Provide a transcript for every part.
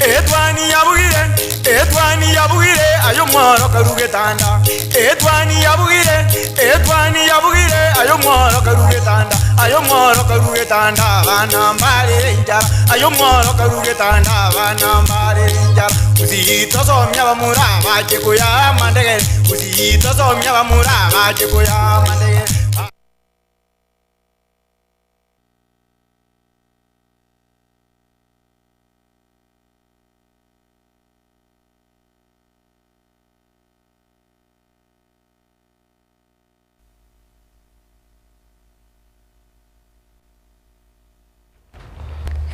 Etwani yabugire, etwani yabugire, aye omworo karue getanda. Etwani yabugire, etwani yabugire, aye omworo karue getanda. Aye omworo karue getanda, abana mbarere enchara. Aye omworo karue getanda, abana mbarere enchara. Gusii tosomia abamura bache koyaa amandegere, Gusii tosomia abamura bache koyaa amandegere.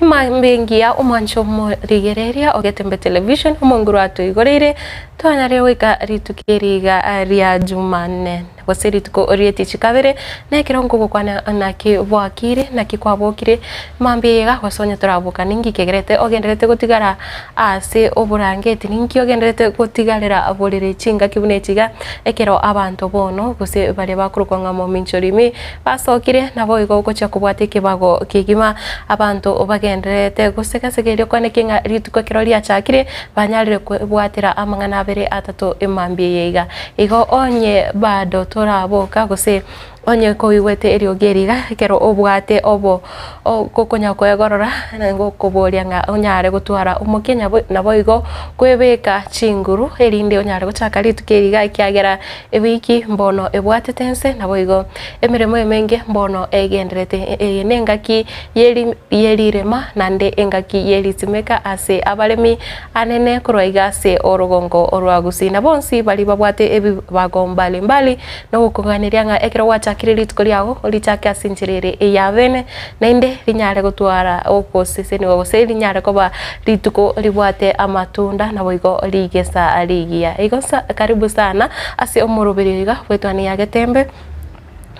Emambia engiya omwancho omorigereria o Getembe Television omonguru atoigoreire twanyarire goika rituko eri iga ria Jumanne gose rituko rietichi kabere na ekero nkogokwana naki bwakire naki kwabokire mambia eye iga gose onye toraboka ninki kegerete ogenderete gotigara ase oborangeti ninki ogenderete gotigarera borere chingaki buna echi iga ekero abanto bono gose baria bakorokwa ng'a mominchori Basokire, naboigo gochia kobwata ekebago kegima. Abanto bagendererete gosega-sega erio kwane ki ng'a rituko ekero riachakire, banyarire kwebwatera amang'ana abere atato emambia eye iga. Igo onye bado toraboka gose onye koigwete eriogi eri iga, ekero obwate obo gokonya koegorora ngokoboria ng'a onyare gotwara omokia naboigo kwebeka chinguru erinde onyare gochaka rituko eri iga ekiagera Ewiki mbono ebwatete ense, naboigo emeremo emenge mbono egenderete. Eye nengaki ye rirema, naende engaki ye risimeka ase abaremi anene korwa iga ase orogongo rwa Gusii. Na bonsi baria babwate ebibago mbali mbali nogokoganeria ng'a ekero gwachakire rituko riago orichake ase enchera ere eyabene, naende rinyare gotwara ogosesenigwa gose rinyare koba rituko ribwate amatunda naboigo rigesa rigiya. Igo karibu sana ase omoroberio iga bw'etwani ya Getembe,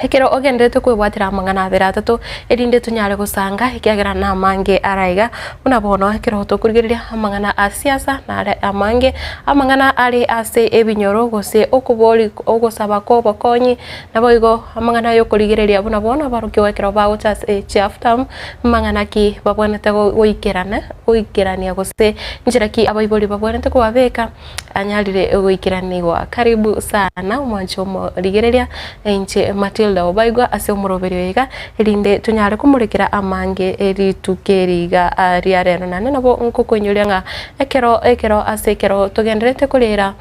ekero ogendererete kwebwatera amang'ana abere atato erinde tonyare gosanga ekiagera namange ara iga, buna bono ekero tokorigereria amang'ana a siasa nare amange, amang'ana are ase ebinyoro gose okobori ogosaba kwa obokonyi Naboigo amang'ana ay'okorigereria buna bono abarokigwa ekero bagocha ase chiafutamu, mang'ana ki babwenerete goikerana goikerania gose nchera ki abaibori babwenerete kobabeka anyarire goikeranigwa. Karibu sana omwanchi omorigereria, inche Matilda Obaigwa ase omoroberio oyo iga, erinde tonyare komorekera amange rituko eri iga ria rero. Naende nabo nkokoinyoria ng'a ekero ekero ase ekero togendererete korera.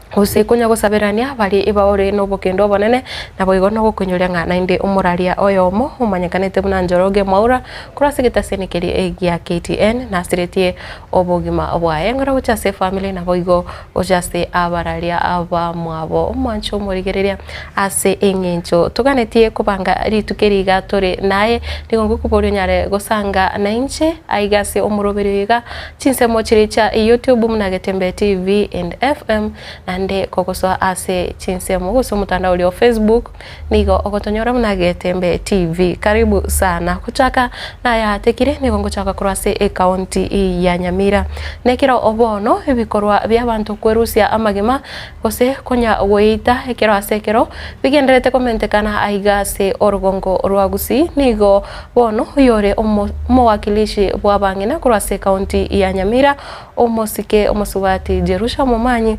Gose konya gosaberania baria ebaore nobokendo obonene, naboigo nogokonyoria ng'a naende omoraria oyomo omanyekanete buna Njoroge Mwaura korwa ase egetaseni keria gia KTN nasiretie obogima bwaye ng'ora gocha ase efamiri naboigo gocha ase abararia abamwabo. Omwancho omorigereria ase eng'encho toganetie kobanga rituko eri iga tore naye, nigo ngokoboria onyare gosanga nainche aiga ase omoroberio iga Chinsemo chiria chia YouTube buna Getembe TV and FM, naende kogosoa ase chinsemo gose omotandao oria o Facebook nigo ogotonyora buna Getembe TV. Karibu sana. Gochaka nayatekire nigo ngochaka korwa ase ecounty ya Nyamira. Nekero bono ebikorwa biabanto kwerusia amagima gose konya goeita ekero ase ekero bigendererete komentekana aiga ase orogongo rwa Gusii nigo Bono oyore omowakilishi bw'abang'ina korwa ase ekaunti ya Nyamira, omosike omosubati Jerusha Momanyi,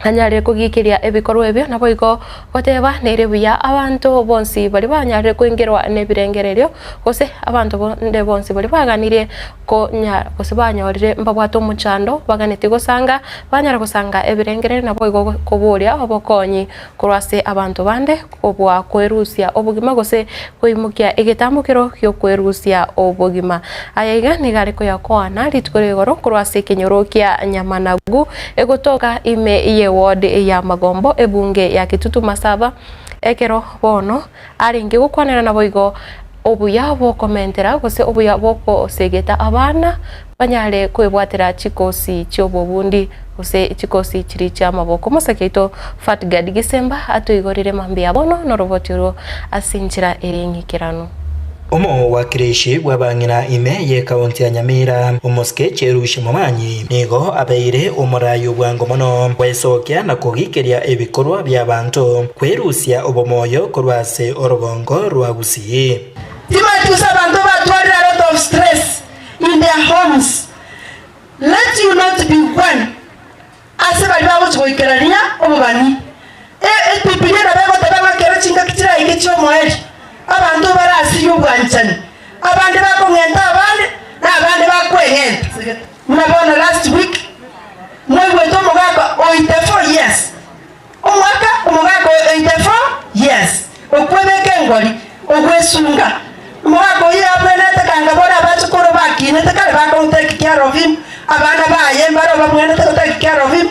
anyarire kogiikeria ebikorwa ebio naboigo goteba nere buya abanto bonsi baria banyarire koingerwa nebirengererio gose abanto bonde bonsi baria baganirie konya gose banyorire mbabwate omochando baganetie gosanga banyare gosanga ebirengererio naboigo koboria obokonyi korwa ase abanto bande Kobua kwerusia obogima gose koimokia egetambokero gi'okwerusia obogima. Aya iga nigo are koyakoana rituko ria igoro korwa ase ekenyoro kia Nyamanagu egotoka ime ye ward ya Magombo ebunge ya Kitutu Masaba ekero bono arenge gokwanera naboigo obuya bw'okomentera gose obuya bw'okosegeta abana banyare kwebwatera chikosi chi'obobundi gose chikosi chiria chi'amaboko. Omosake oito Fatgard Gisemba atoigorire mambia bono noroboti orwo ase enchera ere eng'ikeranu. Omowakilishi bw'abang'ina ime y'ekaunti ya Nyamira, omosike Cherusha Momanyi, nigo abeire omoraai obwango mono gwesokia na kogikeria ebikorwa bi'abanto kwerusia obomoyo korwa ase orogongo rwa Gusii. Timanyeti gose abanto batwarire a lot of. Abande bakong'enta abande, na abande bakweng'enta. Buna bono last week mwaigwete omogaka oite 4 years, omwaka omogaka oite 4 years, okwebeka engori, ogwesunga. Omogaka oyio abwenerete kanga bono abachokoro bakinete kare bako take care of him, abana baye mbaro babwenerete go take care of him,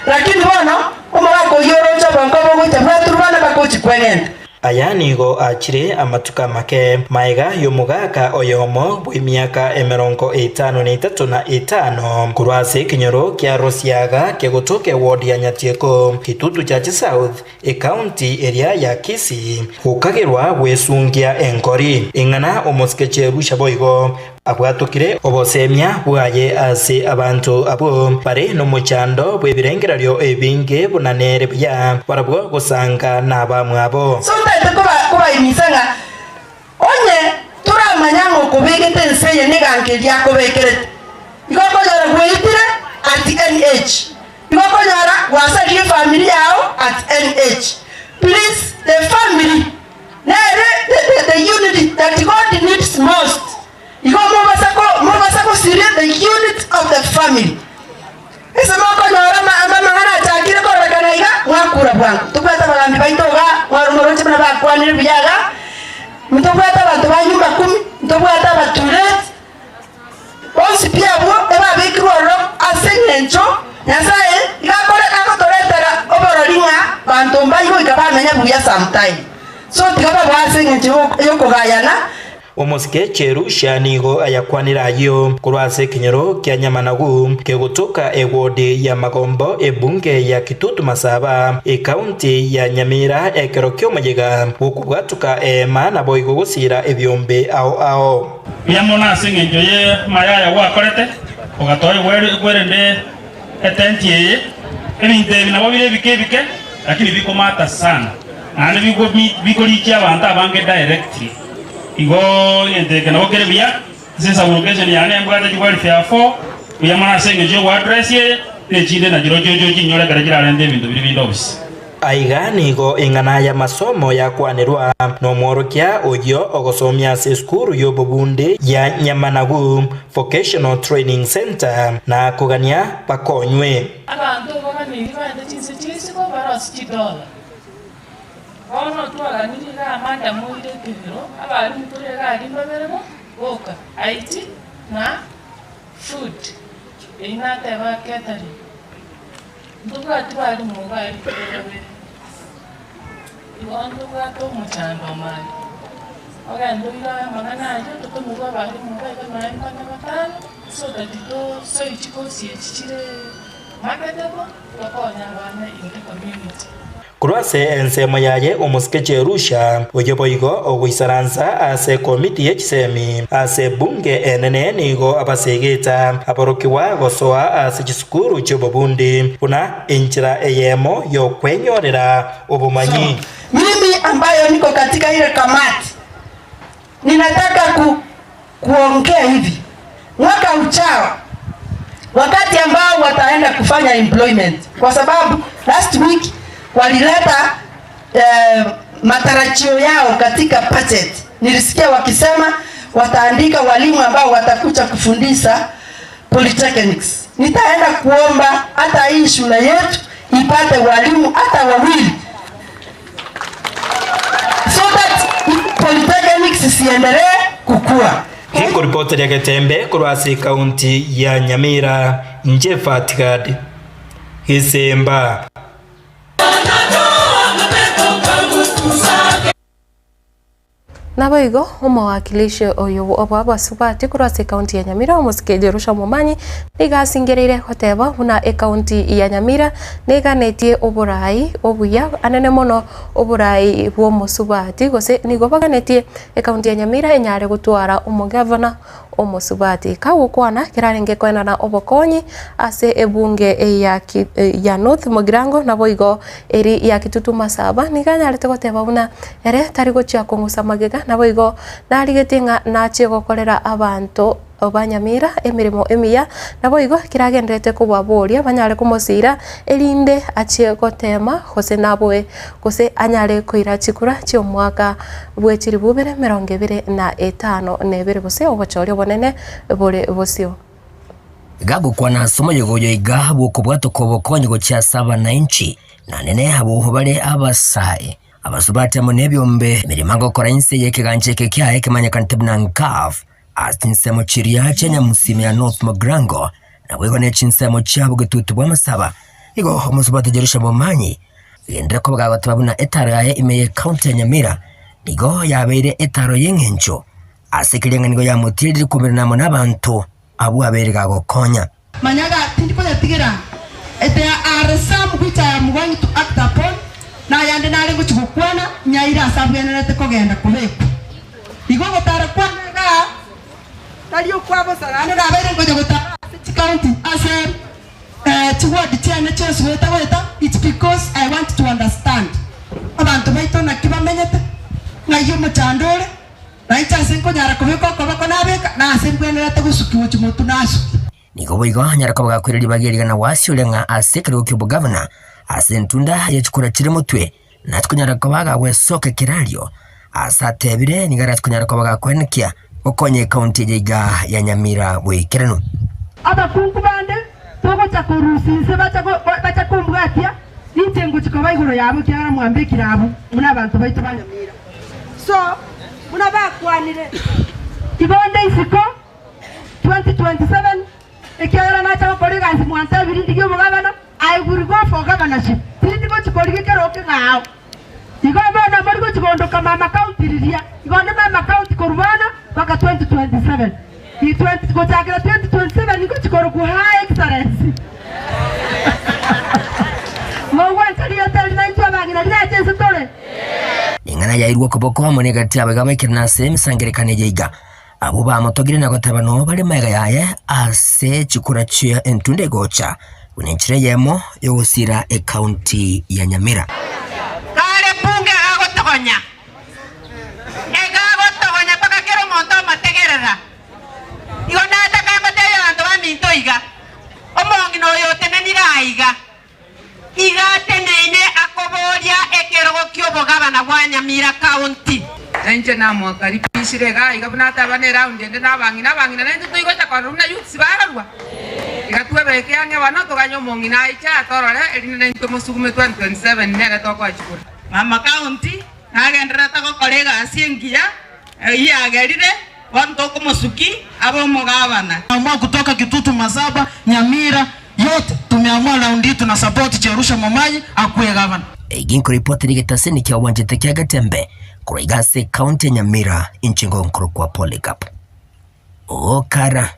lakini bono omogaka oyio oroche obongo bogocha bwaturubana bagochi kweng'enta. Aya nigo achire amatuko amake magega y'omogaka oyomo bw'emiaka emerongo etano na etato na etano, korwa ase ekenyoro kia Rosiaga kegotoka eward ya Nyatieko, Kitutu Church South, Ekaunti eria ya Kisii, gokagerwa gwesungia enkori. Ing'ana omosike Cherusha boigo abwatokire obosemia bwaye ase abanto abwo bare nomochando bw'ebirengererio ebinge buna nere buya barabwo gosanga nabamwabo. So ntaete kobaimisa ng'a onye toramanya ng'a okobegete ense eye neganka eria akobekerete, igo okonyora gweitire at any age. Igo okonyora gwasaririe efamiri yao at any age. Please the family nere the, the, the unity that God needs most. Igo mobasa ko mobasa gosiria the unit of the family. Ase mokonyora amang'ana achakire kororekana iga, mwakura bwango. Tobwate abagambi baito iga, mwaromoroche buna bakwanire buya iga, ntobwate abanto ba nyumba kumi, ntobwate abatureti, Bonsi pi abwo ebabekirwe ororo ase engencho Nyasae iga akore agotoretera oborori ng'a banto mbai goika bamenya buya sometime. So tiga babe ase engencho yokogayana. Omosike Cherusha nigo ayakwanire ayio korwa ase ekenyoro kia Nyamanagu kegotoka ewodi ya Magombo ebunge ya Kitutu Masaba ekaunti ya Nyamira ekero ki'omoyega bw'okobwatuka eema naboigo gosiira ebiombe ao ao. Mbuya mono ase engencho y'amaya aya gwakorete, ogatoa ekwerende etenti eye. Ebinto ebi nabo bire ebike ebike, lakini bikomata sana, naende bikorichia abanto abange directly. Igo egento eke nabo kere buya, ase esublocation yane mbwate chiwelfare four, mbuya mono ase engencho y'ogoaddress eye, na echinde nachirochio oche ochinyore ekero chirarente ebinto biria binde obisi. Aiga nigo eng'ana y'amasomo yakwanerwa nomworokia oyio ogosomia ase esukuru y'obobundi ya Nyamanagu Vocational Training Centre na kogania bakonywe. Abanto baganeirie baende chinse chia isiko barosie chidola. Bono twaganirie iga amanda moire ekegiro, abalimu tore iga aria mbabere bo boka, IT na food, eyio nateba catering. Ntobwati barimu iga aria tore babere, igo ntobwate omochando omare. Ogende oire amang'ana ayio, totomerwe abarimu iga iga nonya mbane batano, so that tosoe chikosi echi chire marketable, tokonye abana in the community. Korwa ase ensemo yaye omosike Jerusha, oyio boigo ogoisaransa ase ekomiti ye chisemi ase ebunge enene nigo abasegete aborokigwa gosoa ase chisukuru chi'obobundi buna enchera eyemo y'okwenyorera obomanyi. Mimi ambayo niko katika ile kamati ninataka ku, kuongea hivi mwaka ujao wakati ambao wataenda kufanya employment, kwa sababu last week walileta eh, matarajio yao katika budget. Nilisikia wakisema wataandika walimu ambao watakuja kufundisha polytechnics. Nitaenda kuomba hata hii shule yetu ipate walimu hata wawili so that polytechnics isiendelee kukua. Nkoripoteria Getembe korwa ase ekaunti ya Nyamira, inche Fatigad Gesemba. Naboigo omowakilishi oyo bw'abasubati korwa ase ekaunti ya Nyamira, omosike Jerusha Momanyi, nigo asingereire goteba buna ekaunti ya Nyamira neganetie oborai obuya anene mono oborai bw'omosubati gose nigo baganetie ekaunti ya Nyamira enyare gotwara omogavana omosubati. Kagokwana kerarenge koenana obokonyi ase ebunge ya ya North Mugirango naboigo eri ya Kitutu Masaba nigo anyarete goteba buna ere tari gochia kong'usa magega naboigo narigetie ng'a nachie gokorera abanto. Ba Nyamira emeremo emiya, naboigo keragenderete kobaboria banyare komosiira, erinde achie goteema gose naboe, gose anyare koira chikura chi'omwaka bwe chilifu ibere emerongo ebere na etano na ebere, gose obochori obonene bore bosio. Gagokwana ase omoyega oyo iga bw'okobwatoka obokonyi gochia ase abananchi, na nene abwo bare abasae, abasubati amo nebiombe, emeremo agokora inse y'ekegancha eke kiaye kemanyekanete buna NCAF. Ase chinsemo chiria chia Nyamusime ya North Mugirango, naboigo ne chinsemo chia bogetutu bw'amasaba, nigo omosubati Jerusha Momanyi agenderere koba gagoteba buna etaro yaye ime y'ecounty ya Nyamira nigo yabeire etaro y'eng'encho ase keria ng'a nigo yamotierire komerana amo nabanto abwo abeire gagokonya. Manya ga tindi koyatigira, There are some which I am going to act upon, na ayande nare ngochia gokwana, nyaire ase abwenerete kogenda kobekwa. Igo ogotara kwane igaa tari okwa bosa, naende nabeire nkonya gotara ase chicounty ase chiward chiane chionsi goeta goeta, it's because I want to understand abanto baito naki bamenyete, ng'ai omochando ore. Na inche ase nkonyara kobeka okoboko nabeka, na ase mbwenerete gosukigwa chimotu nasukia. Nigo boigo anyare koba gakwire ribaga eriga na gwasi oria ng'a ase ekerogo ki'obogavana, ase entunda ye chikura chire motwe, nache konyara koba agagwesoka ekerario. Ase atebire nigo arache konyara koba gakwenekia gokonya ekaunti eye iga ya Nyamira boikeranu. Abakungu bande togocha korusia inse bacha kombwatia, inche ngochia koba igoro yabo, ekiagera mwambekire abwo buna abanto baito ba Nyamira. So buna bakwanire, igo onde isiko 2027, ekiagera nacha gokora egasi mwantebirie ndigie omogabana, I will go for governorship, tindi gochia korigia ekerogo keng'ao. Igo bono mori gochia gondoka mama county riria, igo onde mama county korwa bono mpaka 2027. I 20 gochakera 2027 ngochia korokwa Her Excellency. Mogwancha rieta eri naintwe abang'ina rirache ase tore? Ring'ana yairwe okoboko amo negati y'abaiga baikire ase emesangererekano eye iga, abwo bamotogire na goteba noo bare magega yaye ase chikura chia entunda egocha, buna enchera eyemo yogosira ecounty ya Nyamira. Kare bunge agotogonya, egagotogonya mpaka kera omonto omotegerera. Igo nataka ngotebie abanto baminto iga, omong'ina oyo otenenire aiga, Iga ateneine akoboria ekerogo ki'obogabana bwa Nyamira County. Na inche namokaribishire iga iga buna ataba ne round ende na abang'ina abang'ina naintwe toigocha korora buna youths bararwa. Iga twebeke ang'e bono toganye omong'ina aiche atorore erinde naintwe mosugume 2027 nere tokoa chikura. Mama County nagendererete gokora egasi engiya eyio yagerire bono tokomosuki abe omogabana. Tumeamua kutoka Kitutu Masaba, Nyamira yote tumeamua round hii tuna support Cherusha Momanyi akuwe gavana. Egi nkoripoti rigetaseni kia obwanchete kia Getembe korwa iga ase ekaunti ya Nyamira inche ngonkorokwa Polycarp Okara.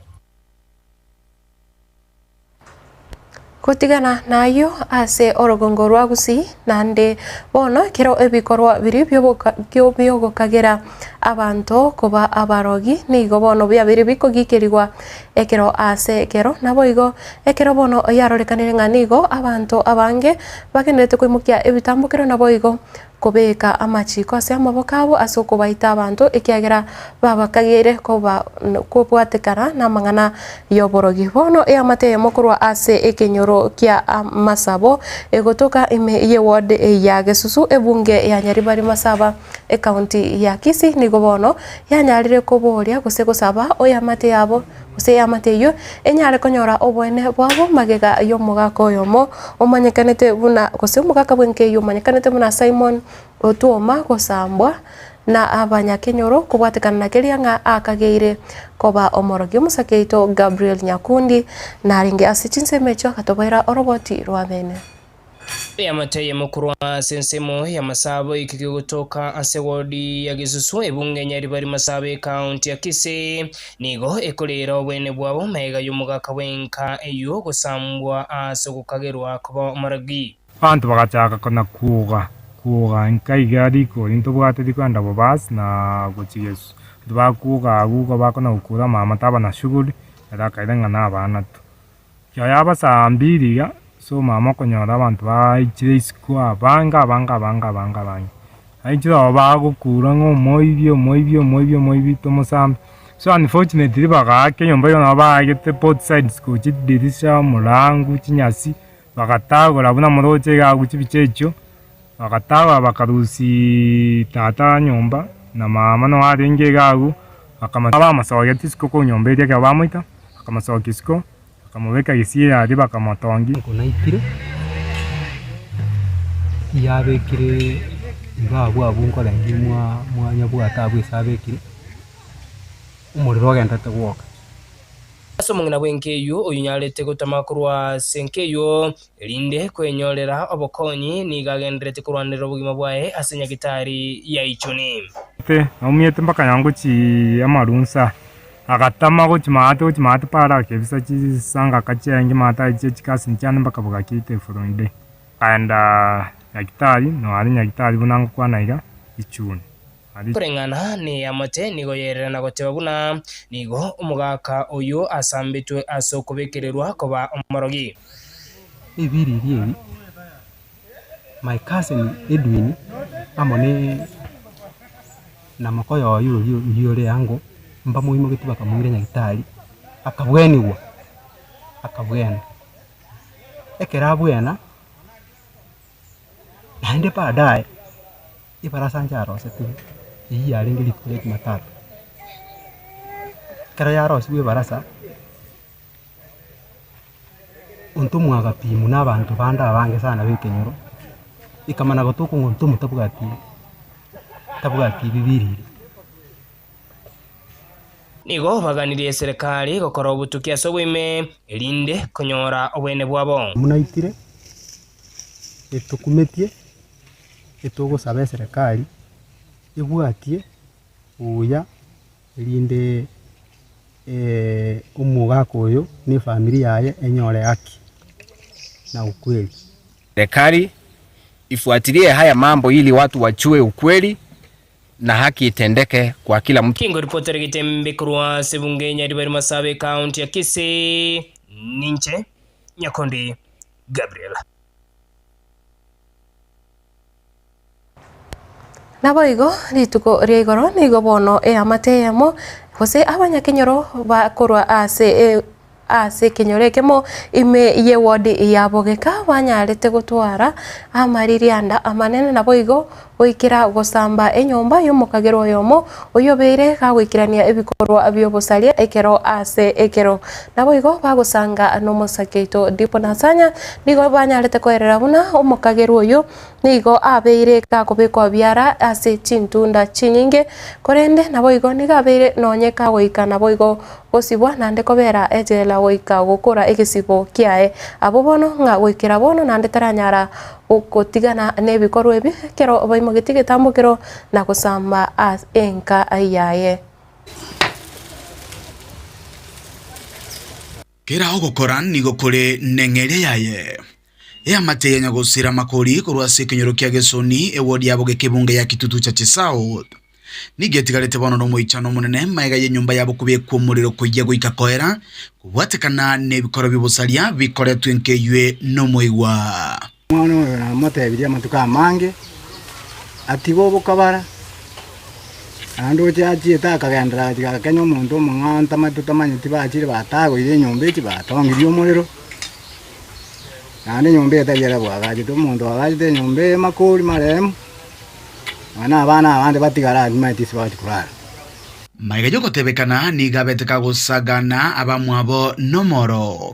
Gotigana nayio ase orogongo rwa Gusii, naende bono ekero ebikorwa biria bi'ogokagera abanto koba abarogi nigo bono biabeire bikogikerigwa ekero ase ekero. Naboigo ekero bono yarorekanire ng'a nigo abanto abange bagendererete koimokia ebitambokero naboigo kobeka amachiko ase amaboko abo ase okobaita abanto, ekiagera babakageire koba kobwatekana namang'ana y'oborogi. Bono eamate eyemo korwa ase ekenyoro kia Masabo egotoka ime ye ward ya Gesusu ebunge ya Nyaribari Masaba ecounty ya Kisii nigo bono yanyarire koboria gose gosaba oeamate yabo gose eamate eyio enyare konyora oboene bwabo magega y'omogaka oyomo omanyekanete buna gose omogaka bw'enka eyio omanyekanete buna Simon Otuoma gosambwa na abanyakenyoro kobwatekana na keria ng'a akageire koba omorogi omosake oito Gabriel Nyakundi narenge ase chinsemo echio akatoboera oroboti rwa bene. Eamate eyemo korwa ase ensemo y'amasabo eke kegotoka ase ward ya Gesusu ebunge Nyaribari Masaba ekaunti ya Kisii nigo ekorera obwene bwabo magega y'omogaka bw'enka eyio gosambwa ase ogokagerwa koba omorogi. Abanto bagachaka kona-kuuga, kuuga, nka iga rikori ntobwate rikoenda bobasi na gochia Gesu. Abanto bakuuga agwo igo bakona gokura mama taba na shughuli, ere akaira ng'a nabana tu. Ekero yaba saa mbili iga, ase omama okonyora abanto baichire isiko abange abange abange abange abange. Baichire oo bagokura ng'a omoibi omoibi omoibi omoibi tomosambe. So unfortunately bagaaka enyomba eywo nabo baagete both sides gochia chidirisha, omorangu, chinyasi, bagatagora buna moroche iga agwo chibicha echio, bagatagora bakarusiaaa tata nyomba na mama noo arenge iga agwo, bakama bamosogetie isiko korwa nyomba eria ekero bamoita, bakamosokia isiko. Bakamobeka gesieri aria bakamotongia. Nkonaitire, yabekire iga abwo abwo nkorengia mwa mwanyabwate abwo ase abekire, omorero ogenderete gwoka. Ase omong'ina bw'enka eyio oyonyarete gotama korwa ase enka eyio, erinde kwenyorera obokonyi, nigo agendererete korwanerera obogima bwaye ase nyagitari ya Ichuni. Naumiete mpaka nyangochia amarunsa. Agatama gochia maate gochia maate para akebisa chisangaka chiaye maate aichie chikasini chiane mpaka bogakia the following day. Akaenda nyagitari, noo are nyagitari buna ngokwana iga, Ichuni. Aria. Koreng'ana neamate nigo yerera na goteba buna nigo omogaka oyio asambetwe ase okobekererwa koba omorogi. Ebiriri ebi, my cousin Edwin amo ne. Na mokoyo oye oria oria ore ango, mbamoimogetie bakamoira nyagitari, akabwenigwa, akabwena. Ekero abwena, naende baadaye, ebarasa ncharosetigwe, eywo yarenge rituko ria jumatatu. Ekero yarosigwe ebarasa, ontomwa agapimwa na abanto bande abange sana ba ekenyoro, ekamana gotoka ng'a ontomwa tabwati tabwati ebibiriri. Nigo baganirie eserekari gokora obotuki ase oboime, erinde konyora oboene bwabo. Munaitire, etokumetie, etogosaba eserekari ebwatie buya erinde omogaka oyo na efamiri yaye enyore haki na ukweli. Serikali ifuatilie haya mambo ili watu wachue ukweli na haki itendeke kwa kila mtu. Kingo ripotera getembe korwa ase ebunge Nyaribari Masaaba ecounty ya Kisii, ninche Nyakondi Gabriel. Naboigo rituko ria igoro nigo bono eamate eyemo, gose abanyakenyoro bakorwa ase ase ekenyoro ekemo ime y'ewodi ya Bogeka banyarete gotwara amaririanda amanene naboigo goikera gosamba enyomba y'omokagerwa oyomo oyobeire gagoikerania ebikorwa bi'obosaria ekero ase ekero. Naboigo bagosanga nomosake oito Dipo Nasanya nigo banyarete koerera buna omokagerwa oyio Nigo abeire gakobekwa biara ase chintunda chinyinge, korende naboigo nigo abeire nonye kagoika naboigo gosibwa naende kobera ejela goika gokora egesibo kiaye. Abwo bono ng'a goikera bono naende taranyara gotigana nebikorwa ebi ekero baimogetie egetambokero na gosamba ase enka yaye. Kera ogokora nigo kore neng'eria yaye. Eamate ya nyagosira Makori korwa ase ekenyoro kia Gesoni, ewodi yabo gekebunga ya Kitutu Chache South. Nigo etigarete bono nomoichano omonene magega y'enyomba yabo kobekwa omorero koyia goika koera, kobwatekana nebikoro bi'obosaria bikoretwe nkeywe nomoigwa. Omwana oyo namotebirie amatuko amange, atige obokabara, naende oche achiete akagenderera agachika agakenya omonto omong'ao ntamanyete totamanyeti bachire batagoire enyomba echi batongirie omorero, naende enyomba eye tari ere bwagachete, omonto oagachete enyomba eye makori maremu, nonya na abana abande batigare aa timanyeti ase bagochia korara. Magega y'ogotebekana nigo abete kagosagana abamwabo nomoro.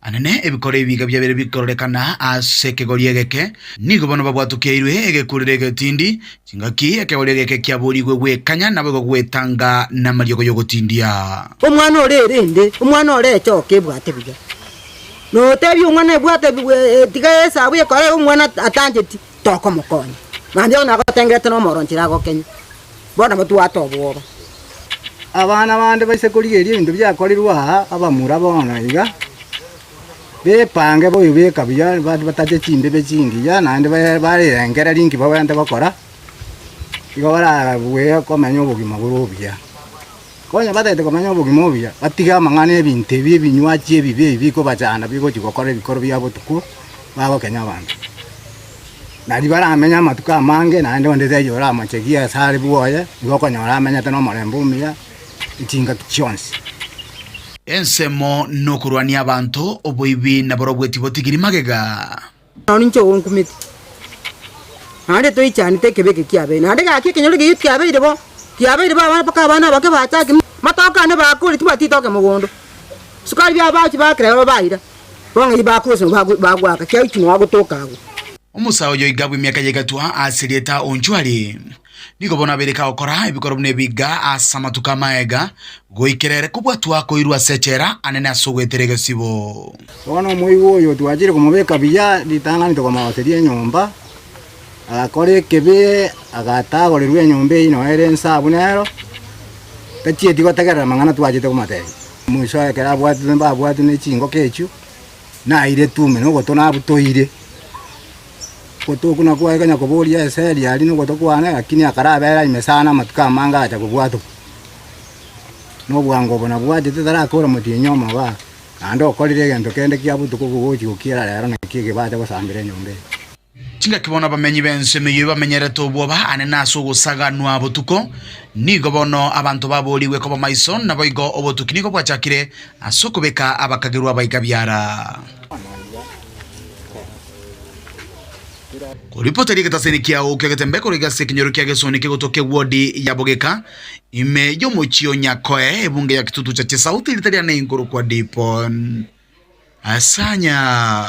Anene ebikoro ebiga biabere bikororekana ase ekegori egeke, nigo bono babwatokeirwe egekurero egetindi, chingaki ekegori egeke kiaborigwe gwekanya naboigo gwetanga namariogo y'ogotindia. Omwana ore erende, omwana ore echoka ebwate buya. Notebia omwana ebwate tiga esabu ekore omwana atancheti, tokomokonya. Naende onye nagotengerete na omoro nchera agokenya, bono nabo twate obwoba. Abana bande baise korigereria ebinto biakorirwe aa, abamura bono iga, bepange boyobeka buya batache chimbebe chingiya naende barengererie nki babwenerete gokora, igo barabue komenya obogima bore obuya. Konya batagete komenya obogima obuya, batige amang'ana ebinto ebi ebinywachi ebibe ebi bikobachanda bigochi gokora ebikoro bia botuko, bagokenya abanto. Nario baramenye amatuko amange naende onde taiyo oramochegie ase are bwoye, igo okonyora amenyete nomorembe omuya. Chingaki chionsi. Ensemo nokorwania abanto, oboibi na borobwo tibotigiri magega. Nonya ninche ogonkumeti, naende toichanete ekebe eke kiabeire, naende gaki ekenyoro ekeyio kiabeire bo, kiabeire bo abana mpaka abana abake bachakire, matoke ane bakorire tibwati ritoke mogondo, sukari biabo bachi bakera igo baira, bono eyio bakorusia bago bagoaka kiago ching'ao agotoka agwo. Omosae oyo iga bw'emiaka ya egatwa ase erieta Onchwari, nigo bono abeire kagokora ebikorwa buna ebiga ase amatuko amaega, goikera ere kobwatwa koirwa ase echela anene ase ogoetera egesibo. Bono omoigwa oyo twachire komobeka buya, ritang'ani tokamogoseria enyomba, agakora ekebe, agatagorerwa enyomba eyio nonya ere ense abwo nero, tachieti gotegerera amang'ana twachete komotebia. Omoiso oye ekero abwatete mbabwatwe ne chingoko echio, nairetwe ime na ogoto nabutoire. Ogoto okwo nakwo kwaye konya koboria eseri aria na ogoto kwane, lakini akarabera ime sana amatuko amange agacha kobwatwa. Na obwango obo nabwachete tarakora omotienyi omobe aa, naende okorire egento kende kia botuko bogochi gokiera rero naki eke bacha gosambera enyomba eye. Chingaki bono abamenyi b'ensemo eyio bamenyerete obwoba anene ase ogosaganwa botuko, nigo bono abanto baboorigwe koba maiso, naboigo obotuki nigo bwachakire ase okobeka abakagerwa abaiga biara. Koripota ri'egetaseni kiao ki'egetembe korwa ase ekenyoro kia Gesoni kegotoka ewodi ya Bogeka, ime y'omochie o Nyakoe, ebunge ya Kitutu Chache South, erita riane inkorokwa Dipon Asanya.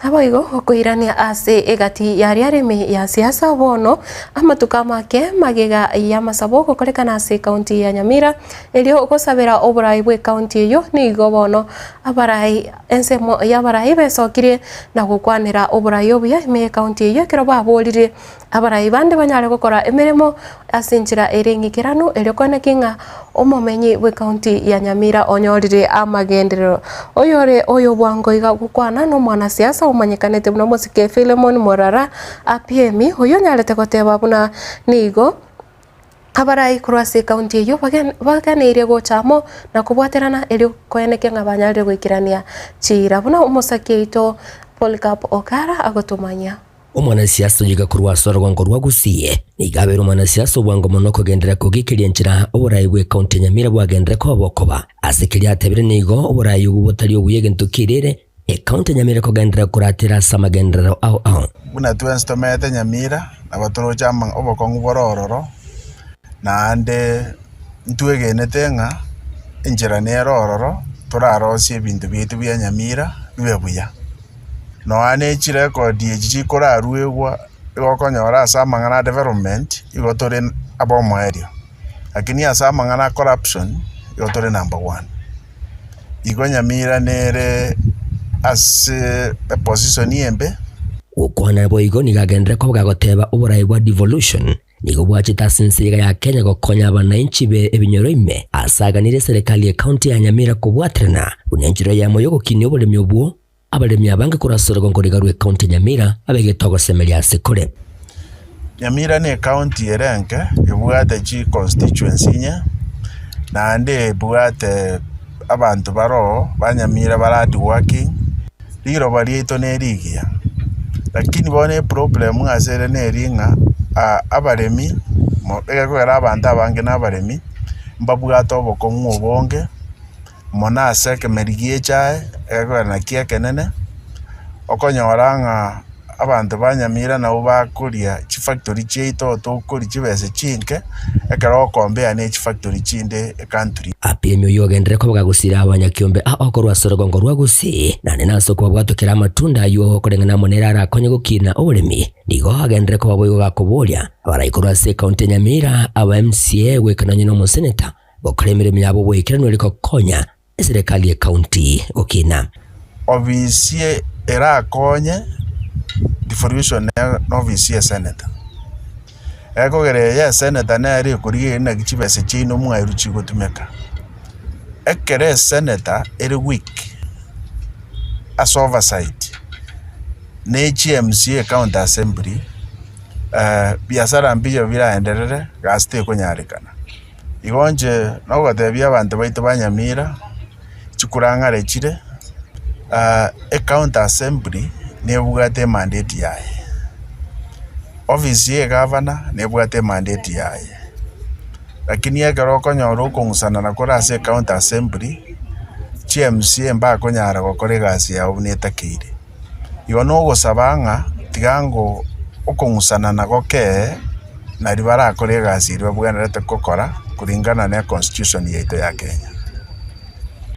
Naboigo okoirania ase egati y'aria aremi ya siasa bono amatuko amake magega y'amasabo gokorekana ase ekaunti ya Nyamira erio gosabera oborai bw'ekaunti eyio nigo bono abarai ensemo y'abarai besokirie na gokwanera oborai obuya ime y'ekaunti eyio ekero baboririe Abarai bande banyare gokora emeremo ase enchera ere eng'ikeranu erio koeneki ng'a omomenyi bw'ecounty ya Nyamira onyorire amagenderero. Oyore oyo bwango iga gokwana nomwanasiasa omanyekanete buna omosike Philemon Morara Apiemi oyio onyarete goteba buna nigo abarai korwa ase ecounty eyio baganeirie gocha amo na kobwaterana erio koenekia ng'a banyarire goikerania chiira buna omosaki oito Polycarp Okara agotomanyia. Omwanasiasa oyoiga korwa ase orogongo rwa Gusii nigo abeire omwanasiasa obwango mono kogenderera kogiikeria enchera oborai bw'ecounty ya Nyamira bwagenderere koba bokoba. Ase keria atebire nigo oborai obwo botari obuya egento kerere ecounty ya Nyamira kogenderera koratera ase amagenderero ao ao. Buna twensi tomenyete Nyamira, nabo toroche obokong'u bore ororo, naende ntwegenete ng'a enchera nere ororo torarosie ebinto biaito bia Nyamira bibe buya. Nonya ne chirekodi echi chikoraruegwa igo okonyora ase amang'ana a development igo tore abomoerio, lakini ase amang'ana a corruption igo tore number one. Igo Nyamira nere ase eposition embe. Gokwana boigo nigo agenderere koba gagoteba oborai bwa devolution nigo bwachete ase ense iga ya Kenya gokonya abanainchi be ebinyoro ime ase aganire eserekari ye county ya Nyamira kobwaterana buna enchera eyemo yogokinia oboremi obwo Abaremi abange korwa ase orogongo riga rw'ecounty ya Nyamira abegete ogosemeria ase kore. Nyamira ne ecounty ere enke ebwate chi constituency inye, naende ebwate abanto baroo ba Nyamira bare hard working, riroba riaito ne rigiya. Lakini bono eproblem ase ere neri ng'a abaremi mo egekogera abanto abange na abaremi, mbabwate obokong'u obonge. Mono ase ekemeri gi'echae, egekogera nakio ekenene, okonyora ng'a abanto ba Nyamira nabwo bakoria chifactory chiaito tokoria chibesa chinke, ekero ogocompare na echifactory chinde ecountry. Apiemi oyio ogenderere koba gagosira abanyakiombe a okorwa ase orogongo rwa Gusii, naende nase okobabwatokera amatunda ayio koreng'ana amo nere arakonye gokina oboremi, nigo agenderere koba boigo gakoboria abarai korwa ase ecounty ya Nyamira, aba MCA goika nonye na omoseneta. Gokora emeremo yabo oboikeranu ere gokonya eserekari y'ecounty gokina. Ofisi erakonye devolution na ofisi ya esenator. Ekogera eye ya esenator nere ekorigereria naki chibesa chiaino mwaerwa chigotumeka. Ekero esenator ere weak ase oversight na echi MCA county assembly, biasara mbiyo biraenderere gasi tekonyarekana. Igo inche nogotebia abanto baito ba Nyamira, chikurang'are chire, ecounty assembly nebwate emandate yaye. Ofisi ya egavana nebwate emandeti yaye, lakini ekero okonyora okong'usanana kore ase ecounty assembly, chi MCA mbakonyara gokora egasi yabo buna etakeire. Igo nogosaba ng'a tiga ngo okong'usanana gokee nari barakore egasi eria babwenerete gokora kulingana na econstitution yaito ya Kenya.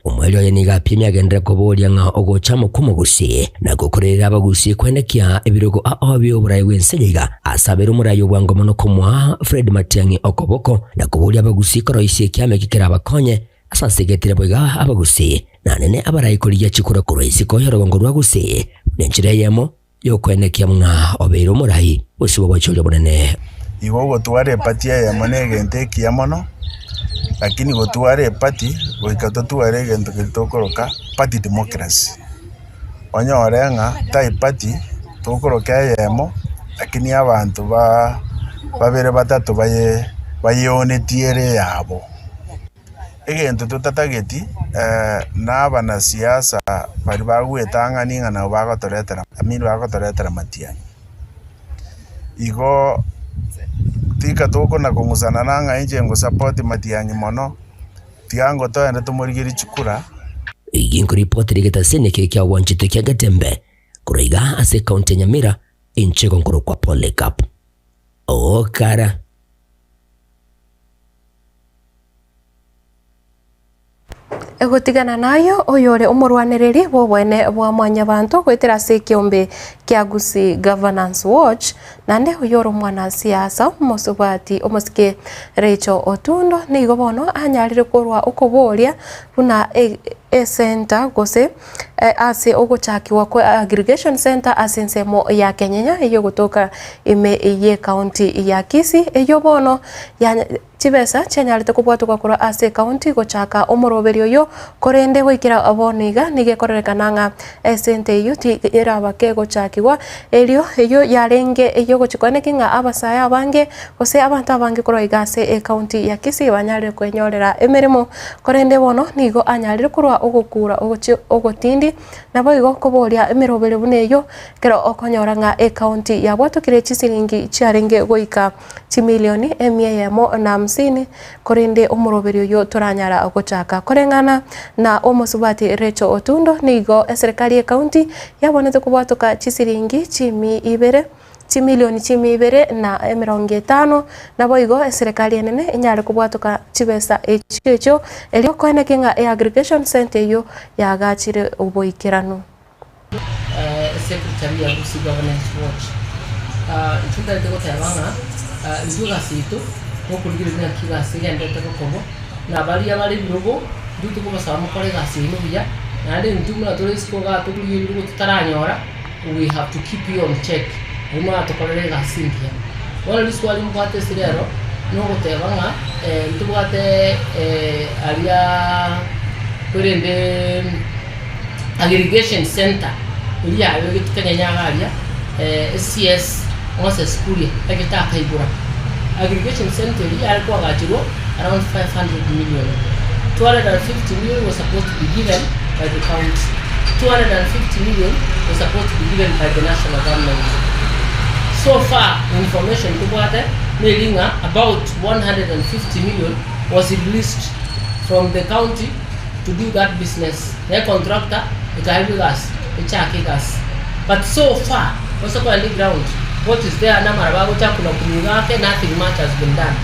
Omoerio oye nigo apiemia agenderere koboria ng'a ogocha amo kw'omogusii na gokorerera abagusii kwenekia ebirogo ao bi'oborai bw'ense eye iga asabere omorai obwango mono komoa Fred Matiang'i okoboko na koboria abagusii koroisia ekiama eki kerabakonye ase asegetire boigo abagusii na nene abarai korigia chikura korwa isiko y'orogongo rwa Gusii buna enchera eyemo y'okoenekia ng'a obeire omorai gose bw'obochori obonene. Igo ogotwara epati eyemo negento ekiya mono, lakini gotwara epati goika totware egento keria tokoroka party democracy. Onyore ng'a tai party tokoroka eyemo, lakini abanto ba babere batato baye bayeonetie ere eyabo. Egento totatageti na abanasiasa baria bagwetang'ani ng'a nabo bagotoretera I mean bagotoretera matiang'i. Igo tika tokona kong'usanana ng'a inche ngosupport matiang'i mono, tiga ngotoende tomorigerie chikura. Eyio nkoripoti rigetasini eke kiagwanchete kia Getembe korwa iga ase ekaunti ya Nyamira inche nkorokwa Polycarp Okara. Egotigana nayo oyore omorwanereri bw'oboene bwa mwanyabanto goetera ase ekeombe kia Gusii Governance Watch, naende oyore omwanasiasa omosubati omosike Rachel Otundo nigo bono anyarire korwa okoboria buna esenta gose ase ogochakigwa kwa aggregation center ase ensemo ya Kenyenya eyogotoka ime y'ecounty ya Kisii eyio bono Chibesa chianyarete kobwatokwa korwa ase ekaunti gochaka omoroberio oyio, korende goikera bono iga nigo ekororekana ng'a esente eyio teraba kegochakigwa, erio eyio yarenge eyogochikwa neki ng'a abasae abange gose abanto abange korwa iga ase ekaunti ya Kisii banyarire kwenyorera emeremo. Korende bono nigo anyarire korwa ogokura ogochia ogotindi naboigo koboria emeroberio buna eyio ekero okonyora ng'a ekaunti yabwatokire chisiringi chiarenge goika chimilioni emia eyemo na hamsini, korende omoroberio oyio toranyara gochaka. Koreng'ana na omosubati Rachel Otundo, nigo eserekari y'ecounty yabonete kobwatoka chisiringi chimi ibere chimilioni chimi ibere na emerongo etano, naboigo eserekari enene enyare kobwatoka chibesa echio echio erio koenekia ng'a eaggregation centre eyio yaagachire oboikeranu. Secretary ya Gusii Governance Watch. Intwe ntagete goteba ng'a intwe egasi yaito nokorigereria naki egasi egenderete gokorwa, na baria bare ebirogo intwe tokobasaba mokore egasi yaino buya, naende intwe buna tore isiko igaa tokorigia ebirogo totaranyora, we have to keep you on check nario moratokorere egasi engiya. Bono riswali mbwate ase rero, nogoteba ng'a ntobwate aria korende. Aggregation Centre eria yabegetwe Kenya nyaga aria CS Moses Kuria agete akaigora. Aggregation Centre eria yare koagacherwa around 500 million. 250 million was supposed to be given by the county, 250 million was supposed to be given by the national government. So far information tobwate neri ng'a about 150 million was released from the county to do that business na econtractor ekaegwa egasi echake egasi but so far gose kogenda eground what is there namaraba agocha kuna kunu iga ake nothing much has been done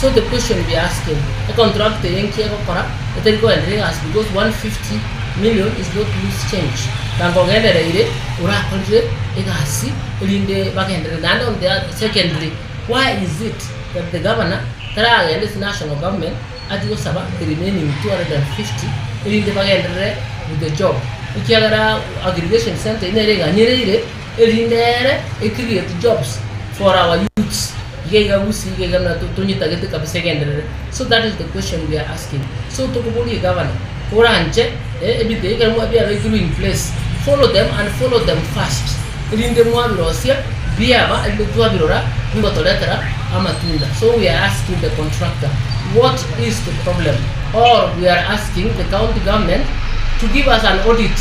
so the question we are asking econtractor eye nki egokora etari kogenderera egasi because 150 million is not loose change na nkogendereire orakorire egasi erinde bagenderere naende on the other secondly why is it that the governor taragenda ase national government Achie gosaba the remaining 250 erinde bagenderere with the job ekiagera aggregation centre eyio nere eganyereire erinde ere e create jobs for our youths iga iga gusii iga iga buna tonyetagete kabisa egenderere so that is the question we are asking so tokoboria egavana oranche ebinto ebi ekero biabekirwe in place follow them and follow them fast erinde mwabirosia biaba erinde twabirora bigotoretera amatunda so we are asking the contractor what is the problem or we are asking the county government to give us an audit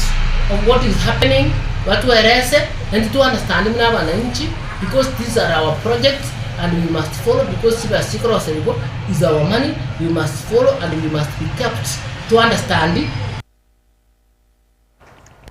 of what is happening batwerese naintwe to understand buna abananchi. because these are our projects and we must follow because chibesa chikoroserigwa is our money, we must follow and we must be kept to understand.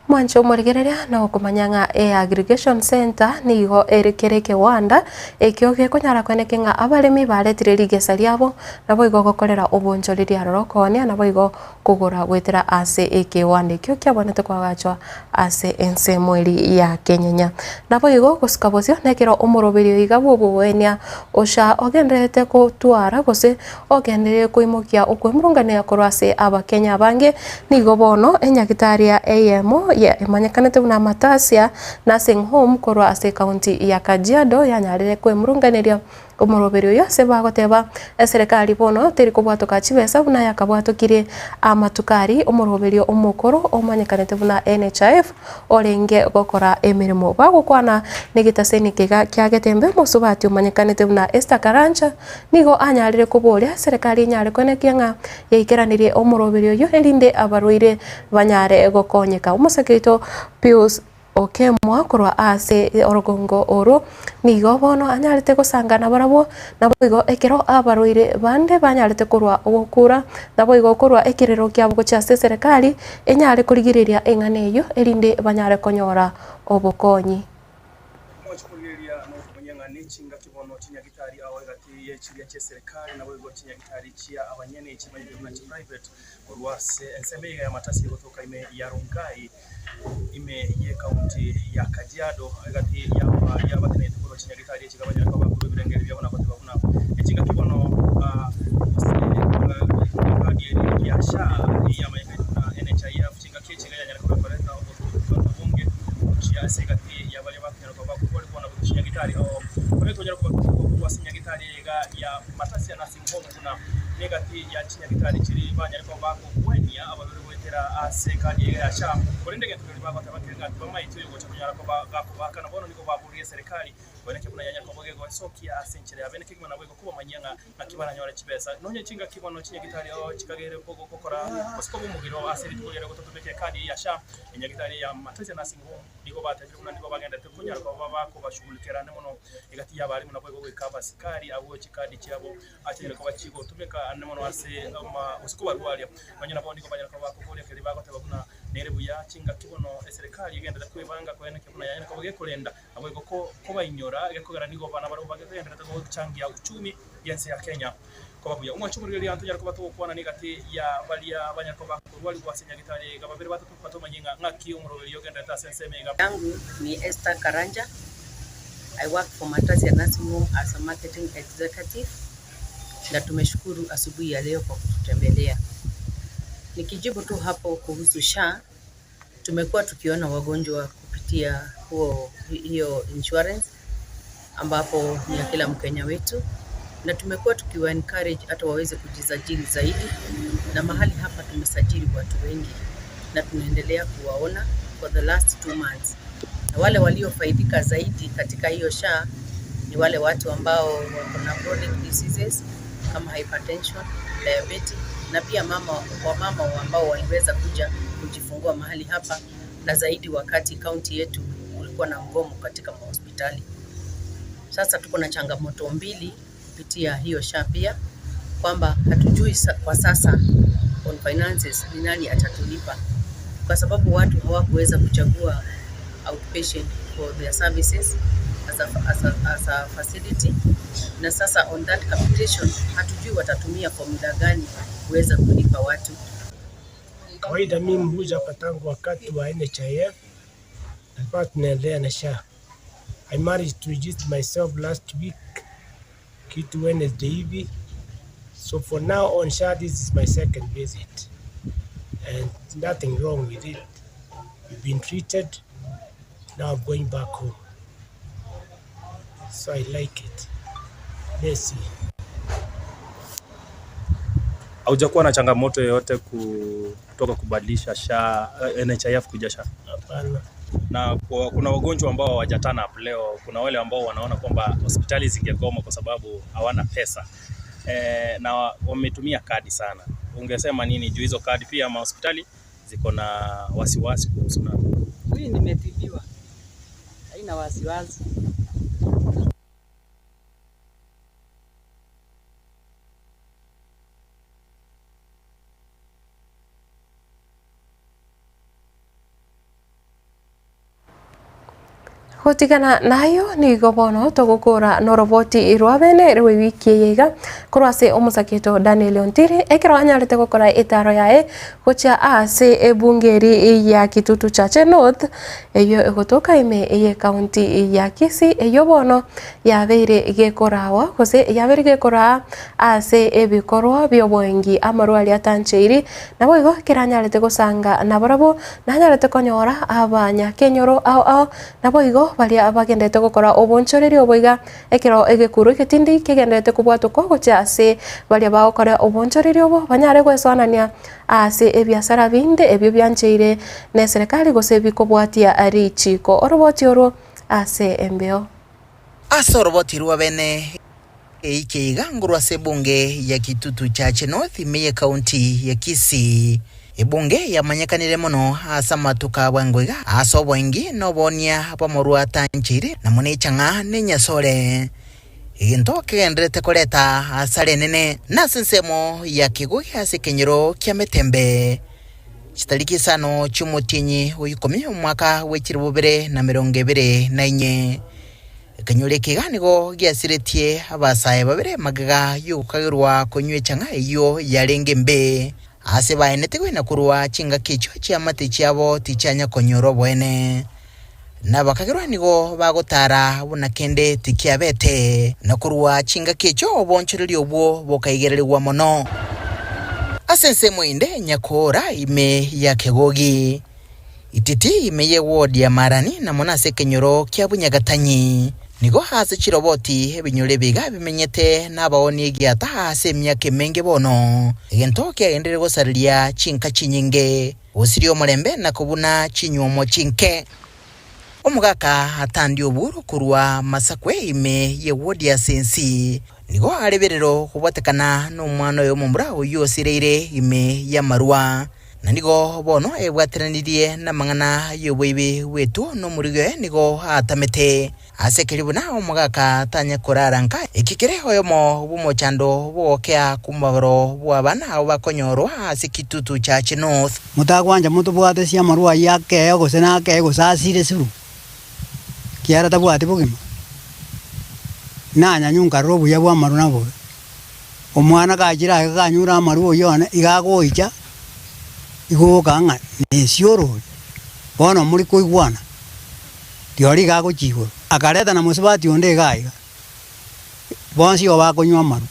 Mwanche omorigereria na okomanya ng'a e-aggregation centre nigo ere kere ekewanda ekio gekonyara koeneke ng'a abaremi baretire rigesa riabo naboigo gokorera obonchoreria aroro okoonia naboigo kogora goetera ase ekewanda ekio kiabwanete koagachwa ase ensemo eria ya Kenyenya. Naboigo gosuka bosio nekero omoroberio iga bw'obogoenia osha ogendererete gotwara gose Ogenderere koimokia okwemurungania korwa ase Abakenya abange, nigo bono enyagitari eyemo emanyekanete buna Matasia Nursing Home korwa ase ekaunti ya Kajiado yanyarire kwemurunganeria omoroberi oyo ase bagoteba eserekari bono teri kobwatoka chibesa buna yakabwatokirie amatuko aria omoroberio omokoro omanyekanete buna NHIF orenge gokora emeremo. Bagokwana negetaseni kega kia Getembe omosubati omanyekanete buna Esther Karanja Nigo anyarire koboria serikali enyare koenekia ng'a yaikeranirie omoroberio oyio erinde abarwaire banyare gokonyeka. Omosake oito Pius Okemwa korwa ase orogongo orwo nigo bono anyarete gosanga nabarabwo, naboigo ekero abarwaire bande banyarete korwa ogokura, naboigo korwa ekerero kiabo gochia ase eserekari enyare korigereria eng'ana eyio erinde banyare konyora obokonyi. Omochie korigereria na okomanya ng'a nechingaki bono chinyagitari ao egati ye chiria chi'eserekari naboigo chinyagitari chia abanyene chimanyire buna chiprivate korwa ase ensemo eyio y'amatasi egotoka ime ya Rongai ime y'ecounty ya Kajiado egati y'abaria batenenete korwa chinyagitari echi banyare koba bakorwa ebirengererio biabo na goteba buna echingaki bono gose ekadi eria ya SHA eyio yamanyekaine buna NHIF chingaki echi iga yanyare koba ekoreta obotuko obonge gochia ase egati ya baria bakonyara koba bakorwarigwa na gochia nyagitari oo. Korende tonyare koba tokogwa ase nyagitari eye iga ya Matasia Nursing Home buna negati ya chinyagitari chiria banyare koba bakogwenia abarwaire goetera ase ekadi eye iga ya SHA. Korende egento keria bagoteba kere ng'a tibamaeti oyo gocha konyara koba gakobaakana bono nigo baboria eserekari koeneki buna yanyare koba gegoesokia ase enchera ya bene kegima naboigo kobamanyia ng'a Naki baranyore chibesa? Nonya chingaki bono chinyagitari oo chikagere gokora gose koba omogiro ase rituko riaria gototumeka ekadi eye ya SHA, enyagitari eye ya Matasia Nursing Home nigo batebire buna nigo bagenderete konyara koba bakobashughulikera ande mono egati y'abalimu naboigo goika abasikari abwo chikadi chiabo chinyare koba chigotumeka ande mono ase ama gose kobarwaria. Nonya nabo nigo banyare koba bakoboria keria bagoteba buna nere buya chingaki bono eserekari egenderete kwebanga koenekia buna yanyare koba gekorenda Naboigo kobainyora, gekogera nigo abana barabwo bagendererete gochangia uchumi y'ense ya Kenya koba buya. Omwancho omorigereria ntonyare koba togokwana negati ya baria banyare koba bakorwarigwa ase nyagitari iga babere batato batomanye ng'a ng'aki omoroberio ogendererete ase ensemo iga. Yangu ni Esther Karanja, I work for Matasia Nursing Home as a marketing executive na tumeshukuru asubuhi ya leo kwa kututembelea. Nikijibu tu hapo kuhusu SHA, Tumekuwa tukiona wagonjwa kupitia huo hiyo insurance ambapo ni ya kila Mkenya wetu, na tumekuwa tukiwa encourage hata waweze kujisajili zaidi, na mahali hapa tumesajili watu wengi na tunaendelea kuwaona for the last 2 months, na wale waliofaidika zaidi katika hiyo SHA ni wale watu ambao wako na chronic diseases kama hypertension, diabetes na pia mama wamama ambao waliweza kuja kujifungua mahali hapa, na zaidi wakati kaunti yetu kulikuwa na mgomo katika mahospitali. Sasa tuko na changamoto mbili kupitia hiyo SHA pia kwamba hatujui kwa sasa on finances ni nani atatulipa, kwa sababu watu hawakuweza kuchagua outpatient for their services as a facility, na sasa on that capitation hatujui watatumia formula gani kuweza kulipa watu. Kawaida mimi huja hapa tangu wakati wa NHIF na bado tunaendelea na SHA. I managed to register myself last week kitu Wednesday hivi. So for now on SHA this is my second visit and nothing wrong with it. We've been treated. Now I'm going back home. So I like it. Let's see. Haujakuwa na changamoto yoyote kutoka kubadilisha SHA, NHIF kuja SHA? Hapana. Na kuna wagonjwa ambao hawaja turn up leo, kuna wale ambao wanaona kwamba hospitali zingegoma kwa sababu hawana pesa na wametumia kadi sana. Ungesema nini juu hizo kadi? Pia mahospitali ziko na wasiwasi kuhusu nazo. Mimi nimetibiwa, haina wasiwasi. Gotigana nayo nigo bono togokora noroboti rwa bene rw'ewiki eye iga korwa ase omosaketo Daniel Ontiri ekero anyarete gokora etaro yaye gochia ase ebunge eri ya Kitutu Chache North eyio egotoka ime y'ekaunti ya Kisii eyio bono yabeire gekorawa gose yabeire gekoraa ase ebikorwa bi'oboengi amarwa aria atancheiri naboigo ekero anyarete gosanga nabarabwo Nanyarete konyora abanyakenyoro ao ao, naboigo baria bagenderete gokora obonchoreria obo iga, ekero egekuro egetindi kegenderete kobwatokwa gochia ase baria bagokora obonchoreria obo, banyare gwesoanania ase ebiasara binde ebio biancheire neserekari gose bikobwatia richiiko oroboti orwo ase embeo. Ase oroboti rwa bene eike iga ngorwa ase ebunge ya Kitutu Chache North ime y'ecounty ya Kisii. Ebunge yamanyekanire mono ase amatuko a bwango iga ase oboengi na oboonia bw'amorwa atancheire na mono echang'a na enyasore. Egento kegendererete koreta asara enene nase ensemo ya Kegogi ase ekenyoro kia Metembe. Chitariki isano chi'omotienyi o ikomi omwaka bwe chilifu bibere na emerongo ebere na inye. Ekenyoro eke iga nigo giasiretie abasae babere magega y'ogokagerwa konywa echang'a eyio yarenge embe, aase baenetigwe na korwa chingaki echio chiamate chiabo tichianya konyora oboene. Na abakagerwa nigo bagotara buna kende tikiabete, na korwa chingaki echio oboonchoreria obwo bokaigererigwa mono. Ase ensemo ende nyakoora ime ya Kegogi, Ititi ime y'ewodi ya Marani na mono ase ekenyoro kia Bunyagatanyi, nigo aase chiroboti ebinyoro ebiga bimenyete nabaonia egiata ase emiaka emenge bono, egento kiagenderire gosareria chinka chinyinge. Gosiria omorembe na kobuna chinywomo chinke. Omogaka atandie oburu korwa masakwe ime y'ewodi ase ensi. Nigo are birero kobwatekana nomwana oye omomura oyio osireire ime y'amarwa. Na nigo bono ebwateranirie namang'ana y'oboibi bw'etuo nomorigo oye nigo atamete. Ase keria buna omogaka tanya korara nka, eki kere oyomo bw'omochando bw'ogokea kw'omobaro bw'abana abwo bakonyorwa ase Kitutu Church North. Motagwancha motobwate ase amarwa ayio akee gose nakee gose asire suru, ekiagera tabwati bogima. Nanyanywa nkarora obuya bw'amarwa nabobe. Omwana gachire aya kanyure amarwa oyio one, iga agoicha, igoka ng'a nesioro oria, bono more koigwana. Rirorio iga agochia igoro, akareta na mosubati onde iga aiga, bonsi igo bakonywa amarwa.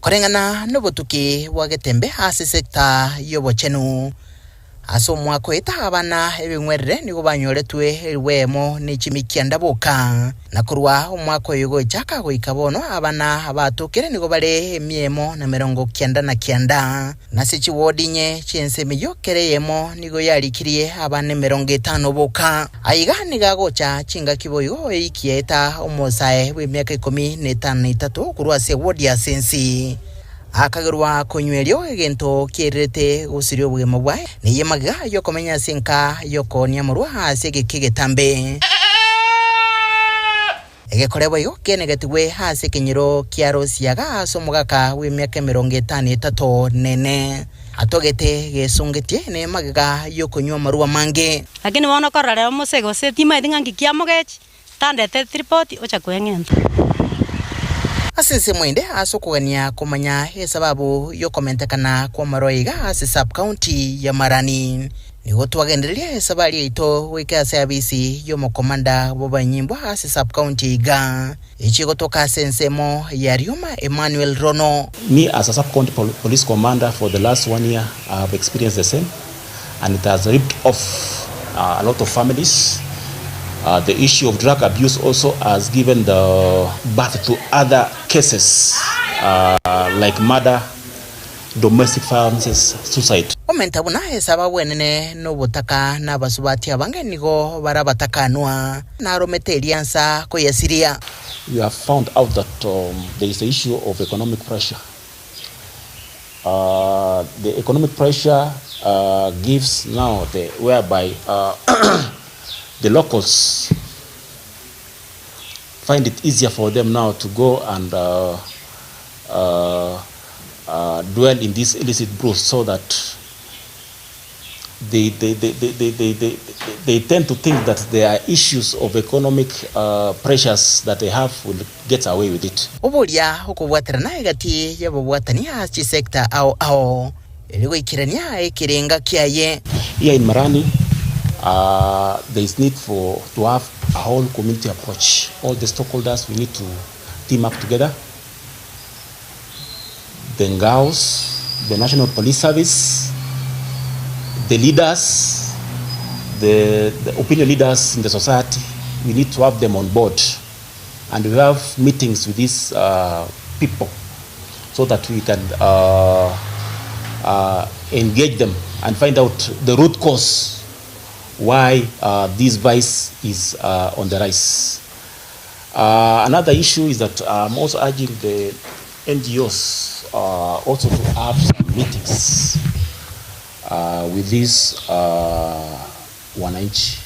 Koreng'ana nobotuki bwa Getembe ase sector y'obochenu, ase omwaka oeta abana ebing'werere nigo banyoretwe elifu eyemo ne chimikianda boka, na korwa omwaka oyo gochaka goika bono abana abatokire nigo bare emia emo na merongo kianda na kianda. Nase chiwodi inye chi'ense emeyio kera eyemo nigo yarikirie abana emerongo etano boka. Aiga nigo agocha chingaki boigo eikia eta omosae bw'emiaka ikomi na etano na etato korwa ase ewodi ya Sensi. Akagerwa konywa erio egento kiererete gosiria obogima bwaye, neyio magega y'okomenya ase enka y'okoonia amarwa ase egeka egetambe. Egekore boigo kenegetigwe ase ekenyoro kia Rosiaga ase omogaka bw'emiaka emerongo etano etato nene, atogete gesungetie nemagega y'okonywa amarwa amange. Lakini bono korora rero mose gose timaeti ng'a nki kiamogechi, tandeteti ripoti ocha kweng'enta. Ase ensemo ende ase okogania komanya esababu y'okomentekana kw'amarwa iga ase sub-county ya Marani. Nigo twagendereria esabari yaito goika ase abisi y'omokomanda bw'abanyimbo ase sub-county iga, echi gotoka ase ensemo ya Rioma Emmanuel Rono. Me as a sub-county police commander for the last one year I have experienced the same and it has ripped off a lot of families. The issue of drug abuse also has given the birth to other cases like murder, domestic violences, suicide. Omenta buna esababu enene nobotaka na abasubati abange nigo bare abatakanwa, naromete eriansa koyasiria. We have found out that there is the issue of economic pressure. The economic pressure gives now the whereby the locals find it easier for them now to go and dwell in these illicit brews so that they, they, they, they, they, they, they, they tend to think that their issues of economic uh, pressures that they have will get away with it. Oboria okobwaterana egati y'ababwatani ase chisecta ao ao, erio goikerania ekerenga kiaye. Here in Marani, uh, there is need for to have a whole community approach. All the stakeholders, we need to team up together. The NGAOs, the National Police Service, the leaders, the, the opinion leaders in the society, we need to have them on board. And we have meetings with these uh, people so that we can uh, uh, engage them and find out the root cause why uh, this vice is uh, on the rise. Uh, another issue is that I'm also urging the NGOs uh, also to have some meetings uh, with these uh, wananchi.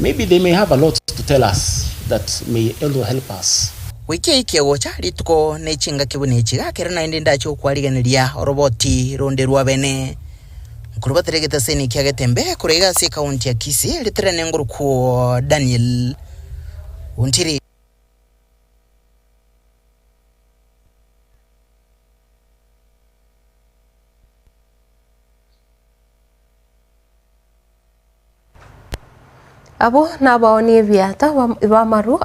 Maybe they may have a lot to tell us that may also help us. Goika eikie gocha rituko ne chingaki buna echi, gakera naende ndache gokwarigeneria oroboti ronde rw'abene. Nkorubatera egetaseni kia Getembe korwa iga ase ekaunti ya Kisii, riterene ngorokwo Daniel Ontiri. Abwo nabaonie ebiata b'amaru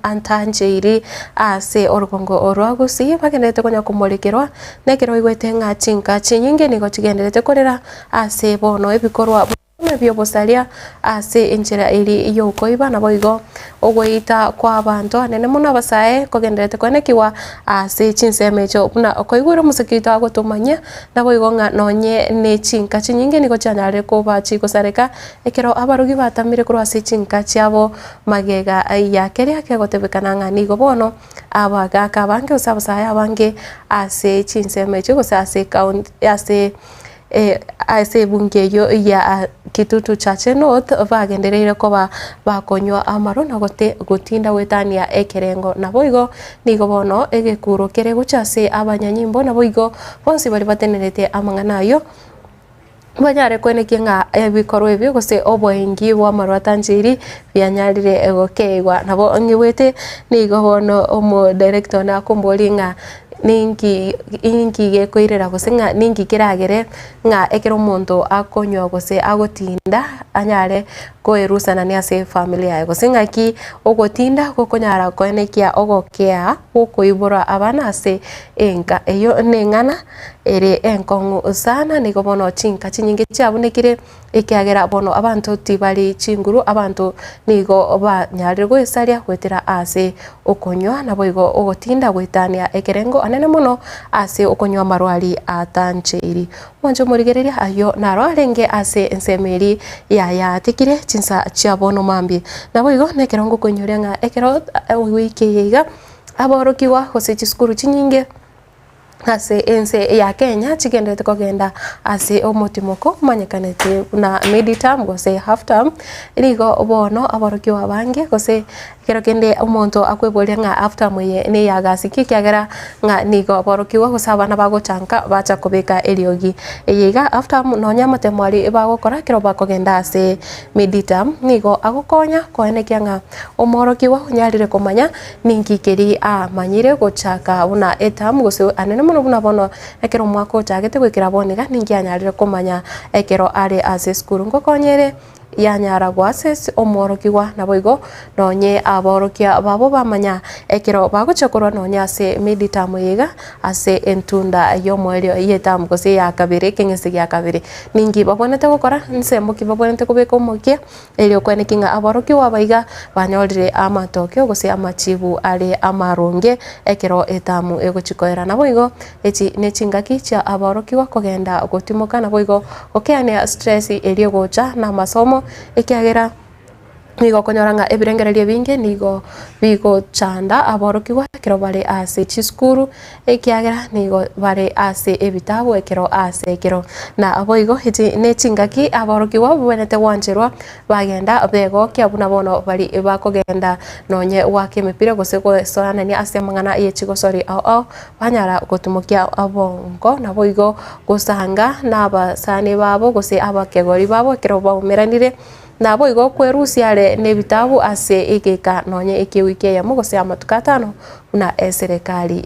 atancheiri ase orogongo orwa Gusii bagenderete konya komorekerwa, na ekero oigwete ng'a chinka chinyinge nigo chigenderete korera ase bono ebikorwa buna ebi'obosaria ase enchera eria y'okoiba, naboigo ogoita kw'abanto anene mono abasae kogenderete koenekigwa ase chinsemo echio buna okoigwera omosike oito agotomanyia, naboigo ng'a nonye ne chinka chinyinge nigo chianyarire koba chigosareka Ekero abarogi batamire korwa ase chinka chiabo magega ya keria kegotebekana ng'a nigo bono abagaaka abange gose abasae abange ase chinsemo echio gose ase ekaunti ase ase ebunge eyio ya Kitutu Chache North bagendereire koba bakonywa amarwa na gotinda goetania ekerengo. Naboigo nigo bono egekuro kere gocha ase abanyanyimbo naboigo bonsi baria batenerete amang'ana ayio. Banyare koenekia ng'a ebikorwa ebio gose oboengi bw'amarwa atancheiri bianyarire gokeigwa. Nabo ng'igwete nigo bono omodirector one akomboria ng'a ninki inki gekoirera gose ng'a ninki keragere ng'a ekero omonto akonywa gose agotinda anyare koerusanania ase efamiri yaye gose ng'aki ogotinda gokonyara koenekia ogokea gokoibora abana ase enka. Eyio neng'ana. Ere enkong'u sana, nigo bono chinka chinyinge chiabunekire, ekiagera bono abanto tibari chinguru, abanto nigo banyarire goesaria goetera ase okonywa, naboigo ogotinda goetania ekerengo anene mono ase okonywa amarwari atancheiri. Mwanche omorigereria ayio naro arenge ase ensemo eria yayatekire chinsa chia bono mambia. Naboigo nekero ngokoinyoria ng'a ekero ewiki eye iga, aborokigwa gose chisukuru chinyinge. Ase ense ya Kenya chigenderete kogenda ase omotimoko omanyekanete buna mid term gose half term, nigo bono aborokigwa abange gose ekero kende omonto akweboria ng'a half term eye neya gasi ki ekiagera ng'a nigo aborokigwa gose abana bagochanka bacha kobeka eriogi. Eye iga half term nonya amatemo aria bagokora ekero bakogenda ase mid term nigo agokonya koenekia ng'a omworokigwa onyarire komanya Ninki keria amanyire gochaka buna etamu gose anene mono buna bono ekero omwaka ochagete goikera bono iga ninki anyarire komanya ekero are ase esukuru ngokonya ere yanyara go assess omworokigwa naboigo nonye aborokia babo bamanya ekero bagochia korwa nonye ase mid term eye iga ase entunda y'omoerio y'etamu gose eya kabere ekeng'ese gia kabere ninki babwenerete gokora nsemo ki babwenerete kobeka omokia. Erio kweneki ng'a aborokigwa abaiga banyorire amatokeo gose amachibu are amaronge ekero etamu egochia koera. Naboigo echi nechingaki chia aborokigwa kogenda gotimoka naboigo gokeania stress eria egocha namasomo ekiagera. Nigo okonyora ng'a ebirengererio ebinge nigo bigochanda aborokigwa ekero bare ase chisukuru, ekiagera nigo bare ase ebitabu ekero ase ekero. Na boigo echi ne chingaki aborokigwa babwenerete gwancherwa bagenda begokia buna bono bari bakogenda nonye goaka emepira gose goesoanania ase amang'ana ye chigosori ao ao, banyara gotimokia obongo naboigo gosanga na abasani babo gose abakegori babo ekero baumeranire. Naboigo kwerusia are nebitabu ase egeka nonye ekiewiki eyemo gose amatuko atano buna eserekari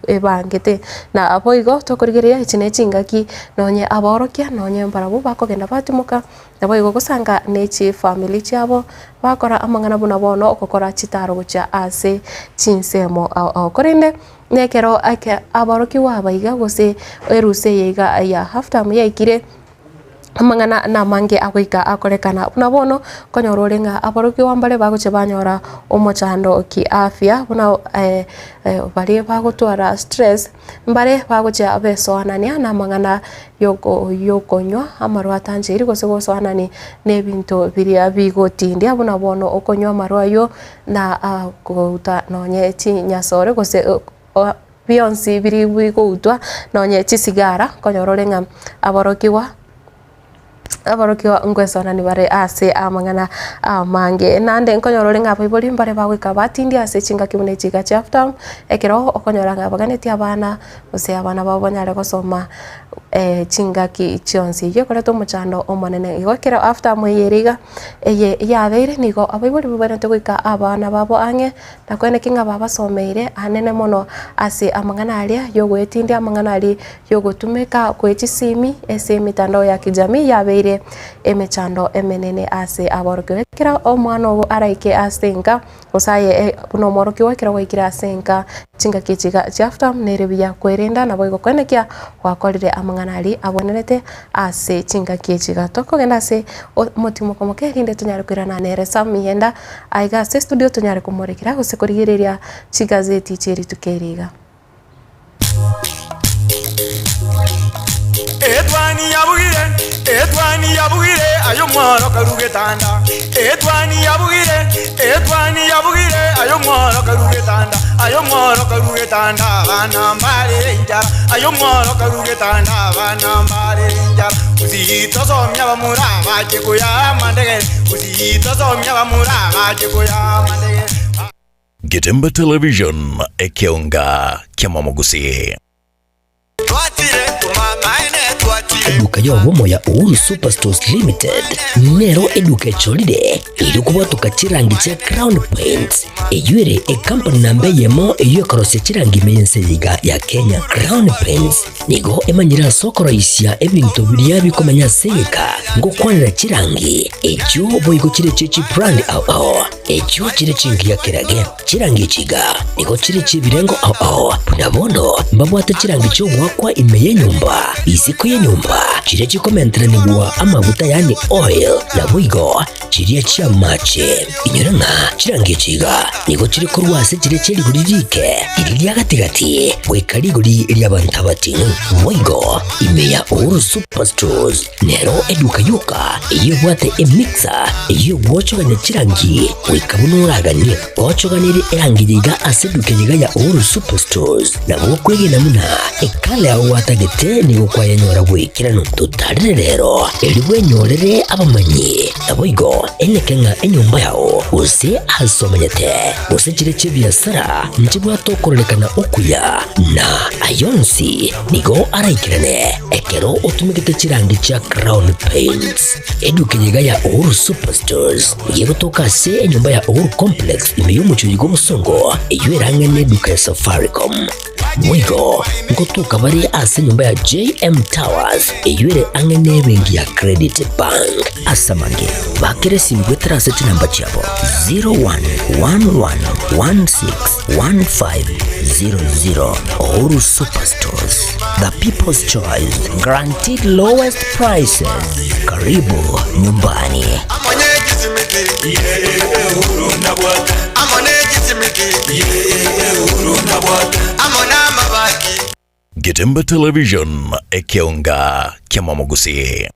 ebangete. Naboigo tokorigereria echi ne chingaki nonye abaorokia nonye mbarabwo bakogenda batimoka, naboigo gosanga ne chifamiri chiabo bakora amang'ana buna bono ogokora chitaro gochia ase chinsemo ao ao. Korende nekero eke abaorokigwa aba iga gose erusa eye iga ya half term yaikire. Amang'ana namange agoika akorekana buna bono, nkonyora ore ng'a aborokigwa mbare bagochia banyora omochando kiafya buna baria bagotwara stress, mbare bagochia besoanania na amang'ana yoko yokonywa amarwa atancheiri gose gosoanani na ebinto biria bigotindia buna bono okonywa amarwa aywo na kouta nonye chinyasore gose. Bionsi biria bigoutwa, nonye chisigara, nkonyora ore ng'a aborokigwa aborokigwa nkoesoanani bare ase amang'ana amange. Naende nkonyora ore ng'a abaibori mbare bagoika batindie ase chingaki buna echi iga chia half term, ekero okonyora ng'a baganetie abana gose abana babo banyare gosoma chingaki chionsi. Eyio ekoreta omochando omonene. Igo ekero half term eye ere iga, eye yabeire nigo abaibori babwenerete goika abana babo ang'e. Nakweneki ng'a babasomeire anene mono ase amang'ana aria y'ogoetindia amang'ana aria y'ogotumeka kwe chisimi ase emitandao ya kijamii yabeire emechando emenene ase aborokigwa. Ekero omwana ogo araike ase enka gose aye buna omworokigwa ekero gwaikire ase enka chingaki echi iga chia half term nere buya kwerenda naboigo kwenekia gwakorire amang'ana aria abwenerete ase chingaki echi iga. Tokogenda ase omotimoko omoke erinde tonyare koirana nere Sammy enda. Aiga ase estudio tonyare komorekera gose korigereria chigazeti chie rituko eri iga. Etwani yabugire, etwani yabugire, aye omworo karu getanda. Etwani yabugire, etwani yabugire, aye omworo karu getanda. Aye omworo karu getanda, abana mbare enchara. Aye omworo karu getanda, abana mbare enchara. Gusii tosomia abamura bache koyaa amandegere. Getembe Television, ekeonga ki'amamogusii. Eduka y'obomo ya Uhuru Superstores Limited nero eduka echorire erio kobwatoka chirangi chia Crown Paints eyio ere ekampani namba eyemo eyio ekorosia chirangi ime y'ense eye iga ya Kenya. Crown Paints Nigo emanyire ase okoroisia ebinto biria bikomenya ase egeka, ngokwanera chirangi, echio boigo chire chie chibrand ao ao, echio chire chingiya kerage. Chirangi echi iga nigo chire chi'ebirengo ao ao, buna bono mbabwate chirangi chi'ogoakwa ime y'enyomba, isiko y'enyomba, chiria chikomenteranigwa amaguta yaani oil, naboigo chiria chi'amache. Inyora ng'a chirangi echi iga nigo chire korwa ase chiria chie rigori riike, riria ria gati-gati, goika rigori ri'abanto abating'u. Boigo ime ya Uhuru Superstores nero eduka yoka eyio ebwate emixer eyio egwochogania chirangi goika buna oraganie. Gochoganerie erangi eye iga ase eduka eye iga ya Uhuru Superstores nabo okwegena buna ekala yao gwatagete nigo kwayenyora goikeranu. Totarire rero erio bwenyorere abamanyi. Naboigo eneke ng'a enyomba yao, gose aase omenyete, gose chire chi'ebiasara, nchibwate okororekana okuya, na ayio onsi nigo araikerane ekero otumegete chirangi chia Crown Paints. Eduka eye iga ya Uhuru Superstores nigo egotoka ase enyomba ya Uhuru Complex ime y'omochie oyo bw'obosongo, eyio erang'e neduka ya Safaricom. Boigo ngotoka bare ase enyomba ya JM Towers eyio ere ang'e n'ebenki ya Credit Bank. Ase amange bakere esimi goetera ase chinamba chiabo 0111161500. Uhuru Superstores, the people's choice, guaranteed lowest prices. Karibu nyumbani. Getembe Television, ekeonga ki'amamogusii.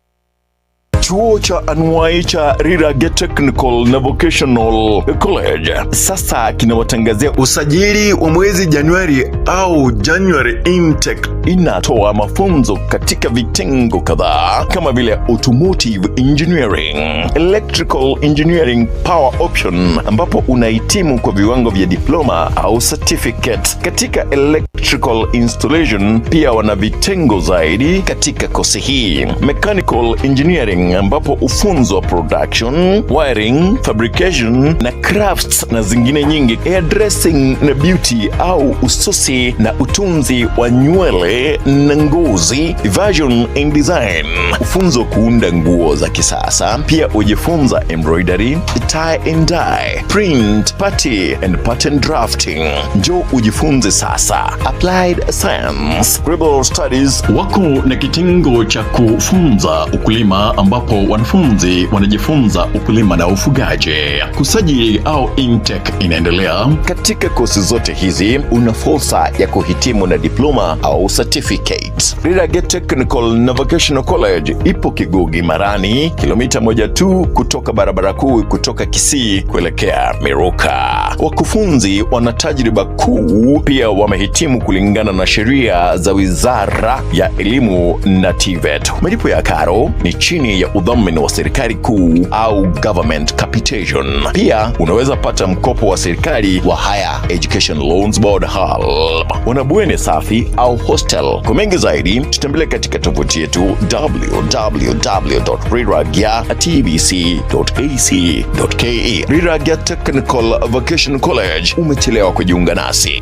Chuo cha anuai cha Rirage Technical na Vocational College sasa kinawatangazia usajili wa mwezi Januari au January intake. Inatoa mafunzo katika vitengo kadhaa kama vile automotive engineering, electrical engineering power option, ambapo unahitimu kwa viwango vya diploma au certificate katika electrical installation. Pia wana vitengo zaidi katika kosi hii, mechanical engineering, ambapo hufunzwa production, wiring, fabrication na crafts na zingine nyingi, hairdressing na beauty au ususi na utunzi wa nywele na ngozi, fashion and design, ufunzo kuunda nguo za kisasa. Pia hujifunza embroidery, tie and dye, print, party and pattern drafting. Njoo ujifunze sasa. Applied Science, Global Studies wako na kitengo cha kufunza ukulima ambapo wanafunzi wanajifunza ukulima na ufugaji. Kusajili au intake inaendelea. Katika kosi zote hizi una fursa ya kuhitimu na diploma au certificate. Rirage Technical na Vocational College ipo Kigugi Marani, kilomita moja tu kutoka barabara kuu kutoka Kisii kuelekea Miruka. Wakufunzi wana tajriba kuu, pia wamehitimu kulingana na sheria za Wizara ya Elimu na TVET. Malipo ya karo ni chini ya udhamini wa serikali kuu au government capitation. Pia unaweza pata mkopo wa serikali wa Higher Education Loans Board HELB. Wana bweni safi au hostel. Kwa mengi zaidi, tutembelee katika tovuti yetu www.riragya.tbc.ac.ke. Riragya Technical Vocational College, umechelewa kujiunga nasi.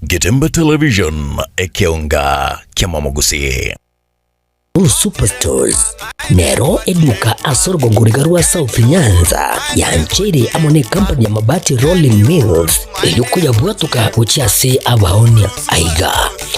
Getemba Television, ekeonga kya Mamagusi. Superstores nero eduka ase orogongoriga rwa South Nyanza yancheire amo ne company ya Mabati Rolling Mills erio koyabwatoka gochia ase abaonia aiga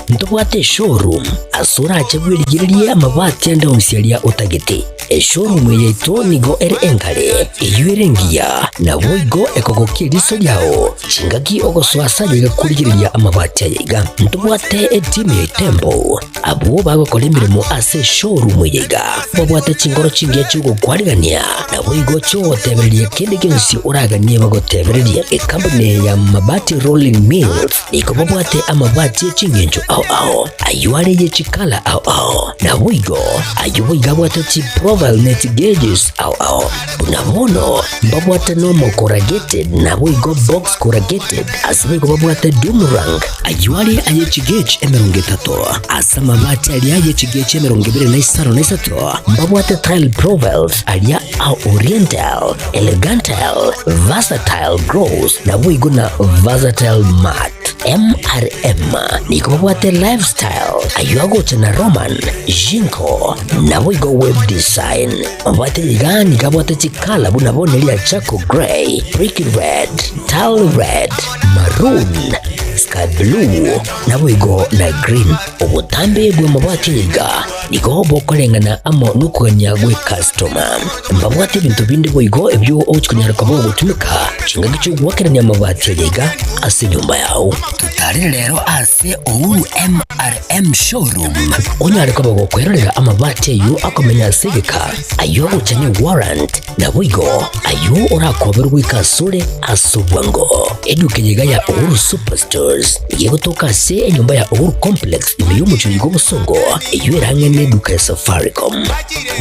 ntobwate eshowroom ase orache bwerigererie amabati ande onsi aria otagete eshowroom eye yaito nigo ere engare eyio ere engiya naboigo ekogokia eriso riao chingaki ogosoa ase aye iga korigereria amabati aya iga ntobwate etimu ya Itembo Abwo bagokora emeremo ase eshowroom eye iga babwate chingoro chingiya chi'ogokwarigania, naboigo chi'ogotebereria kende gionsi oraganie bagotebererie. Ekampuni eye ya Mabati Rolling Mills nigo babwate amabati e chingencho ao ao, ayio are ye chikala ao ao, naboigo ayio boigo abwate chiprofile ne chigeges ao ao. Buna bono mbabwate normal corrugated naboigo box corrugated, ase boigo babwate doom rank, Ayio are aye chigechi emerongo etato, ase amabati aria aye chigechi emerongo ebere na isano na isato, mbabwate tile profiles aria a oriental, elegantal, versatile gross, naboigo na versatile matte. MRM nigo babwate lifestyle, ayio agocha na Roman, Jinko, naboigo web design. Mabwate iga nigo abwate chikala buna bono eria charcoal grey, brick red, tile red, maroon, sky blue, naboigo na green. Obotambe bw'amabati aya iga nigo bokoreng'ana amo nokogania gw'ecustoma. Mbabwate ebinto binde boigo ebio ogochia konyara koba ogotumeka chingaki chi'ogoakerania amabati aya iga ase enyomba yao. Totarere rero ase Uhuru MRM Showroom onyare koba gokwerorera amabati ayio akomenya ase egeka, ayio agocha ne warrant, Naboigo ayio orakoberwe goika asore ase obwango. Eduka eye iga ya Uhuru Superstores nigo egotoka ase enyomba ya Uhuru Complex ime y'omochie oyo bw'obosongo, eyio ere ang'e n'eduka ya Safaricom.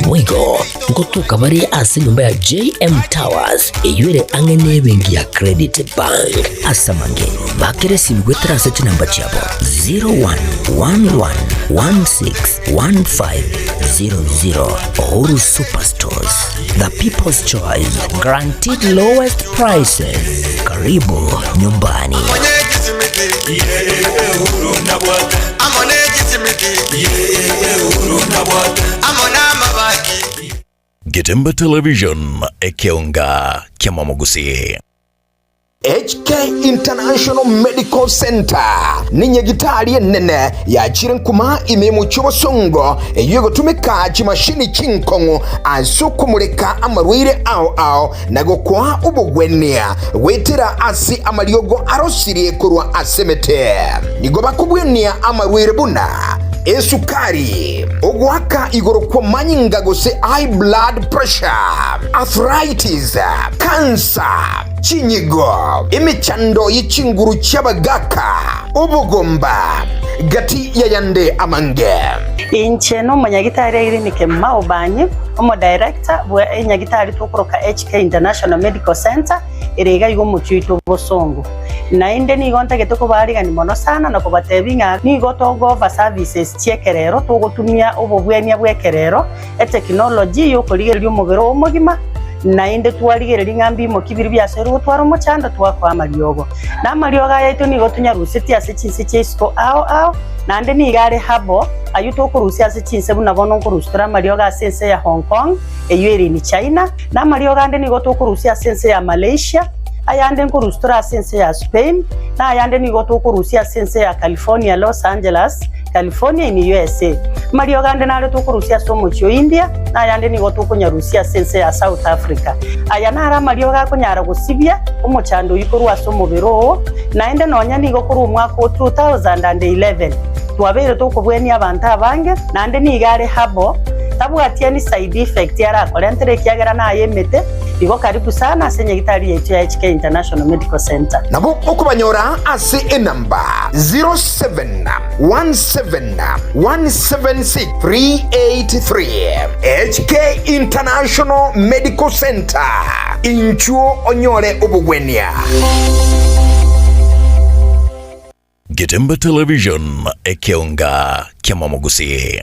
Boigo ngotoka bare ase enyomba ya JM Towers eyio ere ang'e n'ebenki ya Credit Bank. Ase amange, bakera esimi goetera ase chinamba chiabo 0111161500. Uhuru Superstores. The People's Choice, guaranteed lowest prices. Karibu nyumbani. Getemba Television, ekeonga kia Mamagusi. HK International Medical Centre nenyagitari enene yachire nkuma ime y'omochie obosongo eyio egotumeka chimashini chinkong'u ase okomoreka amarwaire ao ao na gokoa obogwenia goetera ase amariogo arosirie korwa ase emete. Nigo bakobwenia amarwaire buna esukari, ogoaka igoro kw'amanyinga gose high blood pressure, arthritis, cancer, chinyigo, emechando ye chinguru chi'abagaaka, obogomba, gati y'ayande amange. Inche nomonyagitari Irene Kemuma Obanyi, omodirector bwe enyagitari tokoroka HK International Medical Centre ere iga iga omochie oito Bosongo. Naende nigo ntagete kobaarigania mono sana na kobatebia ng'a nigo togo-offer services chi'ekerero, togotumia obobwenia bw'ekerero, Etekinoloji y'okorigereria omobere oo omogima, naende twarigereria ng'a mbimoki biria biasoirwe gotwara omochando twakoa amariogo. Na amariogo aya aito nigo tonyarusetie ase chinse chia isiko ao ao, naende nigo are herbal, ayio tokorusia ase chinse buna bono nkorusia tore amariogo ase ense ya Hong Kong, eyio ere in China, na amariogo ande nigo tokorusia ase ense ya Malaysia, ayande nkorusia tore ase ense ya Spain, na ayande nigo tokorusia ase ense ya California, Los Angeles, California in USA. Amariogo ande nare tokorusia ase omochie o India, na ayande nigo tokonyarusia ase ense ya South Africa. Aya naro amariogo akonyara gosibia omochando oyio korwa ase omobere oo, naende nonya nigo korwa omwaka o 2011 twabeire tokobwenia abanto abange, naende nigo are herbal, tabwati any side effect arakorentere ekiagera naye emete, igo karibu sana ase nyagitari yaito ya HK International Medical Centre. Nabo okobanyora ase enamba 0717176383 HK International Medical Centre, inchuo onyore obogwenia. Getembe Television, ekeonga ki'amamogusii.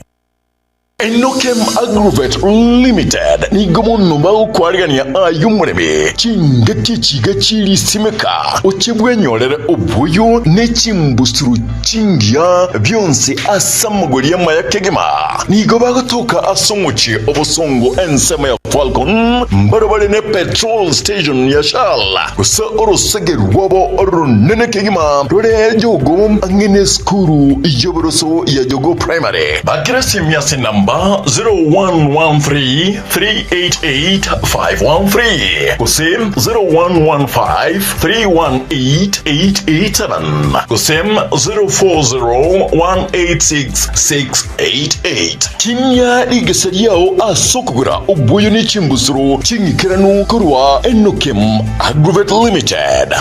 Enokem Agrovet Limited nigo mono bagokwarigania aye omoremi chingaki echiga chirisimeka, oche bwenyorere oboyo ne chimbusuro chingiya bionsi ase amagori amaya kegima. Nigo bagotoka ase omochie obosongo ensemo ya Falcon, mbarabare ne petrol station ya Shell, gose orosege rwabo oronene kegima rore Jogoo ang'e nesukuru y'oboroso ya Jogoo Primary. Bakera esimi ase enamba 0113 388 513 gose 0115 318 887 gose 040 186 688. Tinyia rigesa riao ase okogora oboyo ne chimbusuro ching'ikeranu korwa Enokem Agrovet Limited.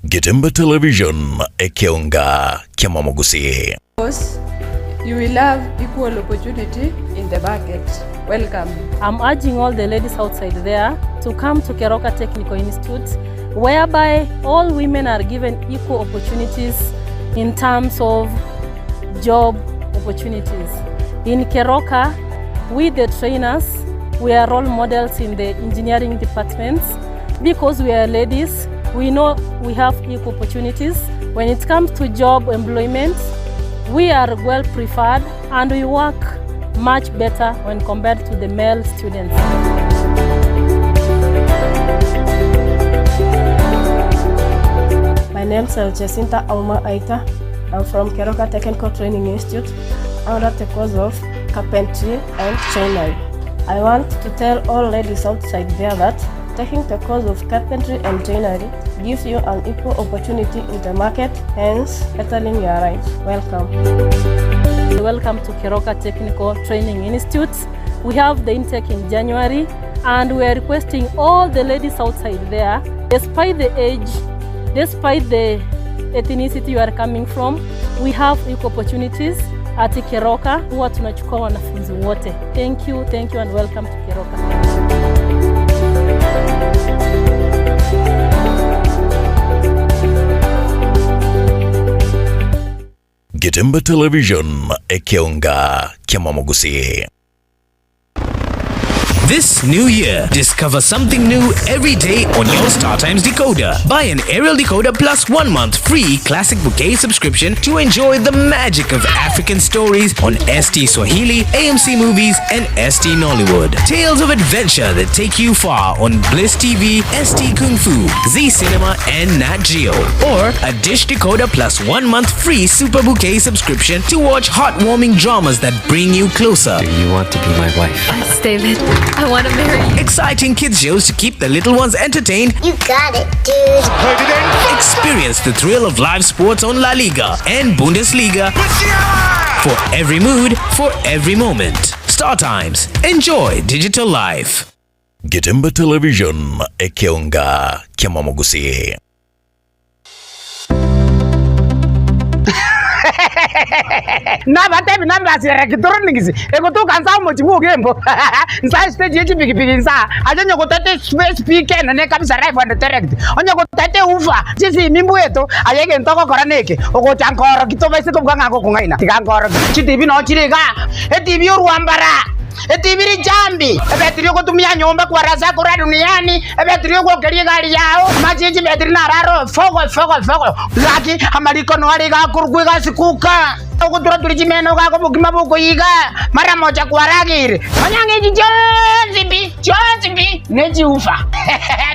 Getembe Television, ekeonga ki'amamogusii. You will have equal opportunity in the market. Welcome. I'm urging all the ladies outside there to come to Keroka Technical Institute, whereby all women are given equal opportunities in terms of job opportunities. In Keroka, we the trainers, we are role models in the engineering departments. Because we are ladies, we know we have equal opportunities. When it comes to job employment, we are well preferred and we work much better when compared to the male students. My name is Jacinta Auma Aita. I'm from Keroka Technical Training Institute under the course of carpentry and joinery. I want to tell all ladies outside there that taking the course of carpentry and joinery gives you an equal opportunity in the market, hence bettering your life. Welcome. Welcome to Keroka Technical Training Institute. We have the intake in January and we are requesting all the ladies outside there, despite the age, despite the ethnicity you are coming from, we have equal opportunities at Keroka. Huwa tunachukua wanafunzi wote. Thank you, thank you and welcome to Keroka. Getembe Television, ekeonga ki'amamogusii. This new year, discover something new every day on your StarTimes decoder. Buy an aerial decoder plus 1 month free Classic Bouquet subscription to enjoy the magic of African stories on ST Swahili, AMC Movies, and ST Nollywood. Tales of adventure that take you far on Bliss TV, ST Kung Fu, Z Cinema, and Nat Geo. Or a dish decoder plus 1 month free Super Bouquet subscription to watch heartwarming dramas that bring you closer. Do you want to be my wife? Yes, David. I want to marry you. Exciting kids shows to keep the little ones entertained. You got it, dude. Experience the thrill of live sports on La Liga and Bundesliga. For every mood, for every moment. Star Times. Enjoy digital life. Getembe Television, ekeonga kiamamogusi. Nabatebi numbers ya electronics egotoka nsa omochi bwa ogembo nsa stage ye chipikipiki nsa aye onye gotete speaker enene kabisa live and direct onye gotete woofer chisimi mbweto aye egento ogokora neke ogocha nkoroki tobaise kobuga ng'a ngokong'aina tiga nkoroki chitibi noo chire igaa etibi orwambara etibi richambi ebetiri ogotumia nyomba kwarasa korwa duniani ebetiri ogwokeria egari yao amache ye chibetiri naro aro fogo fogo fogo gaki amariko noa are iga akorokwa egasi kuka ogotura-turia chimeno gaka obokima bokoiga mara mocha kwarageire nonya ng'a echi chionsi pi chionsi pi ne chiufa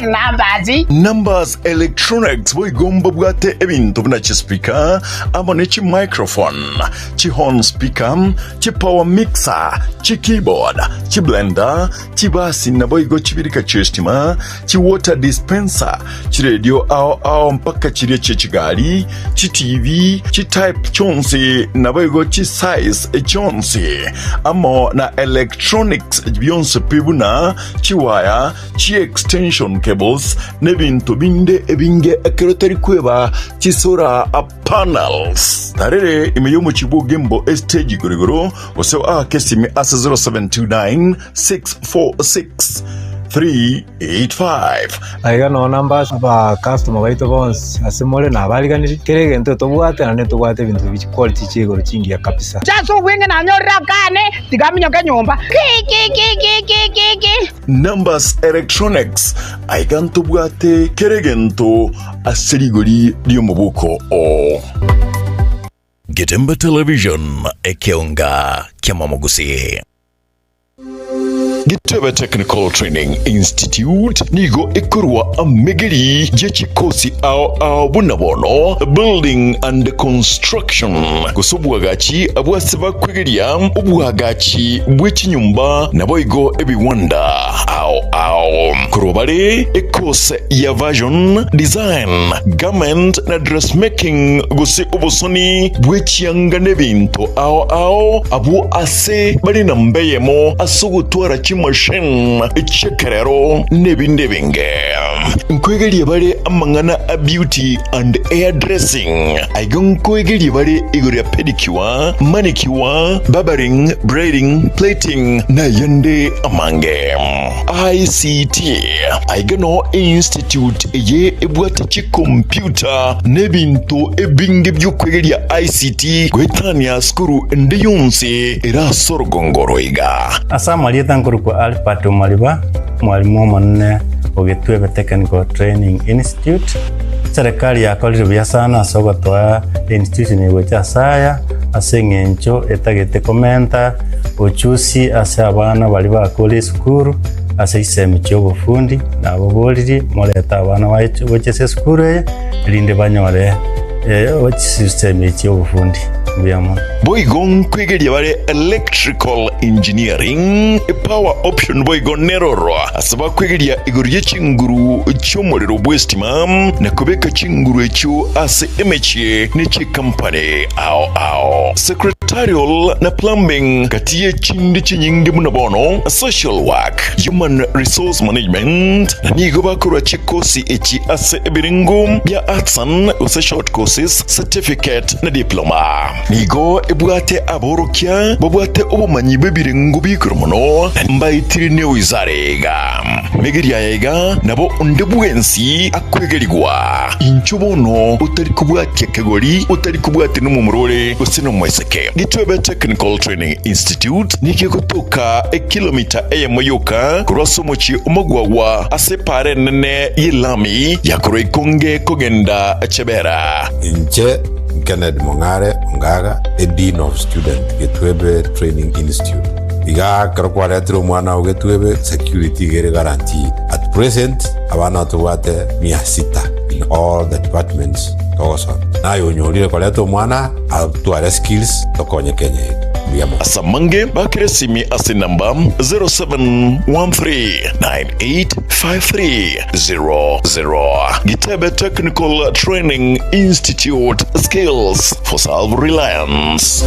numbers. Numbers Electronics boigo mbabwate ebinto buna chispeaker amo ne chimicrophone, chihorn speaker, chipower mixer, chikeyboard, chiblender, chibasi naboigo chibirika chi'estima, chiwater dispenser, chiredio ao ao mpaka chiria chie chigari, chiTV, chitype chionsi naboigo chisize chionsi, amo na electronics bionsi pi buna chiwaya, chiextension cables, nebinto binde ebinge ekero tari kweba chisora panels. Tarere ime y'omochie bw'Ogembo estage igoro igoro, gose oake esimi ase 0729 646 385. Aiga nonya namba aba customer baito bonsi ase more nabariganirie, kera egento tobwate naende ntobwate ebinto bi chiquality chia igoro chingiya kabisa. Inche ase obweng'e nanyorire akane, tiga aminyoke nyomba. Ki-ki-ki-ki-ki-ki-ki. Numbers Electronics, aiga ntobwate kera egento ase rigori ri'omobuko oo. Getembe Television, ekeonga ki'amamogusii. Gitebe Technical Training Institute nigo ekorwa amegeri ye chikosi ao ao buna bono Building and Construction gose obwagachi bw'ase bakwegeria obwagachi bwe chinyomba naboigo ebiwanda ao ao. Korwa bare ekose ya Fashion Design, Garment na Dressmaking gose obosoni bwe chianga n'ebinto ao ao abwo ase bare namba eyemo ase ogotwara chimachine chi'ekerero n'ebinde ebinge. Nkoegeria bare amang'ana a beauty and hair dressing. Aiga nkoegeria bare igoro ya pedicure, manicure, barbering, braiding, plaiting nayande amange. ICT Aiga noo einstitute eye ebwate chikompyuta na ebinto ebinge bi'okwegeria ICT goetania sukuru ende yonsi ere ase orogongo oro iga. Ase amarieta nkorokwa Albert Omariba, omwalimu omonene o Gitwebe Technical Training Institute. Eserekari yakorire buya sana ase ogotoa einstitution eye gocha ase aya ase eng'encho etagete komenta ochusi ase abana baria bakure esukuru ase chisemi chi'obofundi, nababoririe morete abana baye gocha ase esukuru eye, erinde banyore chisemi chi'obofundi. Mbuya mono. Boigo nkwegeria bare electrical engineering, power option boigo neroro ase bakwegeria igoro ye chinguru chi'omorero bw'estima na kobeka chinguru echio ase emechie ne chikampani ao ao. Secretarial na plumbing gati y'echinde chinyinge buna bono social work, human resource management na nigo bakorwa chikosi echi ase ebirengo bia artisan gose short courses, certificate na diploma. Nigo ebwate aborokia babwate obomanyi bw'ebirengo bi'igoro mono na mbaetire newizara iga. Megeria aya iga nabo onde bwensi akwegerigwa. Inchuo bono otari kobwatia kegori, otari kobwatia nomomura ore gose nomoiseke. Gitwebe Technical Training Institute nigo egotoka ekilomita eyemo yoka korwa ase omochie omogwagwa ase epaara enene y'elami ya korwa Ikonge kogenda Chebera. Inche Kennedy Mong'are Ongaga, a Dean of Student, Getwebe Training Institute. Iga ekero kwaretire omwana oo Getwebe, security iga ere guaranteed. At present, abana tobwate mia sita in all the departments togosomia. Naye onyorire koreta omwana atware skills tokonye Kenya yetu. Mbuya mono. Ase amange bakere esimi ase enamba 0713985300. Gitebe Technical Training Institute, skills for self-reliance.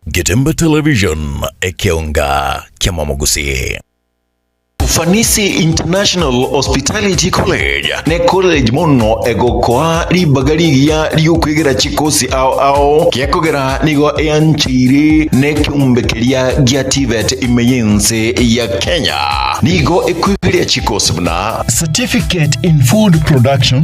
Getembe Television, ekeonga kiamamogusii. Ufanisi International Hospitality College ne college mono egokoa ribaga rigiya riokwegera chikosi ao ao gekogera nigo eancheire nekeombe keria gia TVET ime yense ya Kenya. Nigo ekwegeria chikosi buna Certificate in Food Production,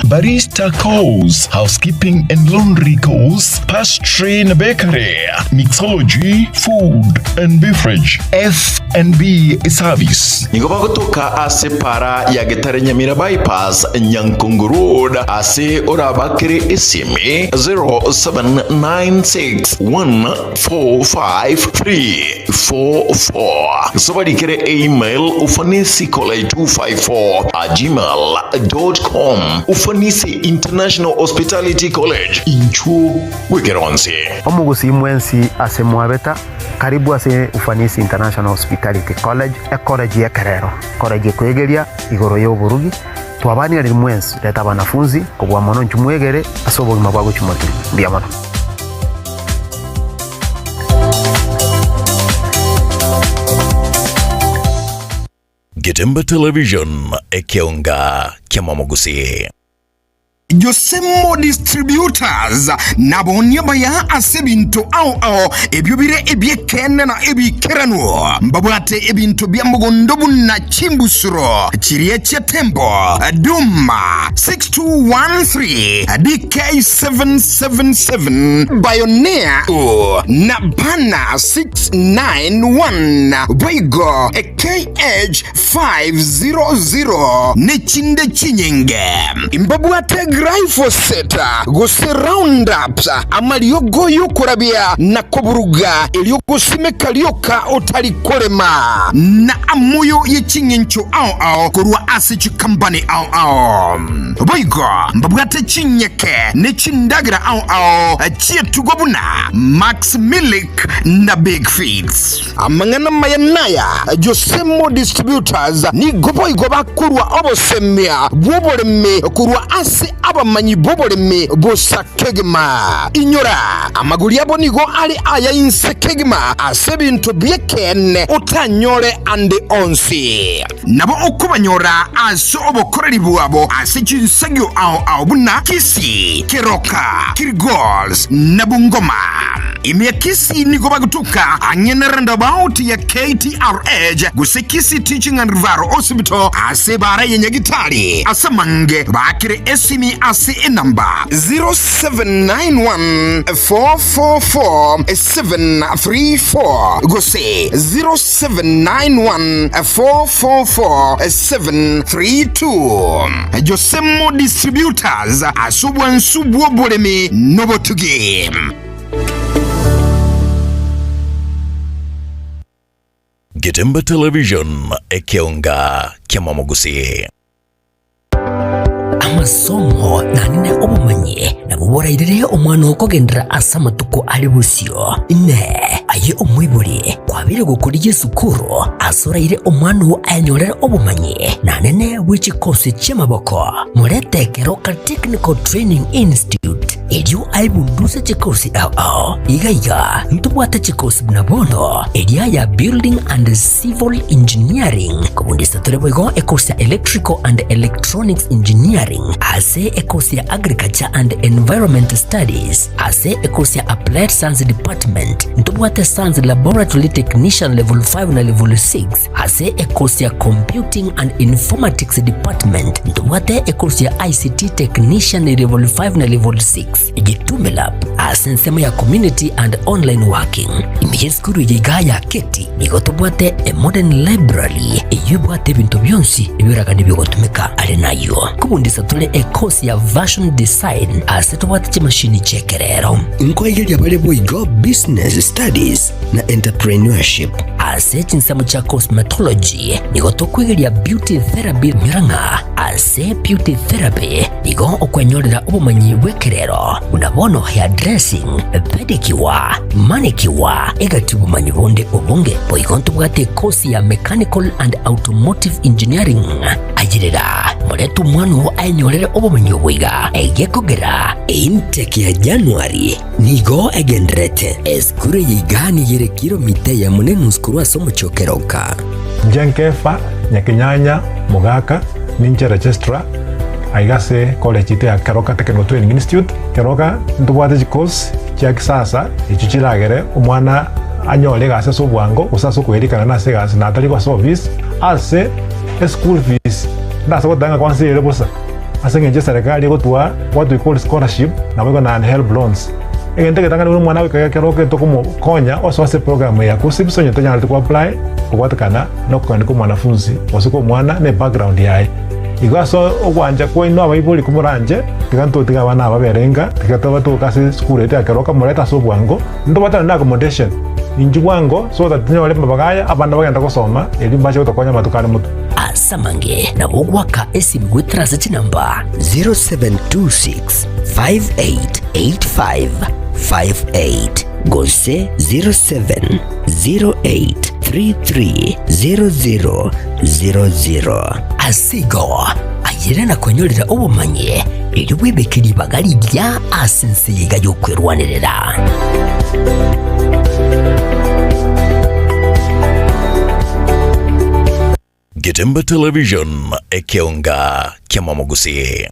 Barista Course, Housekeeping and Laundry Course, Pastry and Bakery, Mixology, Food and Beverage, F&B Service. Nigo bagotoka ase para ya Getare Nyamira Bypass, Nyankongo Road, ase orabakere esimi 0796145344. Gose obarikere email ufanisicollege254@gmail.com. Ufanisi International Hospitality College, inchuo bw'ekeronsi. Omogusii mwensi ase mwabeta, karibu ase Ufanisi International Hospitality College, ecollege y'ekerero, college ekoegeria igoro y'oborugi. Twabanire mwensi, reta abanafunzi, kobua mono inchuo mwegere ase obogima bwa gochia motwe. Mbuya mono. Getembe Television, ekeonga kiamamogusii. Josemo Distributors nabaonie abaya ase ebinto ao ao ebio bire ebi'ekeene na ebiikeranu. Mbabwate ebinto bia mogondo buna chimbusuro chiria chia Tembo, Duma 6213, DK777, Bioneer na Bana 691, boigo KH 500 ne chinde chinyinge. Mbabwate glyphosate gose Roundup, amariogo y'okorabia na koburuga, erio gosimeka rioka otari korema, na amoyo ye ching'encho ao ao korwa ase chikambani ao ao. Boigo mbabwate chinyeke ne chindagera ao ao chi'etugo buna Max Milk na Big Feeds. Amang'ana amaya naya, Josemo Distributors nigo boigo bakorua obosemia bw'oboremi korwa ase abamanyi b'oboremi bosa kegima. Inyora, amagori abo nigo are aya inse kegima ase ebinto bi'ekeene otanyore ande onsi. Nabo okobanyora ase obokoreri bwabo ase chinsagio ao ao buna Kisii, Keroka, Kilgoris na Bungoma. Ime ya Kisii nigo bagotoka ang'e na roundabout ya KTRH gose Kisii Teaching and Referral Hospital ase ebara ya Nyagitari. Ase amange baakere esimi ase enamba 0791 444 734 gose 0791 444 732. Josemo Distributors ase obwansu bw'oboremi nobotugi. Getembe Television, ekeonga kiamamogusii. Amasomo naende obomanyi nabwo borairere omwana oo kogenderera ase amatuko are bosio. Inee! Aye omoibori, kwabeire gokorigia esukuru ase oraire omwana oo ayenyorere obomanyi naende bwe chikosi chi'amaboko? Morete Keroka Technical Training Institute erio aebunduse chikosi ao ao. Iga iga ntobwate chikosi buna bono eria ya Building and Civil Engineering, kobundisa tore boigo ekosi ya Electrical and Electronics Engineering, ase ekosi ya Agriculture and Environment Studies, ase ekosi ya Applied Science Department ntobwate. Ntobwate Science Laboratory Technician Level 5 na Level 6 ase ekosi ya Computing and Informatics Department. Ntobwate ekosi ya ICT Technician Level 5 na Level 6. Gitume Lab ase ensemo ya Community and Online Working. Ime y'esukuru eye igaa ya Keti nigo tobwate a modern library eyio ebwate ebinto bionsi ebioragani bigotumeka. Are nayio kobundisa tore ekosi ya Fashion Design ase tobwate chimashini chi'ekerero. Nkoigeria bare boigo Business Studies na Entrepreneurship. Ase chinsemo chia Cosmetology nigo tokwegeria Beauty Therapy nyora ng'a ase Beauty Therapy nigo okwenyorera obomanyi bw'ekerero buna bono hairdressing, pedicure, manicure, egati obomanyi bonde obonge. Boigo ntobwate ekosi ya Mechanical and Automotive Engineering. Ayerera, morete omwana oo aenyorere obomanyi obo iga, egekogera Intake ya January nigo egendererete. Esukuru eye iga nigo ere kilomita eyemo na enusu korwa ase omochie o Keroka. Inche Nkefa Nyakenyanya Mogaka, ninche registrar aiga ase college yaito ya Keroka Technical Training Institute. Keroka ntobwate chicourse chia kisasa echio chiragere omwana anyore egasi ase obwango gose ase okoerikana nase egasi na atari ase office ase eschool fees ndase goteba ng'a kwansa ere bosa. Ase engencho eserekari egotwaa what we call scholarship naboigo na HELB loans. Egento egetang'ani buna omwana goika ekero tokomokonya osoa ase eprogram ya KUCCPS onye tonyareti ko apply kobwatekana na okogania kwa omwanafunzi gose kwa omwana na ebackground yaye. Igo ase ogwancha kwaino abaibori komoranche tiga ntotige abana aba babere inga tiga tobatoke ase esukuru yaito ya Keroka morete ase obwango ntobwatane na accommodation inchuo bwango so that tonyore amabaga aya abana bagende gosoma erio mbache gotokonya amatuko are motwe. Ase amange nabo ogoaka esimi goetera ase chinamba 0726 5885 58 gose 0708 3300 00. Ase igo, ayere na kwenyorera obomanyi, erio bwebeke ribaga rigiya ase ense eye iga y'okwerwanerera. Getembe Television, ekeonga ki'amamogusii.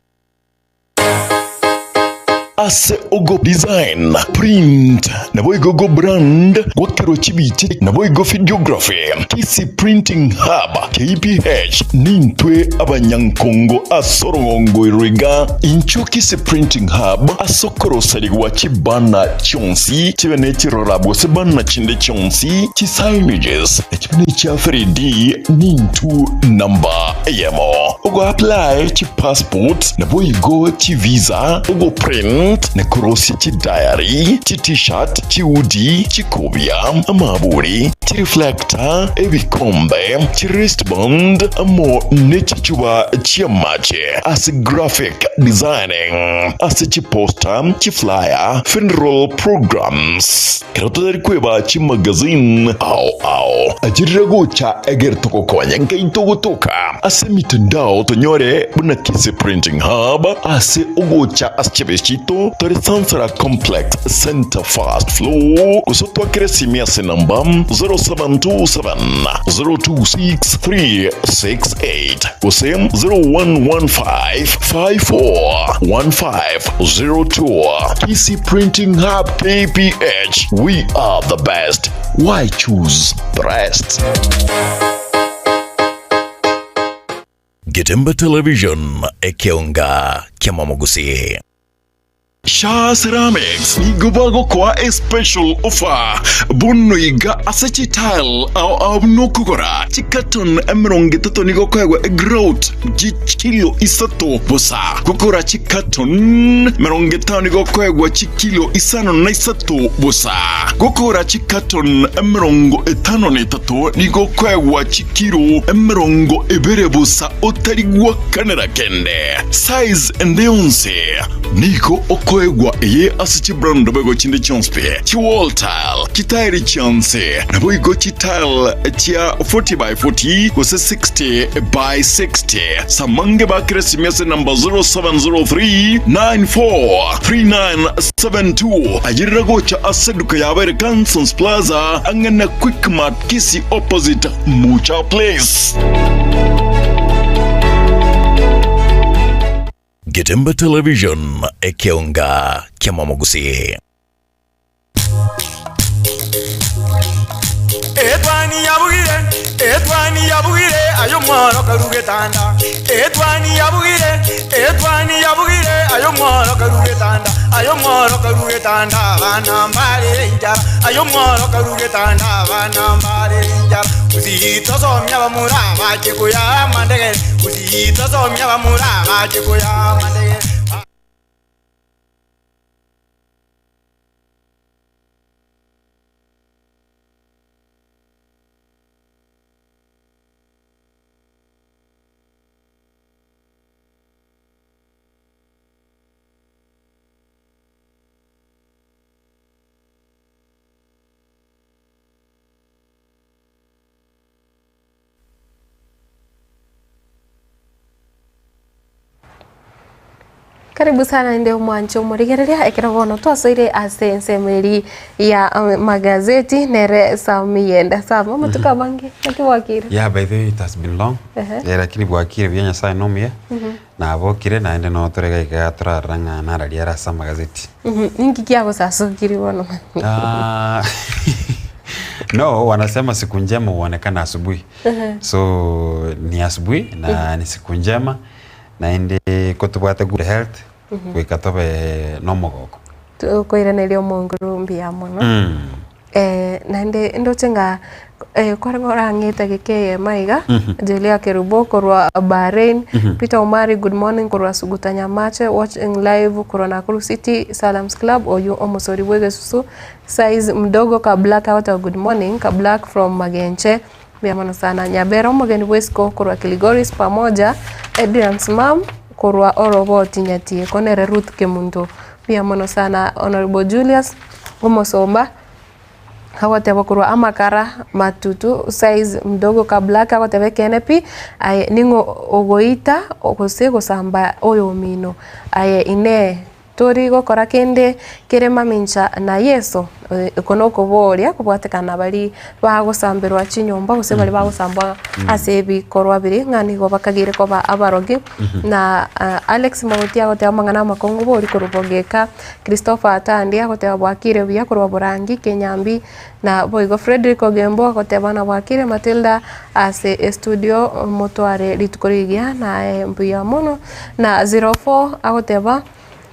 Ase ogo design, print, naboigo go brand, gwakerwa chibicha naboigo videography, Kisii Printing Hub, KPH, nintwe abanyankongo ase orogongo ero iga. Inchuo Kisii Printing Hub ase okoroserigwa chibanner chionsi chibe ne chirora gose banner chinde chionsi, chi signages, Chibe ne chia 3D nintu namba eyemo. Ogo apply chi passport naboigo chi visa, ogo print na korosia chi diary, chi t-shirt, chi hoodie, chikobia, amaburi, chi reflector, ebikombe, chi wristband amo ne chichuba chi'amache ase graphic designing, ase chi poster, chi flyer, funeral programs. Ekero totari kweba chimagazine ao ao, achirire gocha egere togokonye nkaintwe gotoka ase emitandao tonyore buna Kisii Printing Hub ase ogocha ase chiofisi chiaito tore Sansara Complex Center First Floor gose otwakere esimi ase enamba 0727 026 368 gose 0115 54 1502. Kisii Printing Hub KPH, we are the best, why choose the rest? Getembe Television, ekeonga ki'amamogusii. Shaa Ceramics nigo bagokoa a special offer bono iga ase chitile ao ao buna okogora chicarton 30 nigo okoegwa egrout chikilo isato bosa. Gokora chicarton 50 nigo okoegwa chikilo 53 bosa. Gokora chicarton 53 nigo okoegwa chikilo 20 bosa otari gwakanera kende. Size ende yonsi. Nigo okoegwa eye ase chibrand boigo chinde chionsi pi, chiwall tile, chitairi chionsi, naboigo chitile chia 40 by 40 gose 60 by 60. Samange bakere esimi ase number 0703 94 3972. Ayerera gocha ase eduka yabo ere Cansons Plaza ang'e na Quickmart Kisii opposite Mucha Place. Getembe Television, ekeonga ki'amamogusii. Etwani yabugire, etwani yabugire, aye omworo karu getanda. Etwani yabugire, etwani yabugire, aye omworo karu getanda. Aye omworo karu getanda, abana mbarere enchara. Aye omworo karu getanda, abana mbarere enchara. Gusii tosomia abamura abache koya amandegere. Gusii tosomia abamura abache koya amandegere. Karibu sana inde omwancho omorigereria ekero bono twasoire ase ensemo eri ya magazeti nere Sam Yenda. Sam, amatuko amange naki bwakire? Yeah, by the way, it has been long. Eh, lakini bwakire buya Nyasaye nomuya. Nabokire naende no tore gaiga torarora ng'a nararia are ase amagazeti. Ninki kiagosasokiri bono? Ah, no, wanasema siku njema huonekana asubuhi. So ni asubuhi na ni siku njema naende kotobwate good health goika tobe nomogoko. Tokoiraneria omonguru mbuya mono. Eh, naende ndoche ng'a eh, kware orang'ete geke eyemo iga, Julia Kerubo korwa Bahrain, Peter Omari good morning korwa Suguta Nyamache, watching live korwa Nakuru City Salams Club, oyo omosori bwa egesusu, size mdogo ka black agoteba good morning, ka black from Magenche, mbuya mono sana. Nyabera omogeni bwa isiko korwa Kilgoris pamoja, Adrian's mum korwa Oroboti Nyatieko nere Ruth Kemunto, mbuya mono sana. Honorable Julius omosomba, agoteba korwa amakara matutu size mdogo ka black agoteba ekeene pi aye ning'o ogoita gose gosamba oyomino aye inee tori gokora kende kere mamincha na Yeso oko nokoboria kobwatekana bari bagosamberwa chinyomba gose bari bagosambwa ase ebikorwa biri ng'a nigo bakageire koba abarogi na Alex Mogotia agoteba amang'ana amakong'u bori korwa bogeka Christopher Atandi agoteba bwakire buya korwa Borangi Kenyambi na boigo Frederick Ogembo agoteba na bwakire Matilda ase estudio motware rituko rigiya naye mbuya mono na 04 agoteba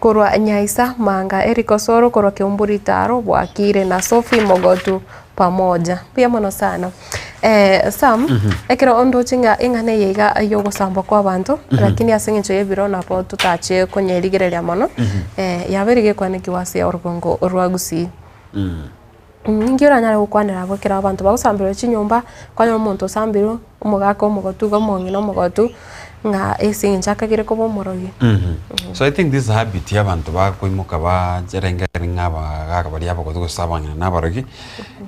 korwa Nyaisa Manga Eric Osoro korwa Keumbu Ritaro bwakire na Sophie Mogotu pamoja mbuya mono sana. Sam ekero ondoche ng'a eng'ana eye iga yogosambwa kwa abanto lakini ase eng'encho ya ebiro nabo totache konyerigereria mono yabeire gekwanekigwa ase orogongo rwa Gusii. Ninki oranyare gokwanera abwo ekero abanto bagosambirwe chinyomba, kwanyora omonto osambirwe, omogaka omogotu iga omong'ina omogotu, ng'a ase eng'encho akagere koba omorogi. So I think this habit ya abanto bakoimoka bacherengeri ng'a abagaka baria abagotu gose abang'ina na abarogi,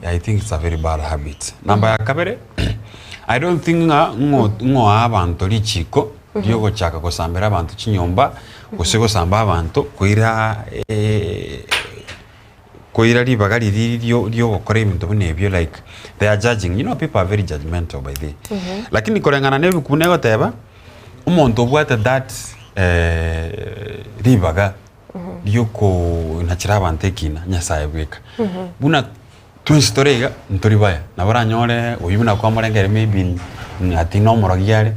I think it's a very bad habit. Namba ya kabere, I don't think ng'a ng'o ng'oa abanto richiko riogochaka gosambera abanto chinyomba, gose gosamba abanto koira koira ribaga riria rio riogokora ebinto buna ebio like they are judging, you know people are very judgemental by the way. Lakini koreng'ana na ebuku buna egoteba, omonto obwate that ribaga riokonachera abanto ekina, Nyasaye bweka. Buna twensi tore iga, ntori baya, nabo oranyore oywo buna kwamorengere maybe ati na omorogi are,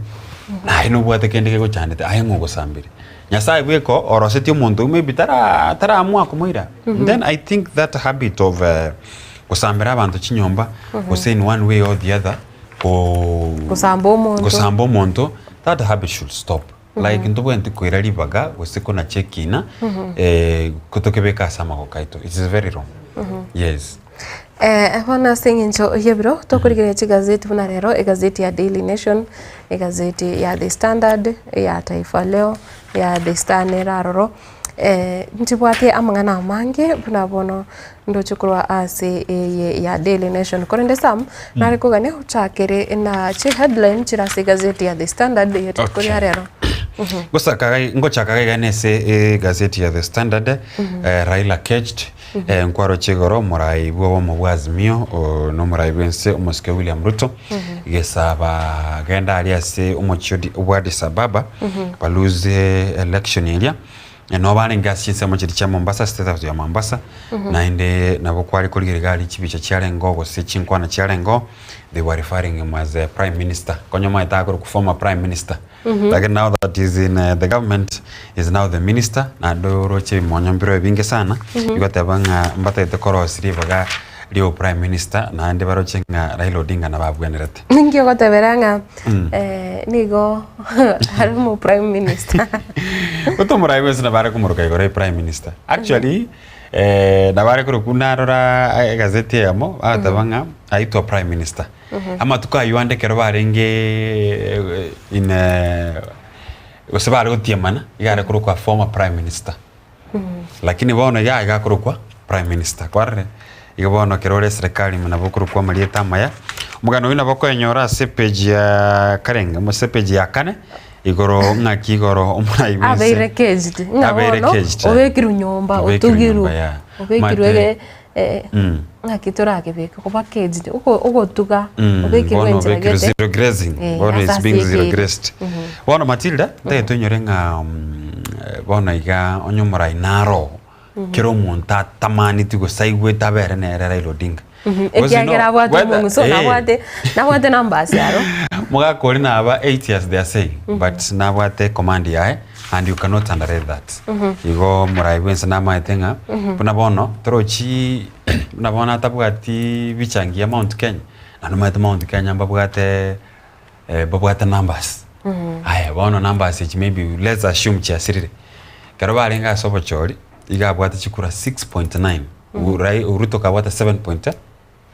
naye nobwate kende kegochandete, aye ng'o ogosambire. Nyasaye bweka orosetie omonto oywo maybe tara taraamua komoira. Then I think that habit of gosambera abanto chinyomba, gose in one way or the other, ko Gosamba omonto. gosamba omonto, that habit should stop. Like ntobwenereti koira ribaga gose konacha ekina kotokebeka ase amagoko aito, it is very wrong. Yes. Bono ase eng'encho y'ebiro tokorigereria chigazeti buna rero, egazeti ya Daily Nation, egazeti ya The Standard, eya Taifa Leo, eya The Star nere aroro, nchibwate amang'ana amange buna bono ndoche korwa ase eye ya Daily Nation. Korende Sam, nare kogania ochakere na chiheadline chire ase egazeti ya The Standard eye rituko ria rero. Gosaka ngochaka iga nese egazeti ya The Standard, Raila caged, Nkwaroche igoro omorai bw'obomo bwa Azimio oo nomorai bw'ense omosike William Ruto gesa bagenda aria ase omochie bwa Addis Ababa balose election eria. Nabo barenge ase chinsemo chiria chia Mombasa, State House ya Mombasa, naende nabo kware korigereria iga aria chibicha chiarengeo gose chinkwana chiarengeo, they were referring him as a prime minister. Konya omanyete akorokwa former prime minister. Lakini now that is in the government, is now the minister, naende oroche ebimonyo mbireo ebinge sana, bigoteba ng'a mbatagete korosia ribaga ria oboprime minister, naende baroche ng'a Raila Odinga nabo abwenerete. Ninki ogotebera ng'a nigo are omo prime minister? Gose omorai bwensi nabo are komoroka igoro e prime minister. Actually, nabo are korokwa narora egazeti eyemo, bagateba ng'a aitwa prime minister. Amatuko ayio ande ekero barenge in gose bare gotiemana, iga are korokwa former prime minister. Lakini bono iga iga akorokwa prime minister, kwarorire? Igo bono ekero ore eserekari ime nabo okorokwa amarieta amaya. Omogano oyio nabo okoenyora ase epage ya karenge ase epage ya kane, igoro ng'aki igoro omorai bwense Abeire caged, ng'a Abeire bono caged, eh. obekirwe nyomba, Obekirwe otugirwe, nyomba, yeah. obekirwe Omanyete ege ng'aki torakebeke koba caged, oko ogotuga obekirwe Bono enchera obekirwe gete, zero grazing, eh, bono ase is being zero asiekeire. grazed. Bono Matilda, ntagete toinyore ng'a bono iga onye omorai naro, kera omonto atamaneti gose aigwete abere nere Raila Odinga. Because you know, Ekiagera abwate whether- omong'uso eh, nabwate nabwate numbers aro. Mogaka oria naba 8 years they are saying, but nabwate command yaye and you cannot underrate that. Igo omorai bwense namaete ng'a buna bono torochi buna bono atabwati bicha ngiya Mount Kenya, naende omanyete Mount Kenya mbabwate babwate numbers. Aya bono numbers echi maybe let's assume chiasirire. Ekero barenge ase obochori, iga abwate chikura 6.9, Ruto kabwate 7 point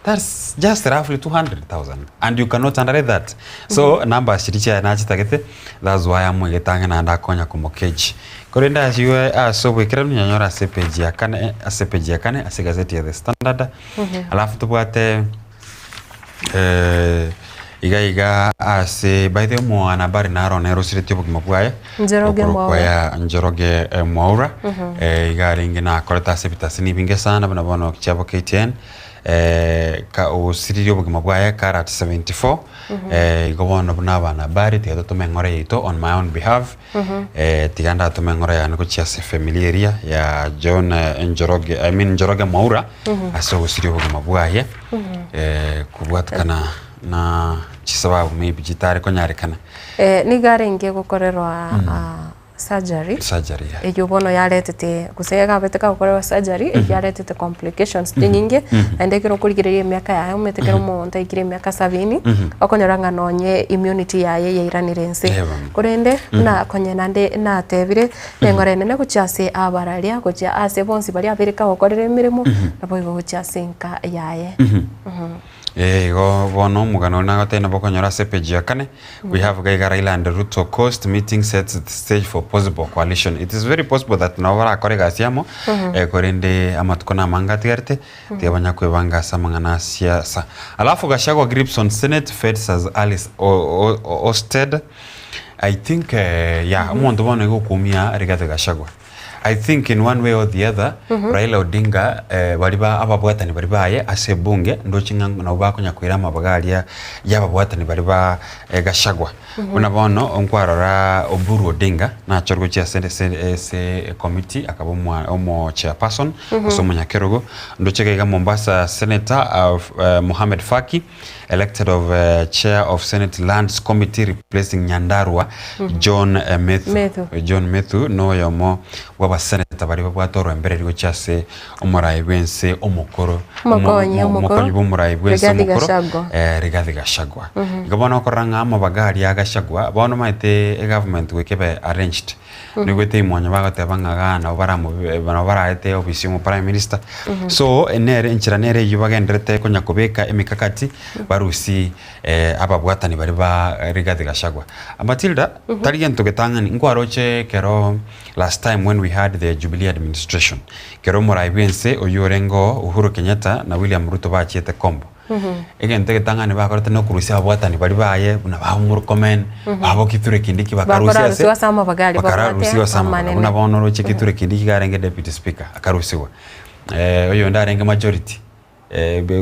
That's just roughly 200,000 and you cannot underrate that. So numbers chiria chiaye nachitagete that's why amoigete ang'e naende akonya komokeji. Korende aywo ase oboikeranu nyanyore ase epage ya kane ase epage ya kane ase egazeti ya The Standard. Alafu tobwate iga iga ase by the way omwanahabari naro nere osiretie obogima bwaye Njoroge okorokwa Mwaura. ya Njoroge Mwaura iga arenge nakorete ase ebitasini ebinge sana buna bono chiabo KTN ka osiririe obogima bwaye kare at 74 igo bono buna abanahabari tiga totome eng'ora yaito on my own behalf tiga ndatome eng'ora yane gochia ase efamiri eria ya John Njoroge I mean Njoroge Mwaura ase ogosiria obogima bwaye kobwatekana na chisababu maybe chitare konyarekana. Nigo arenge gokorerwa surgery, Surgery, yeah. eyio bono yaretete gose egabete kagokorerwa surgery eyio yaretete complications chinyinge, naende ekero okorigereria emiaka yaye omanyete ekero omonto aikire emiaka sabini, okonyora ng'a nonye immunity yaye yairanire inse. Eh, bono. Korende buna konye naende natebire, neng'ora enene gochia ase abararia, gochia ase bonsi baria abeire kagokorera emeremo, naboigo gochia ase enka yaye. Ee, igo bono omogano oria nagotebia nabo okonyora ase epage ya kane, we have iga iga Raila and Ruto coast meeting sets the stage for possible coalition. It is very possible that nabo barakore egasi amo, eh, korende amatuko namange atigarete, tiga banya kwebanga ase amang'ana a siasa. Alafu Gachagua grips on Senate feds as Alice o- o- ousted. I think eh, yeah, omonto bono iga okoumia Rigathi Gachagua. I think in one way or the other Raila Odinga eh, baria ba ababwatani baria baye ase ebunge ndoche ng'a nabo bakonya koira amabaga aria ya ababwatani baria ba eh, Gachagua. Buna bono nkwarora Oburu Odinga nachore gochia ase ase ase ecommittee akaba omwa omo chairperson gose omonyakerogo. Ndoche iga iga Mombasa Senator of eh, Mohamed Faki Elected of Chair of Senate Lands Committee replacing Nyandarua John Methu. Methu. John Methu noyomo bw'abaseneta baria babwate orwembereri gochia ase omorai bw'ense omokoro Omokonyi omo- omokoro, omokonyi bw'omorai bw'ense Rigathi omokoro Gachagua. eh, Rigathi Gachagua. Igo bono okorora ng'a amabaga aria a Gachagua bono omanyete egovernment goika ebe arranged Nigo mwanya bagoteba ng'a gaa nabo baramobe nabo baraete ofisi ya omo prime minister. So nere enchera nere eyio bagenderete konya kobeka emikakati barusie ababwatani baria ba Rigathi Gachagua. Matilda, tari gento getang'ani, nkwaroche ekero last time when we had the Jubilee administration, ekero omorai bwense oyio orenge oo Uhuru Kenyatta na William Ruto bachiete kombo. Egento egetang'ani bakorete nokorusia ababwatani baria baye buna ba Murkomen, babo Kithure Kindiki bakarusia ase Bakorarusiwa ase amabaga aria babwate bakararusiwa ase amabaga. amanene. Buna bono oroche Kithure Kindiki iga arenge deputy speaker akarusiwa, oyonde arenge majority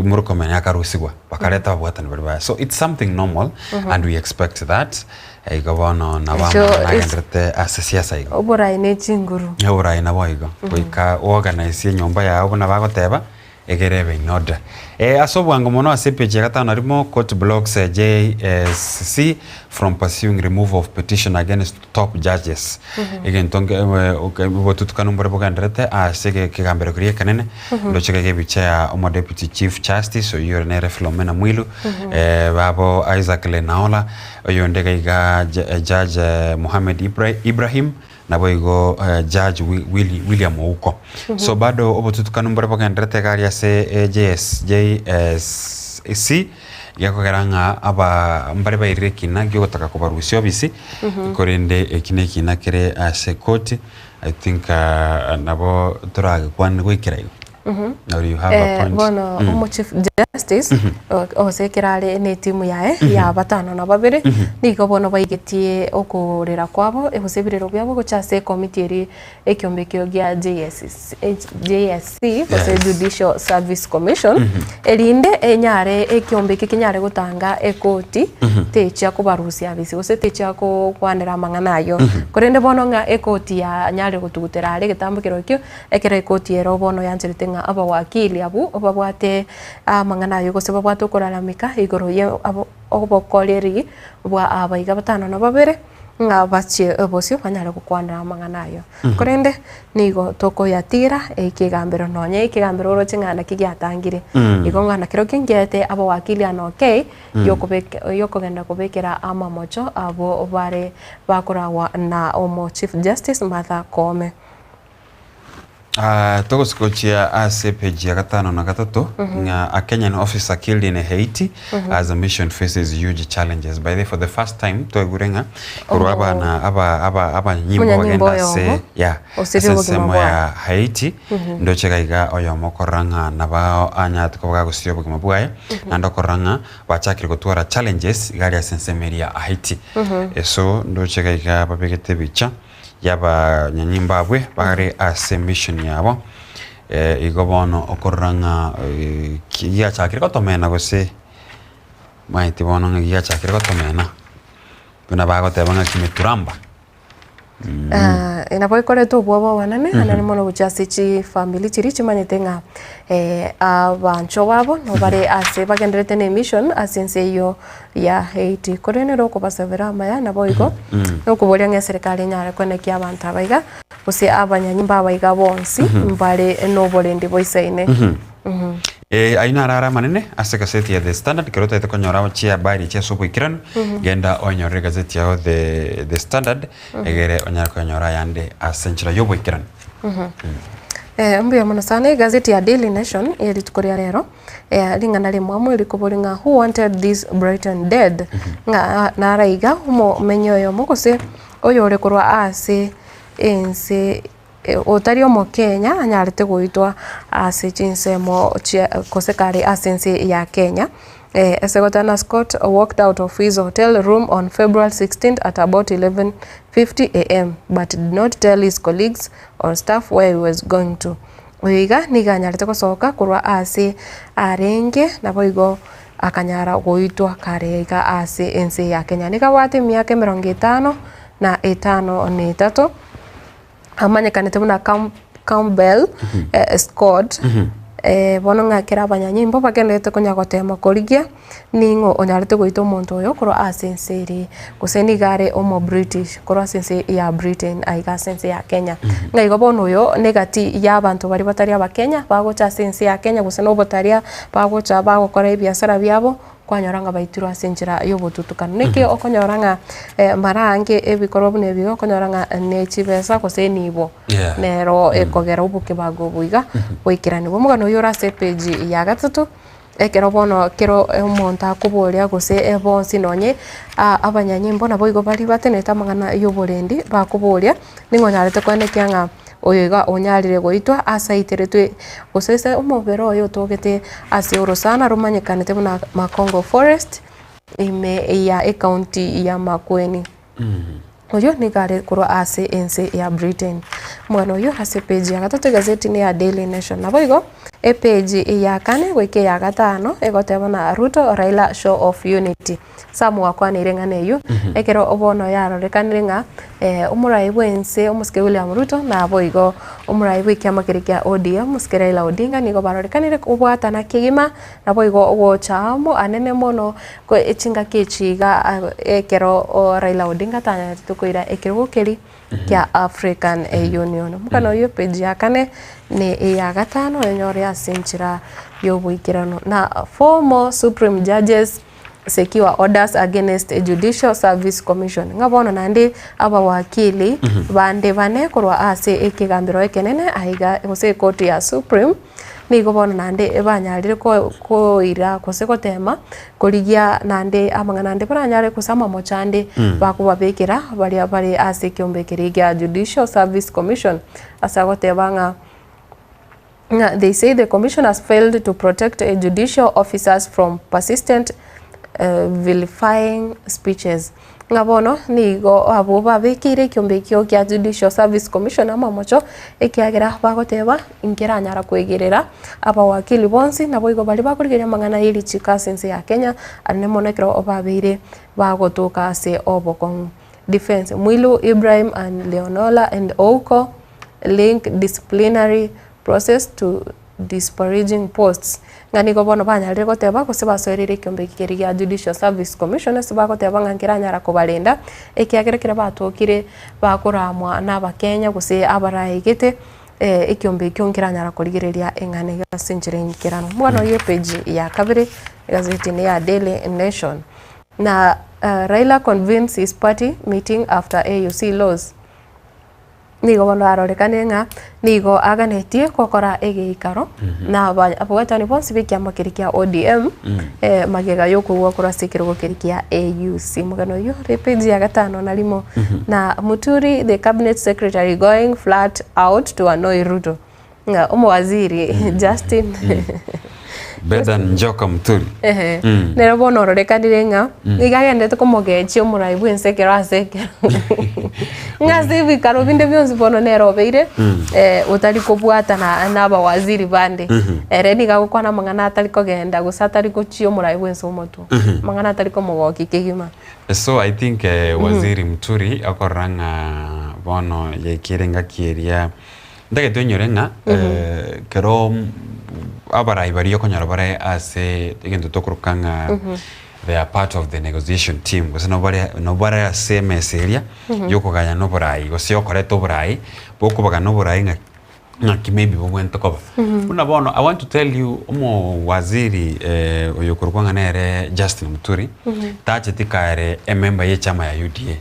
Murkomen akarusiwa, bakareta ababwatani baria baye. So it's something normal and we expect that. Igo bono nabo Ekio amang'ana is- agenderete ase siasa igo. Oborai ne chinguru. Oborai nabo igo, goika oorganisie enyomba yao buna bagoteba, egere ebe in order. Eh, ase obwango mono ase epeji ya gatano na rimo, court blocks JSC from pursuing removal of petition against top judges. Egento nke eh, obotutukanu mbore bogenderete ase ege- ekegambero keria ekenene, ndoche gaiga ebicha ya omo deputy chief justice oyio ore nere Philomena Mwilu, eh, babo Isaac Lenaola, Oyonde iga iga Judge Mohamed Ibrahim naboigo Judge William Ouko. So bado obotutukanu mbore bogenderete iga aria ase JS, JSC gekogera ng'a aba mbare bairire ekina giogotaka kobarusia obisi korende eki na ekina kere ase koti I think nabo toragekwane goikera igo. Or you have a Eh, point? bono Mm. omo chief justice gose ekero are ne etimu yaye ya batano na babere nigo bono baigetie okorera kwabo gose ebirero biabo gocha ase ekomiti eria ekiombe ekio gia JSC JSC gose Yes. Judicial Service Commission erinde enyare ekiombe eke kenyare gotanga ekoti techia kobarusia abisi gose techia gokwanera amang'ana ayio. Korende bono ng'a ekoti yanyarire gotugutera are egetambo ekero ekio Ekero ekoti ero bono yancherete ng'a abawakili abwo babwate amang'ana ayio gose babwate okorarameka igoro ye obokoreri bwa abaiga batano na babere, ng'a bachie bosio banyare gokwanera amang'ana ayio. Korende nigo tokoyatiira ekegambero nonye ekegambero oroche ng'a naki giatangire. Igo ng'a nakerokio ngiaete abawakili an okay yokogenda kobekera amamocho abwo bare bakoragwa na omo Chief Justice Martha Koome. Ah, togosuka gochia ase page ya gatano na gatato ng'a a Kenyan officer killed in Haiti as a mission faces huge challenges. By the way, for the first time twaigure ng'a korwa abana aba aba abanyanyimbo Omonyanyimbo bagenda ase oyomo yeah, osirie ase obogima ensemo bwaye. ya Haiti ndoche iga iga oyomo okorora ng'a nabo anyarete koba gagosiria obogima bwaye naende okorora ng'a bachakire gotwara challenges iga aria ase ensemo eria ya Haiti. So ndoche iga iga babegete ebicha. y'abanyanyimbo abwe bare ase mission yabo, igo bono okorora ng'a ki giachakire gotomena gose maeti bono ng'a giachakire gotomena, buna bagoteba ng'a kimeturamba. Nabo ekoreta obwoba obonene naende mono gochia ase chifamiri chiria chimanyete ng'a abanchwa babo nabo bare ase bagendererete na emission ase ense eyio. ya Haiti. Korende nere okobasabera amaya, naboigo nokoboria ng'a eserekari enyare koenekia abanto aba iga, gose abanyanyimba aba iga bonsi mbare noborendi boisaine. Eh, ayio naro are amanene ase egazeti ya The Standard, ekero otagete konyora chihabari echi ase oboikeranu, genda onyorere egazeti yao The, The Standard, egere onyare koyanyora ayande ase enchera y'oboikeranu. Eh, mbuya mono sana egazeti ya Daily Nation ye rituko ria rero. Ring'ana rimwamu rikobori ng'a who wanted this Britain dead? Ng'a nara iga omomenyi oyomo gose oyore korwa ase ense otari omokenya anyarete goitwa ase chinsemo chia gose kare ase ense ya Kenya. Ase goteba Scott walked out of his hotel room on February 16 at about 11:50 am but did not tell his colleagues or staff where he was going to. Oyo iga nigo anyarete gosoka korwa aase arenge, naboigo akanyara goitwa kare iga ase ense ya Kenya. Nigo abwate emiaka emerongo etano na etano na etato, amanyekanete buna Campbell Scott, bono ng'a ekero abanyanyimbo bagendererete konya gotema korigia. Ning'o onyarete goita omonto oyo korwa ase ense ere, gose nigo are omo British korwa ase ense ya Britain aiga ase ense ya Kenya. Ng'a igo bono oyo negati ya abanto baria batari abakenya bagocha ase ense ya Kenya gose na obotaria bagocha bagokora ebiasara biabo kwanyora ng'a baitirwe ase enchera ya obotutukanu. Naki okonyora ng'a mara aange ebikorwa buna ebi iga okonyora ng'a ne chibesa gose enibo nero ekogera obokebago obo iga boikeranigwe. Omogano oyio ore ase epage ya gatato. Ekero bono kero omonto akoboria gose bonsi nonye abanyanyimbo naboigo baria batenenete amang'ana y'oborendi bakoboria, ning'o onyarete koenekia ng'a oyo iga onyarire goitwa ase aiteretwe gose ase omobere oye otogete ase orosana romanyekanete buna Makongo forest ime ya ecounty ya Makueni. Oyio nigo are korwa ase ense ya Britain. Omogano oyio ase epeji ya gatato egazeti ne ya Daily Nation. Naboigo epeji ya kane goika eya gatano egoteba na Ruto Raila show of unity. Sam gwakwaneire eng'ana eyio ekero bono yarorekanire ng'a omorai bwense omosike William Ruto naboigo omorai bw'ekiama keria kia ODM omosike Raila Odinga nigo barorekanire kobwatana kegima Naboigo ogocha amo anene mono chingaki echi iga ekero Raila Odinga atanyarete koira ekerogo keria kia African Union. Omogano oyio epage ya kane ne eya gatano onyore ase enchera yoboikeranu. Na four more supreme judges secure orders against Judicial Service Commission. Ng'a bono naende abawakili bande bane korwa ase ekegambero ekenene aiga gose ekoti ya supreme. Nigo bono naende banyarire koira gose gotema korigia naende amang'ana ande baranyare gose amamocho ande bakobabekera baria bare ase ekeombe keria gia Judicial Service Commission ase agoteba ng'a ng'a they say the commission has failed to protect judicial officers from persistent vilifying speeches. Ng'a bono nigo abwo babekeire ekiombe ekio kia Judicial Service Commission amamocho, ekiagera bagoteba nkeranyara koegerera abawakili bonsi, naboigo baria bakorigereria amang'ana ye richiko ase ense ya Kenya, aria mono ekero babeire bagotoka ase obokong'u. Defence, Mwilu Ibrahim and Leonola and Ouko link disciplinary process to disparaging posts, ng'a nigo bono banyarire goteba gose basoereire ekiombe eke keria gia Judicial Service Commission ase bagoteba ng'a nkeranyara kobarenda, ekiagera ekero batokire bakoramwa na abakenya gose abaraegete ekiombe ekio nkeranyara korigereria eng'ana eye ase enchera engikeranu. Bono oyio epage ya kabere, egazeti ende ya Daily Nation. Na Raila convenes his party meeting after AUC loss. Nigo bono arorekanire ng'a nigo aganetie gokora egeikaro na ababwatani bonsi b'ekiama keria kia ODM magega y'okogwa korwa ase ekerogo keria kia AUC. Omogano oyio ore epage ya gatano na rimo na Muturi the cabinet secretary going flat out to annoy Ruto. Ng'a omowaziri Justin Bedan Njoka Muturi. Ehe. Nere bono ororekanire ng'a nigo agenderete komogechia omorai bw'ense ekero ase ekero. Ng'a ase ebikaro binde bionsi bono nere obeire otari kobwatana na abawaziri bande. Ere nigo agokwana amang'ana atari kogenda gose atari gochia omorai bw'ense omotwe. Amang'ana atari komogokia kegima. So I think waziri Muturi akorora ng'a bono yaikire engaki eria Ntagete onyore ng'a ekero abarai baria okonyora bare ase egento tokoroka ng'a they are part of the negotiation team gose nabo bare nabo bare ase emesa eria yokogayana oborai gose okoreta oborai bokobagana oborai ng'a ng'aki maybe bobwenerete koba. Buna bono I want to tell you omowaziri oyo okorokwa ng'a nere Justin Muturi tacheti kare emember ye echama ya UDA.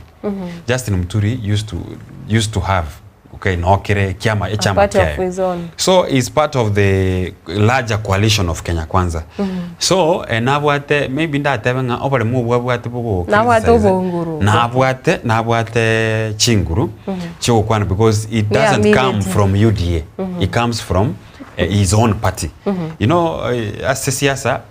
Justin Muturi used to used to have okay nokere ekiama echama part of kiaye his own. so is part of the larger coalition of Kenya Kwanza so eh, nabwate maybe ndatebe ng'a oboremo obwo abwate bogo Nabwate criticize, obonguru. nabwate nabwate chinguru chiogokwana because it Ne doesn't come ability. from UDA it comes from eh, his own party you know eh, ase siasa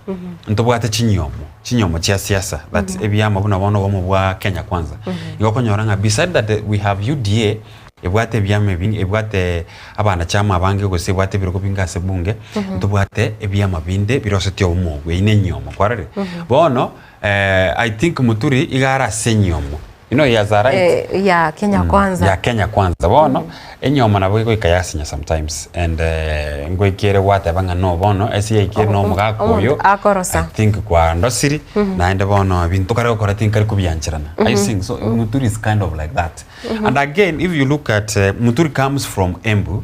ntobwate chinyomo chinyomo chia siasa that ebiama buna bono obomo bwa Kenya Kwanza igo okonyora ng'a beside that eh, we have UDA ebwate ebiama ebi ebwate abanachama abange gose ebwate ebirogo binge ase bunge ntobwate ebiama binde birosetie obomo obwo eywo ne enyomo kwarorire bono I think Muturi iga are ase enyomo you know he has a right Eh, ya Kenya Kwanza. ya Kenya Kwanza bono enyomo nabo egoika yasinya sometimes and ngoikere gwateba ng'a no bono ase yaikire na omogaka Omonto oyo akorosa. I think kwandosiri naende bono ebinto kare gokora tinkari kobiancherana Are you seeing so Muturi is kind of like that and again if you look at Muturi comes from Embu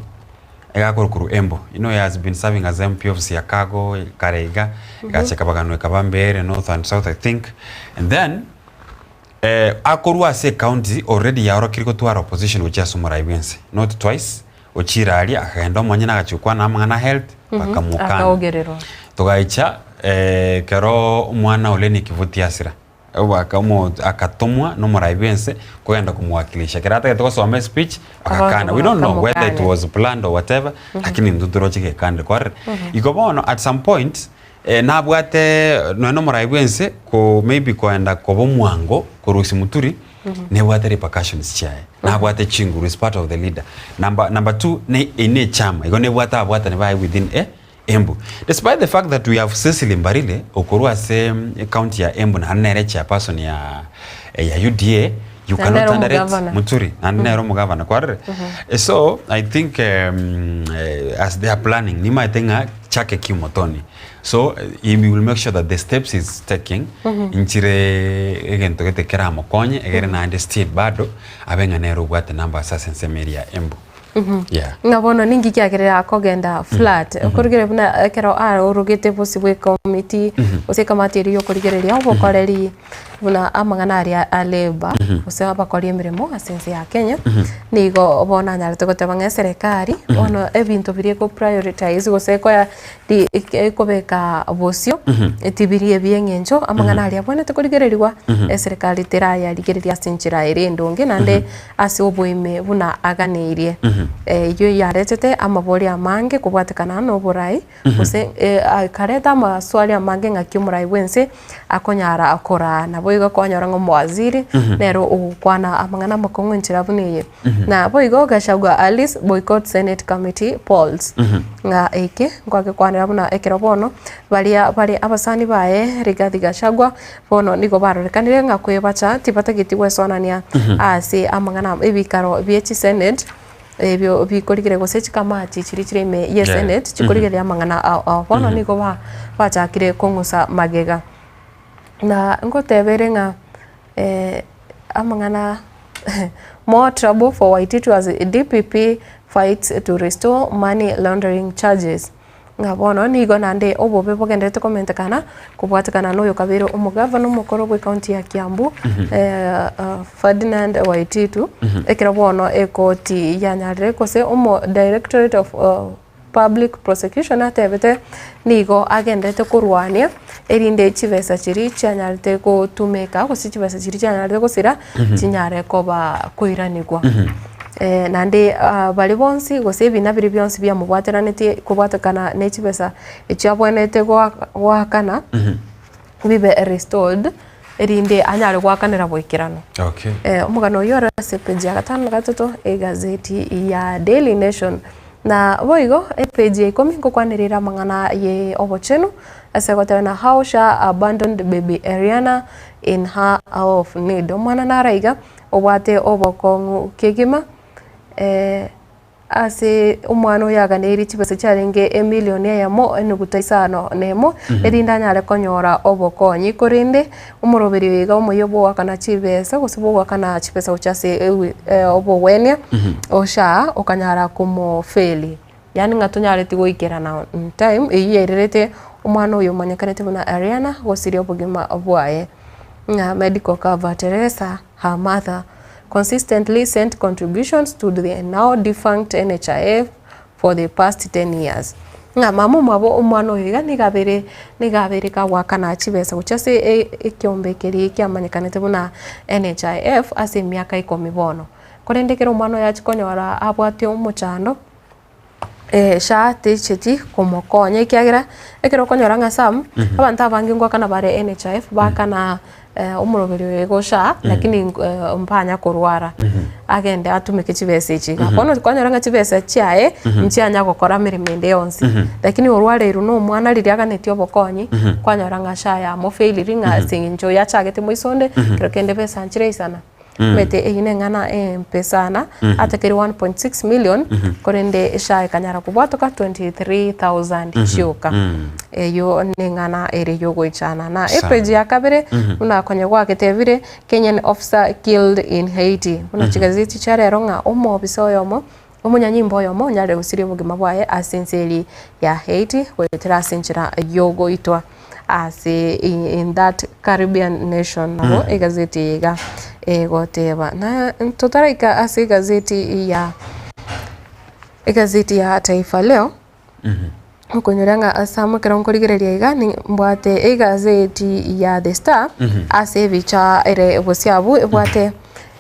Egakora korwa Embu. You know he has been serving as MP of Siakago kare iga, egacha ekabaganwa ekaba Mbeere North and South I think. And then eh, akorwa ase ecounty already yaorokire gotwara opposition gochia ase omorai bwense. Not twice, ochire aria akagenda omonyene agachia gokwana amang'ana a health, bakamokana. Akaogererwa. Togaicha eh, ekero omwana o Lenny Kivuti asira. Akatomwa nomorai bwense kogenda komowakilisha. Ekero atagete gosoma espeech, bagakana. We don't know whether it was planned or whatever, lakini intwe toroche gekande kwarire. Igo bono at some point, nabwate nonya nomorai bwense ko maybe koenda koba omwango korusia Muturi. Nebwate repercussions chiaye, nabwate chinguru is part of the leader. Number, number two, ne eye ne echama, igo nebwate ababwatani baye within e Embu. Despite the fact that we have Cecily Mbarire okorwa ase ecounty ya Embu naende nere chairperson ya ya UDA, you Naende cannot nere underrate omogavana. Muturi, naende nere omogavana kwarorire? So I think as they are planning nimaete ng'a chake kimotoni So he will make sure that the steps he's taking nchire egento gete keramokonye egere naende still bado abe ng'a nere obwate numbers ase ensemo eria ya Embu. Yeah. Ng'a bono ninki kiagerire akogenda flat okorigere buna ekero aorogete bosio bwa ekomiti gose ekamati eria ya okorigereria obokoreri buna amang'ana aria a labour gose abakori emeremo ase ense ya Kenya nigo bono anyarete goteba ng'a eserekari bono ebinto biria eko prioritize gose ekoa ri ekobeka bosio tibiri ebi'eng'encho amang'ana aria abwenerete korigererigwa eserekari terayarigereria ase enchera ere endonge naende ase oboime buna aganeirie. Eyio yaretete amaborio amange kobwatekana na oborai gose ekareta amaswali amange ng'aki omorai bw'ense akonyara koraa. Naboigo kwanyora ng'a omowaziri nere ogokwana amang'ana amakong'u enchera buna eye. Naboigo Gachagua Alice boycott senate committee polls ng'a eke nkwagekwanera buna ekero bono baria bare abasani baye Rigathi Gachagua bono nigo barorekanire ng'a kwebacha tibatageti gwesoanania ase amang'ana ebikaro bie chisenate ebio bikorigire gose chikamati chiria chire ime ye senate chikorigereria amang'ana ao ao. Bono nigo ba bachakire kong'usa magega. Na ngoteba ere ng'a amang'ana more trouble for Waititu as DPP fights to restore money laundering charges. Ng'a bono nigo naende obobe bogendererete komentekana kobwatekana na oyokabeire omogavana omokoro bw'ecounty ya Kiambu Ferdinand Waititu, ekero bono ekoti yanyarire gose omo directorate of public prosecution atebete nigo agendererete korwania erinde chibesa chiria chianyarete gotumeka gose chibesa chiria chianyarete gosira chinyare koba koiranigwa. Naende baria bonsi gose ebina biria bionsi biamobwateranetie kobwatekana ne chibesa echio abwenerete goakana, bibe restored, erinde anyare goakanera boikeranu. Okay. Omogano oyio ore ase epage ya gatano na gatato egazeti ya Daily Nation. Na boigo epage ya ikomi ngokwanerera amang'ana ye obochenu ase goteba na how Sha abandoned baby Ariana in her hour of need. Omwana nare iga obwate obokong'u kegima ase omwana oyo aganeirie chibesa chiarenge emilioni eyemo enuguta isano na emo, erinde anyare konyora obokonyi. Korende omoroberi oyo iga omoyio bwogoakana chibesa gose bwogoakana chibesa gochia ase ewi obogwenia, oshaa okanyara komofeli. Yaani ng'a tonyareti goikerana on time, eyio yairerete omwana oyo omanyekanete buna Ariana gosiria obogima bwaye. Ng'a medical cover Teresa her mother consistently sent contributions to the now defunct NHIF for the past 10 years. Ng'a mama omwabo omwana oyo iga nigo abeire nigo abeire kagoakana chibesa gochia ase ekiombe keria kiamanyekanete buna NHIF ase emiaka ikomi bono. Korende ekero omwana oyo achia konyora abwate omochando, SHA techeti komokonya ekiagera ekero okonyora ng'a some, abanto abange ngoakana bare NHIF, baakana omoroberi oyo igo SHA, lakini mbanya korwara, agende atumeke chibesa echi iga. Bono kwanyora ng'a chibesa chiaye, nchianya gokora meremo ende yonsi, lakini orwareirwe na omwana riria aganetie obokonyi, kwanyora ng'a SHA yamofailiri ng'a ase eng'encho yachagete moiso onde, kero kende besa nchiraisana. Omanyete eyio neng'ana embe sana, atakeri 1.6 million, korende SHA ekanyara kobwatoka 23,000 chioka. Eyio neng'ana ere yogoichana. Na Sana. epage ya kabere, buna konya gwagetebire, Kenyan officer killed in Haiti. Buna chigazeti chia rero ng'a omobisa oyomo, omonyanyimbo oyomo onyarire gosiria obogima bwaye ase ense eria ya Haiti goetera ase enchera yogoitwa. Ase in that Caribbean nation nabo egazeti eye iga egoteba. Na totaraika ase egazeti ya egazeti ya Taifa Leo, okonyora ng'a ase amo ekero nkorigereria iga ni mbwate egazeti ya The Star, ase ebicha ere bosio abwo ebwate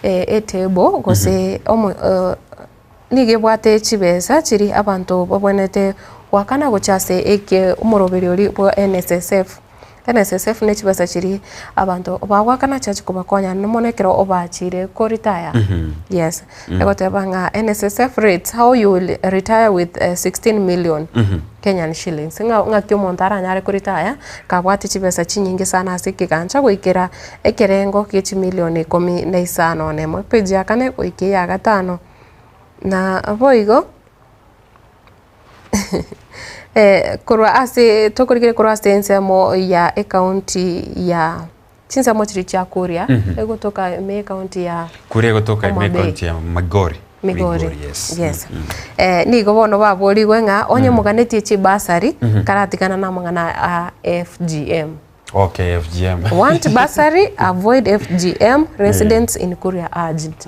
etable gose omo Nigo ebwate chibesa chiria abanto babwenerete goakana gochia ase eke omoroberi oria bwa NSSF. NSSF ne chibesa chiria abanto bagoakana chiachi kobakonya naende mono ekero obachire ko retire. Yes. Egoteba ng'a NSSF rates how you will retire with 16 million Kenyan shillings. Ng'a ng'aki omonto aranyare ko retire kabwate chibesa chinyinge sana ase ekegancha goikera ekerengo gie chimilion ikomi na isano na emo. Page ya kane goika eya gatano. Na boigo. Korwa ase tokorigereria korwa ase ensemo ya ecounty ya chinsemo chiria chia Kuria, egotoka ime ecounty ya Kuria egotoka ime Homa Bay. ecounty ya Migori. Migori, yes. yes. Nigo bono baborigwe ng'a onye moganetie chibasari, karatigana na amang'ana a FGM. Okay, FGM. Want bursary, avoid FGM, residents in Kuria urged.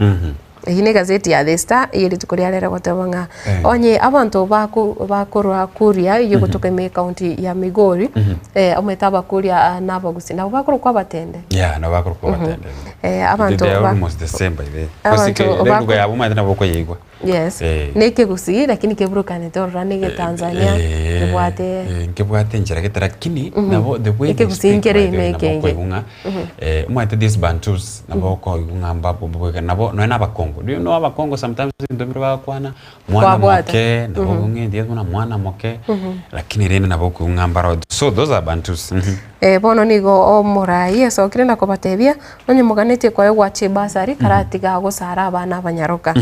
Eyio ne egazeti ya The Star eye rituko ria rero egoteba ng'a Eh. onye abanto baku bakorwa Kuria eyio egotoka ime ekaunti ya Migori, eh, omanyete abakuria ah, na abagusii nabo bakorokwa abatende. Yeah, nabo bakorokwa abatende. Eh, abanto They are ba- almost the same by the way. Abanto Gose ke- bako- lugha yabo omanyete nabo okoyeigwa. Yes, Eh. na ekegusii lakini keburukanete ororo na egetanzania Eh, kebwate eh, nkebwate enchera gete lakini Mhm. nabo the way they Ekegusii speak nkere by the way ime nabo ekenge. okoigwa ng'a Mhm. eh, omanyete these bantus nabo okoigwa ng'a mbabo bobe nabo nonya na abakongo do you know abakongo sometimes ebinto bire bagokwana mwana Kwabwata. moke nabo Mhm. ng'endiete buna mwana moke Mhm. lakini rende nabo okoigwa ng'a mbaro so those are bantus mhm. Eh, bono nigo omoraai esokire na kobatebia, Onye moganetie koegwa chibasari, karatiga gosara abana abanyaroka.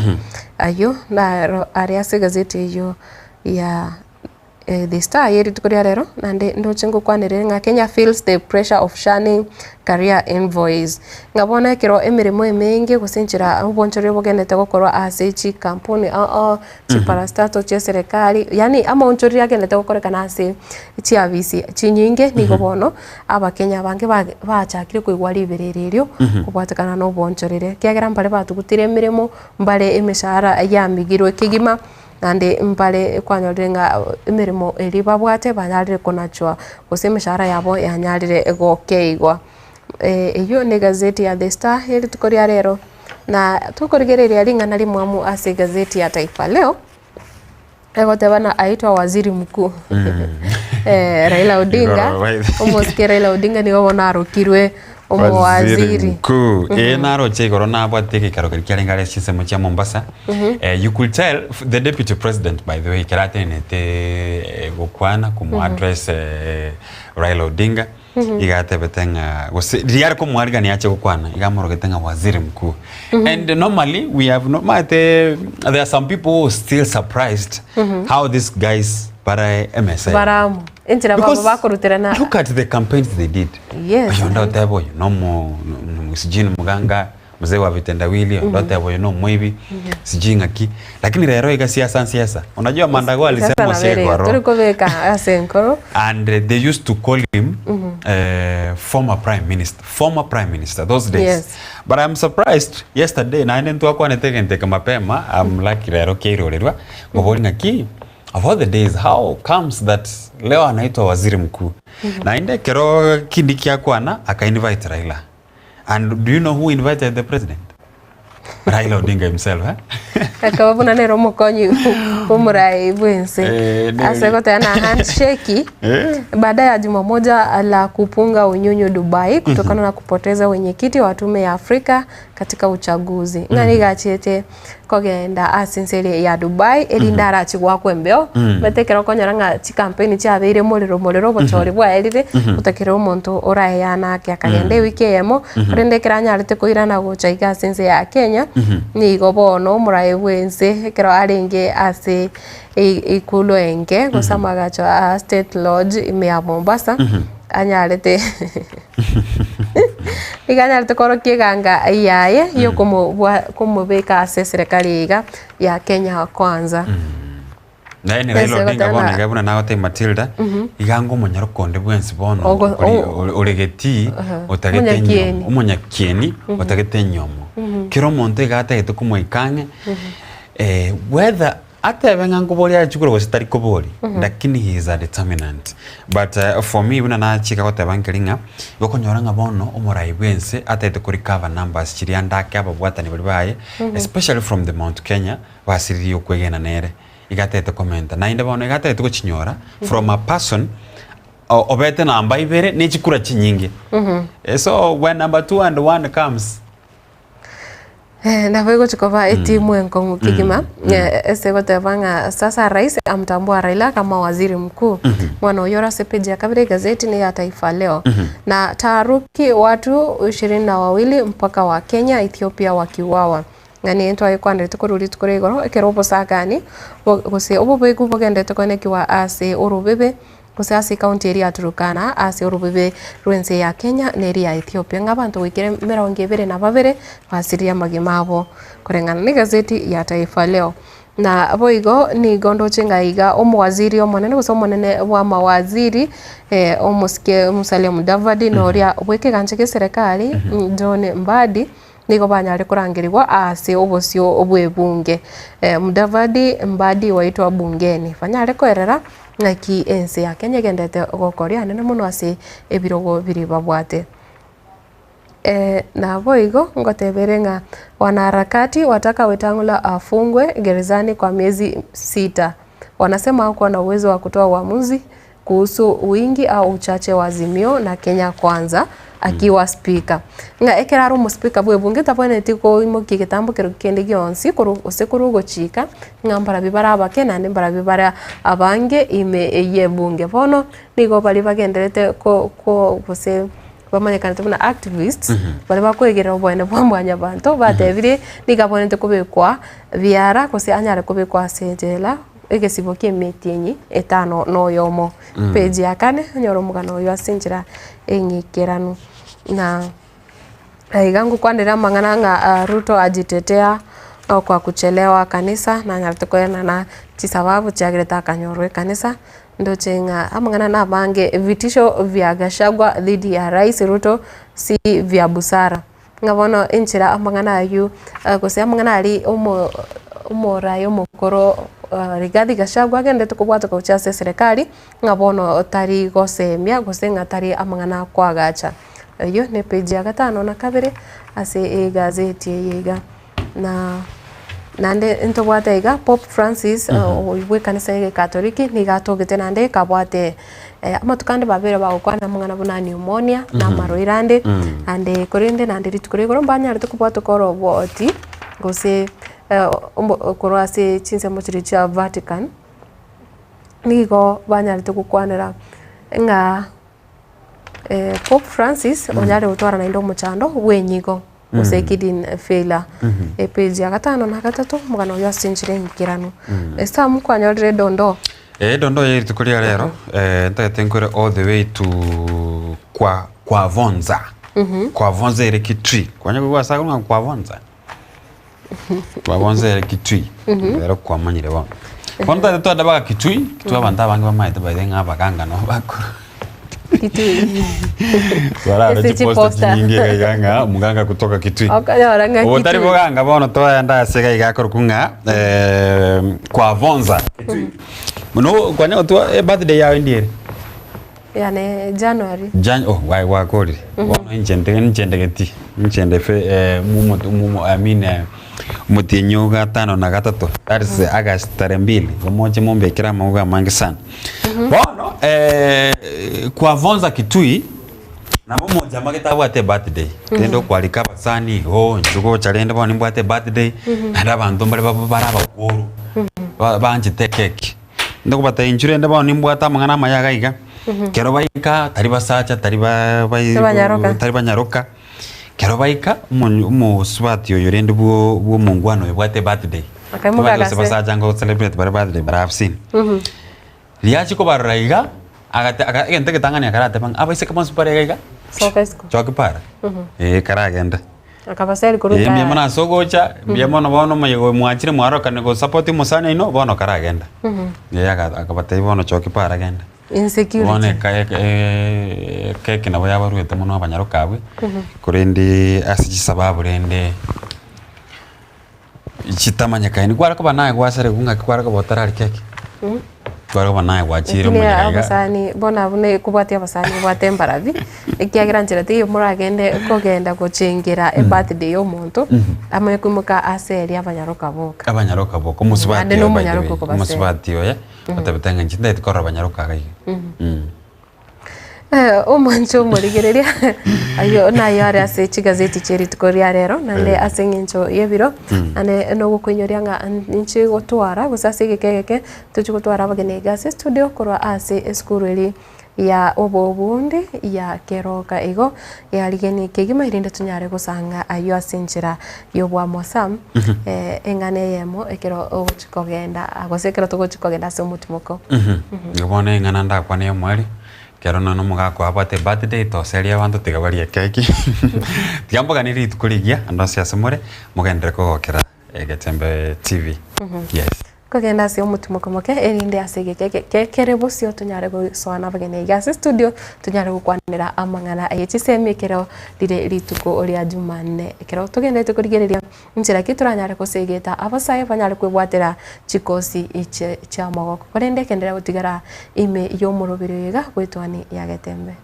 Ayio naro are ase egazeti eyio ya The Star ye rituko ria rero, naende ndoche ngokwanerere ng'a Kenya feels the pressure of shunning career envoys. Ng'a bono ekero emeremo emenge gose enchera obonchoreri bogenderete gokorwa ase chikampuni ao ao, chiparastato chia eserekari, yaani amaonchoreri agenderete gokorekana ase chiafisi chinyinge nigo bono Abakenya abange bachakire koigwa riberera erio kobwatekana noboonchoreri, ekiagera mbare batugutire emeremo, mbare emeshahara yamigirwe kegima, naende mbare kwanyorire ng'a emeremo eria babwate banyarire konachwa gose emeshahara yabo yanyarire gokeigwa. Eyio ne egazeti ya The Star ya rituko ria rero, na tokorigereria ring'ana rimwamu ase egazeti ya Taifa Leo. Egoteba na aitwa waziri mkuu eh, Raila Odinga Igoro, by the- omosike Raila Odinga nigo bono arokirwe omowaziri mkuu eh naroche igoro nabwate egekaro keria kiarenge are chinsemo chia Mombasa eh, you could tell f- the deputy president by the way ekero atenenete eh, gokwana komo address eh, Raila Odinga Iga atebete ng'a gose riria are komoarigania ache gokwana iga amorogete ng'a waziri mkuu and normally we have no maete there are some people who still surprised how these guys bare emesa eye. Baramo enchera babo Because bakoruterana look at the campaigns they did Yes. oyo onde oteba oyo nomo no- sijui ni mganga mzee wa vitendawili oyo onde oteba oyo nomoibi sijui ng'aki lakini rero iga siasa nsiasa unajua mandago alisema Sasa nabere osiegoro tore kobeka ase enkoro and uh, they used to call him uh, former prime minister former prime minister those days Yes. but i'm surprised yesterday naende ntwakwanete egento eke mapema i'm lucky rero kiairorerwa ngobori ng'aki of all the days how comes that leo anaitwa waziri mkuu naende ekero kindi kiakwana akainvite raila And do you know who invited the president? Raila Odinga himself, eh? Akaba buna nere omokonyi bw'omorai bw'ense Eh, ne- ase goteba na handshake Eh? baada ya juma moja la kupunga unyunyu Dubai kutokana na kupoteza wenyekiti wa tume ya Afrika katika uchaguzi ng'a nigo achiete kogenda ase ense eria ya Dubai erinde arachi goakwa embeo omanyete ekero okonyora ng'a chikampeni chiabeire morero morero obochori bwaerire otakire omonto oraeyane ake akagenda ewiki eyemo korende ekero anyarete koirana gocha iga ase ense ya Kenya nigo bono omoraia bwense ekero arenge ase ikulu enke gose amagacho a State Lodge ime ya Mombasa anyarete Nigo anyarete korokia eganga yaye yokomobua komobeka ase eserekari iga ya Kenya Kwanza. Naende Raila Ase Odinga bono goteba iga buna nagotebia Matilda, iga anga omonyaroka onde bwensi bono Ogo- ori- o- ori- ore getii otagete Omonyakieni. enyomo omonyakieni otagete enyomo. Kera omonto iga atagete komoika ang'e whether Atebe ng'a nkoboria aye chikura gose tari kobori, lakini he is a determinant. But uh, for me buna nachika goteba nkeri ng'a igo okonyora ng'a bono omorai bwense atagete ko recover numbers chiria ande ake ababwatani baria baye especially from the Mount Kenya basiririe okwegena nere iga atagete komenta naende bono iga atagete gochinyora from a person. obete namba ibere ne chikura chinyinge. So when number 2 and 1 comes Nabo egochi koba etimu enkong'u kegima ase goteba ng'a sasa rais amtambua Raila kama waziri mkuu. Mwana oyio ore ase page ya kabere egazeti ne ya Taifa Leo. Na taharuki watu ishirini na wawili mpaka wa Kenya Ethiopia wakiuawa. Ng'a nigo twagekwanerete korwa rituko ria igoro ekero obosakani gose obobeku bogenderete koenekiwa ase orobebe gose ase ekaunti eria ya Turkana ase orobebe rw'ense ya Kenya na eria ya Ethiopia ng'a abanto goikera emerongo ebere na babere basiririe amagima abo koreng'ana na egazeti ya Taifa Leo. Na boigo nigo ndoche ng'a iga omowaziri omonene gose omonene bw'amawaziri omosike Musalia Mudavadi na oria bw'ekegancha kia eserekari John Mbadi Nigo banyare korangerigwa ase obosio bw'ebunge. Mudavadi Mbadi waitwa bungeni. Banyare koerera ng'aki ense ya Kenya egenderete gokoria anene mono ase ebirogo biria babwate. Naboigo ngotebere ng'a wanaharakati wataka Wetang'ula afungwe gerezani kwa miezi sita. Wanasema hakuwa na uwezo wa kutoa uamuzi kuhusu wingi au uchache wa Azimio na Kenya Kwanza akiwa speaker. Ng'a ekero are omospeaker bw'ebunge tabwenereti koimokia egetambo kero kende gionsi korwa gose korwa ogochika ng'a mbarabio bare abake naende mbarabio bare abange ime y'ebunge. Bono nigo baria bagendererete ko ko gose bamanyekanete buna activists baria bakoegerera oboene bwa mwanyabanto batebire nigo abwenerete kobekwa biara gose anyare kobekwa ase ejela. Egesibo ki'emetienyi etano na oyomo. Page ya kane, onyore omogano oyio ase enchera eng'ikeranu. Na aiga ngokwanera amang'ana ng'a Ruto ajitetea kwa kuchelewa kanisa, nanyarete koenana chisababu chiagerete akanyorwa ekanisa, ndoche ng'a amang'ana namange, vitisho vya Gachagua dhidi ya rais Ruto si vya busara. Ng'a bono enchera amang'ana ayio gose amang'ana aria omo omoraia omokoro Rigathi Gachagua agenderete kobwatoka gochia ase eserekari, ng'a bono tari gosemia gose ng'a tari amang'ana akoagacha. Eyio ne epage ya gatano na kabere ase egazeti eye iga. Na naende ntobwate iga Pope Francis oyio bwa ekanisa ya egekatoliki nigo atogete naende kabwate amatuko ande babere bagokwana amang'ana buna pneumonia na amarwaire ande, naende korende naende rituko ria igoro mbanyarete kobwatoka oroboti gose korwa ase chinsemo chiria chia Vatican, nigo banyarete gokwanera ng'a Pope Francis onyare gotwara naende omochando bw'enyigo gose kidney failure. Epage ya gatano na gatato omogano oyio ase enchera engikeranu. Esam kwanyorire edondoo? Eh, edondoo ya rituko ria rero ntagete nkwere all the way to kwa kwavonza kwavonza ere kitui kwanya koigwa ase agwo ng'a kwavonza kwavonza ere kitui ero kwamanyire bono. Bono ntagete twende mpaka kitui, kitui abanto abange bamaete by the way ng'a abaganga nabo bakoro. Kitui. Twarara Ase chiposta chiposta. chinyinge iga iga ng'a omoganga kutoka Kitui. Okonyora ng'a Obotari Kitui. boganga bono twaenda ase iga iga akorokwa ng'a eh, Kwavonza. Mono kwanya gotwa ebirthday yago endi ere? Yane January. Jan oh gwa gwakorire. Bono inche nte nchendegeti nchende fe eh, mumo mumo I mean eh, omotienyi o gatano na gatato that is August tarehe mbili igo moche mombekere amauga amange sana. Bono kwavonza Kitui nabo omojama gete abwate ebirthday rende okwarika abasani igo inchuo gocha rende bono nimbwate ebirthday naende abanto mbare bare abakoro banchete ekeki. Ndokobatebia inchuo rende bono nimbwate amang'ana amaya iga iga, kero baika tari basacha tari ba Banyaroka. tari banyaroka. Kero baika, omonyo omosubati oyo rende bwo bwa omongwana oyo obwate ebirthday, Akaimoka tobwati gose agase. basacha ngo celebrate bare birthday but I have seen. Riachia kobarora iga, agate aka egento egetang'ani akarateba ng'a abaiseke bonsi bare iga iga, Soka isiko. choki para, eh karagende. Akabaseri korwa Eh mbuya mono tayari. ase ogocha, mbuya mono bono omoyega oyo mwachire mwarorokane gosupport omosani oino, bono karagenda. Eh aka akabatebia bono choki para genda. Bono Insecurity. eka eka ekeki nabo yabaruete mono abanyaroka abwo, korende ase chisababu rende chitamanyekaini, kware koba naye gwasarekwa ng'aki kware koba otarari keki? Kware koba naye gwachire Lakini omoyega iga. abasani bono abwo ne kobwatia abasani obwate embarabi, ekiagera nchera teiyo moragende kogenda gochengera ebirthday ya omonto, amanye koimoka ase eria abanyaroka boka. Abanyaroka boka, omosubati Naende oye na by the omonyaroka way, okobasera. omosubati oye, otebete ng'a inche ntagete korora abanyaroka iga iga. Omwancho omorigereria ayio nayo are ase chigazeti chie rituko ria rero naende Eh. ase eng'encho y'ebiro naende nogokoinyoria ng'a ninche gotwara gose ase egeka egeke tochi gotwara abageni iga ase estudio korwa ase esukuru eria ya obobundi ya keroka igo yarigeni kegima erinde tonyare gosanga ayio ase enchera y'obwamosa eng'ana eyemo ekero ogochi kogenda gose ekero togochi kogenda ase omotimoko. Igo bono eng'ana ndakwane y'omweri, ekero nonya omogaka oye abwate ebirthday toseria abanto tiga barie ekeki, tiga mboganie rituko rigiya ande onsi ase more, mogenderere kogokera Egetembe TV. Yes. Kogenda ase omotimoko moke, erinde ase egeka eke kere bosio tonyare gosoa nabageni aiga ase estudio, tonyare gokwanera amang'ana aye chisemi ekero rire rituko ria Jumanne. Ekero togenderete korigereria inchera ki toranyare gosegeta abasae banyare kwebwatera chikosi echi chiamagoko. Korende ekenderera gotigara ime y'omoroberi oyo iga bw'etwani ya Getembe.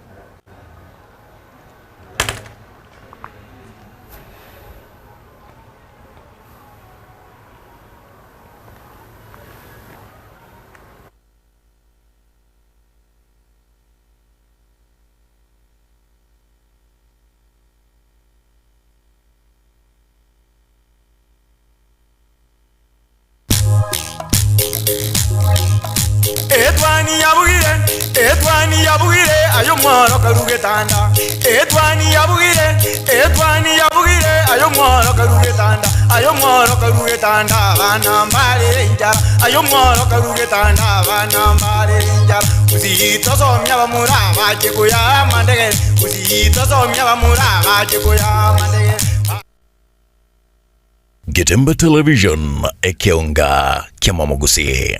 Etwani yabugire, etwani yabugire, aye omworo karu getanda. Etwani yabugire, etwani yabugire, aye omworo karu getanda. Aye omworo karu getanda, abana mbarere enchara. Aye omworo karu getanda, abana mbarere enchara. Gusii tosomia abamura bache koyaa amandegere. Gusii tosomia abamura bache koyaa amandegere. Getembe Television, ekeonga kiamamogusii.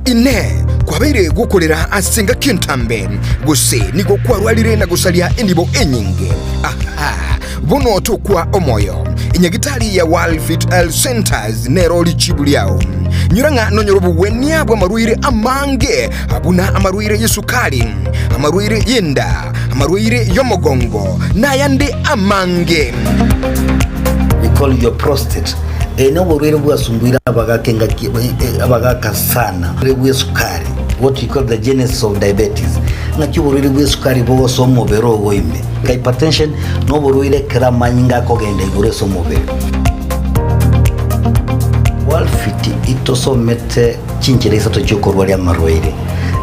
Inee! Kwabeire gokorera ase engaki entambe, gose nigo kwarwarire na gosaria enibo enyinge? Aha! Bono tokwa omoyo. Enyagitari ya World Fit Health Centers nero richibu riao. Nyora ng'a nonyore obogwenia bw'amarwaire amange buna amarwaire y'esukari, amarwaire y'enda, amarwaire y'omogongo, na ayande amange. We call your prostate. Eye noborwaire bwasumbuire abagaka engaki abagaka sana. Oborwaire bw'esukari, what we call the genesis of diabetes. Ng'aki oborwaire bw'esukari bogosoa omobere ogo ime. Hypertension noborwaire ekero amanyinga akogenda igoro ase omobere. Walfit itosomete chinchera isato chiokorwaria amarwaire.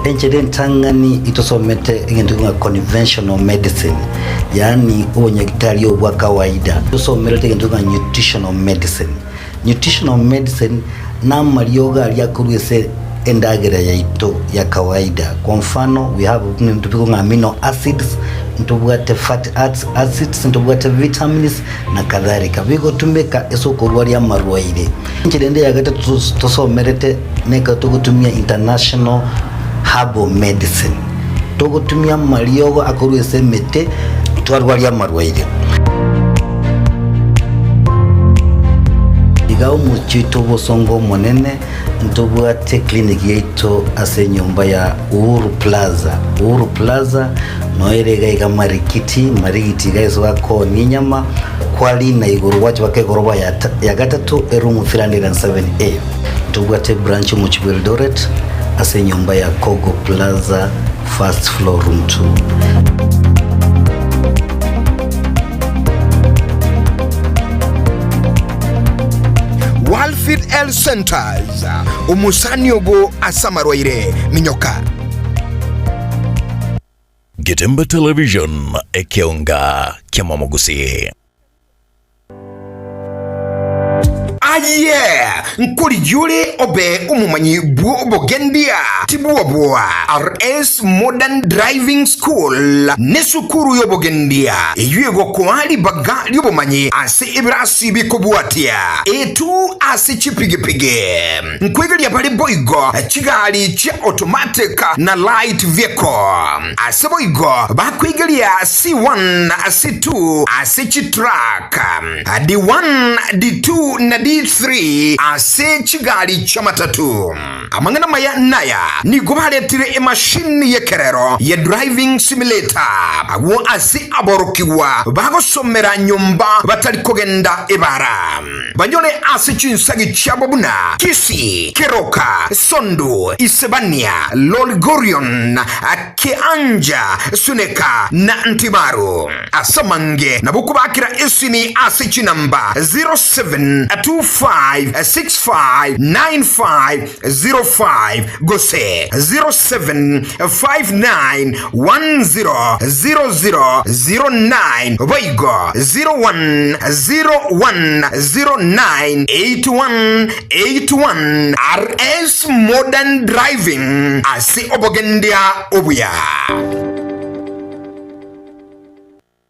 Enchera entang'ani itosomete egento ng'a conventional medicine, yaani obonyagitari obwa kawaida. Tosomerete egento ng'a nutritional medicine. Nutritional medicine namariogo aria akorwa ase endagera yaito ya kawaida. Kwa mfano we have buna ebinto bikong'a amino acids, ntobwate fatty acids, ntobwate vitamins na kadhalika. Bigotumeka ase okorwaria amarwaire. Enchera ende ya gatato tosomerete nekero togotumia international herbal medicine. Togotumia amariogo akorwa ase emete twarwaria amarwaire. Iga omochie oito obosongo omonene ntobwate clinic yaito ase enyomba ya Uhuru Plaza. Uhuru Plaza noyo ere iga iga Marikiti, Marigiti iga ase bakoonia enyama, kwarina igoro gwacha baka egoroba ya ya gatato eroom 307A. Ntobwate ebranch omochie bwa Eldoret ase enyomba ya Kogo Plaza first floor room 2. Walfit Health Centers, omosani obo ase amarwaire, minyoka. Getembe Television, ekeonga kiamamogusii. Aye, nkorigia ore obe omomanyi bw'obogendia, tibwoboa. RS Modern Driving School nesukuru y'obogendia eyio egokoa ribaga ri'obomanyi ase ebirasi bikobwatia A2 ase chipigipigi. Nkwegeria bare boigo chigari chia automatic na light vehicle. Ase boigo bakwegeria C1 na C2 ase chitruck, D1, D2 na D3. P3 ase chigari chi'amatatu. Amang'ana maya naya, nigo baretire emashini y'ekerero ye driving simulator agwo ase aborokigwa bagosomera nyomba batari kogenda ebara. Banyore ase chinsagi chiabo buna Kisii, Keroka, Sondu, Isebania, Lolgorion, Kianja, Suneka, na Ntimaru. Ase amange nabo kobakera esimi ase chinamba 0725659505 gose 0759100009 boigo 0101098181 RS Modern Driving ase obogendia obuya.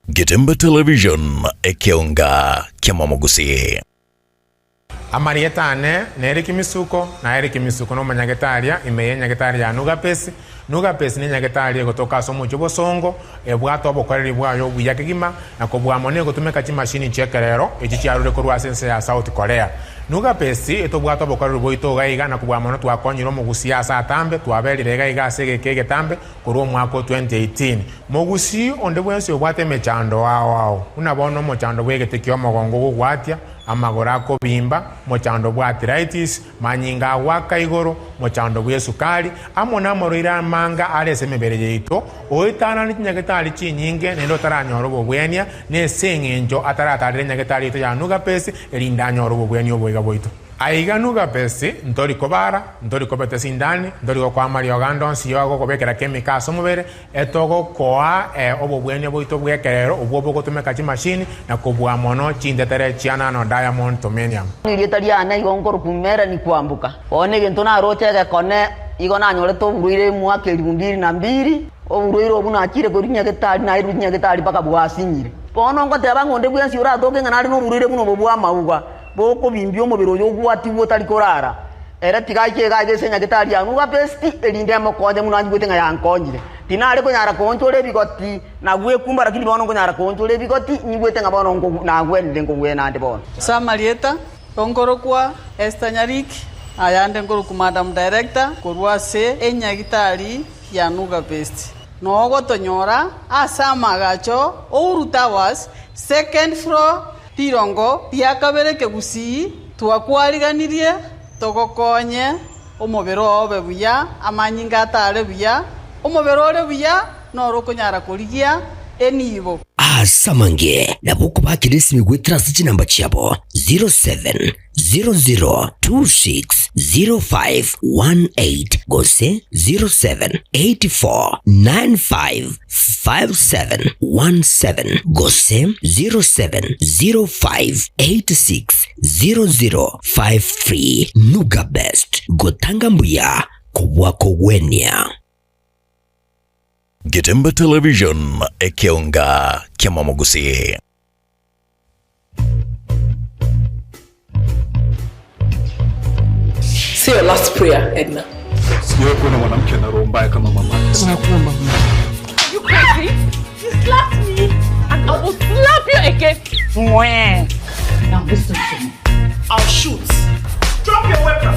Getembe Television, ekeonga ki'amamogusii. Amarieta ane nere Kimisuko, na ere Kimisuko nomonyagetaria ime y'enyagetari ya Nugapesi. Nugapesi nenyagetari egotoka ase omochie obosongo, ebwate obokoreri bwaye obuya kegima, na kobua mono egotumeka chimashini chi'ekerero echi chiarure korwa ase ense ya South Korea. Nugapesi etobwate obokoreri bwaito iga iga, na kobua mono twakonyire omogusia ase atambe, twaberire iga iga ase egeka egetambe korwa omwaka o 2018. Mogusii onde bwensi obwate emechando ao ao, buna bono omochando bw'egete ki'omogongo ogogwatia, amagoro akobimba, mochando bw'arthritis, manyinga agoaka igoro, mochando bw'esukari, amo namarwaire amanga are ase emebere yaito, oetanane chinyagetari chinyinge naende otaranyora obobwenia, nese eng'encho ataratarera enyagetari yaito ya Nugapesi, erinde anyore obobwenia oboiga bwaito. Aiga Nugapesi, ntori kobara, ntori kobeta esindani, ntori gokoa amariogo ande onsi y'ogokobekera chemical ase omobere, Etogokoa obobwenia bwaito bw'ekerero obwo bogotumeka chimashini na kobua mono chintetere chia nano diamond tomenium. Erieta riane igo nkorokwa Melanie Kwamboka. Bono egento naroche egekone igo nanyorete oborwaire omwaka elifu mbili na mbili, oborwaire obwo nachire korwa nyagetari nairwe nyagetari mpaka bwasinyire. Bono ngoteba ng'a onde bwensi oratoke ng'a nare noborwaire buna obo bw'amauga, bokobimbia omobere oyo ogwatigwe otari korara, Ere tiga aike iga aiga ase enyagetari ya Nugapesti, erinde emokonye buna anjigwete ng'a yankonyire. Tinare konyara koonchora ebigoti na gwekumba, lakini bono nkonyara koonchora ebigoti, nyigwete ng'a bono nagwenire nkogwena ande bono. Ase amarieta, nkorokwa Esther Nyariki, ayande nkorokwa Madam Director korwa ase enyagitari ya Nugapesti. Nogotonyora ase amaagacho Uhuru Towers, second floor, rirongo ria kabere Kegusii, Twakwariganirie togokonye omobere oo obe buya, amanyinga atare buya, omobere ore buya noro okonyara korigia enibo. Ase amange nabo okobakera esimi goetera ase chinamba chiabo 0700260518 gose 0784955717 gose 0705860053. Nuga Best, gotanga mbuya kobua kogwenia. Getembe Television, ekeonga ki'amamogusii. Say your last prayer, Edna. Sijawahi kuona mwanamke ana roho mbaya kama mama. Nakuomba. Are you crazy? You slapped me and I will slap you again. Mwah. Now listen to me. I'll shoot. Drop your weapon.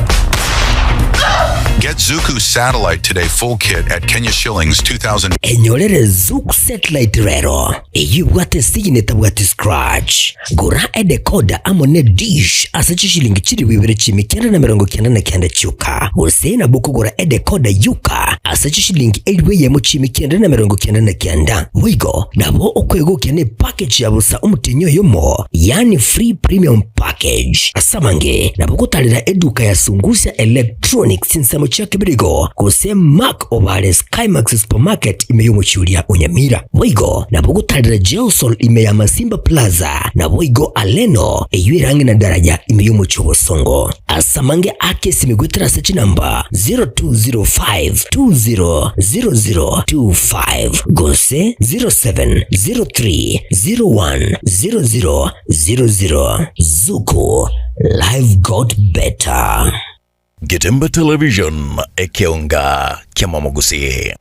Get Zuku Satellite Today full kit at Kenya shillings 2000. Enyorere Zuku Satellite rero eyio ebwate estigini etabwati scratch. Gora edecoder amo ne dish ase chishilingi chilifu ibere chiimi kianda na emerongo kianda na kianda chioka, gose nabo okogora edecoder yoka ase chishilingi elifu eyemo chiimi kianda na emerongo kianda na kianda. Boigo nabo okwegokia ne package ya bosa omotienyi oyomo, yaani free premium package. Ase amange nabo ogotarera eduka ya Sungusia Electronics chinsemo chia Kebirigo gose Mark Obare Skymax Supermarket ime y'omochie oria o Nyamira. Boigo nabo ogotarera Gelsol ime ya Masimba Plaza naboigo Aleno eyio ere ang'e na daraja ime y'omochie o Bosongo. Ase amange ake esimi goetera ase chinamba 0205200025 gose 0703010000. Zuku, life got better. Getembe Television, ekeonga ki'amamogusii.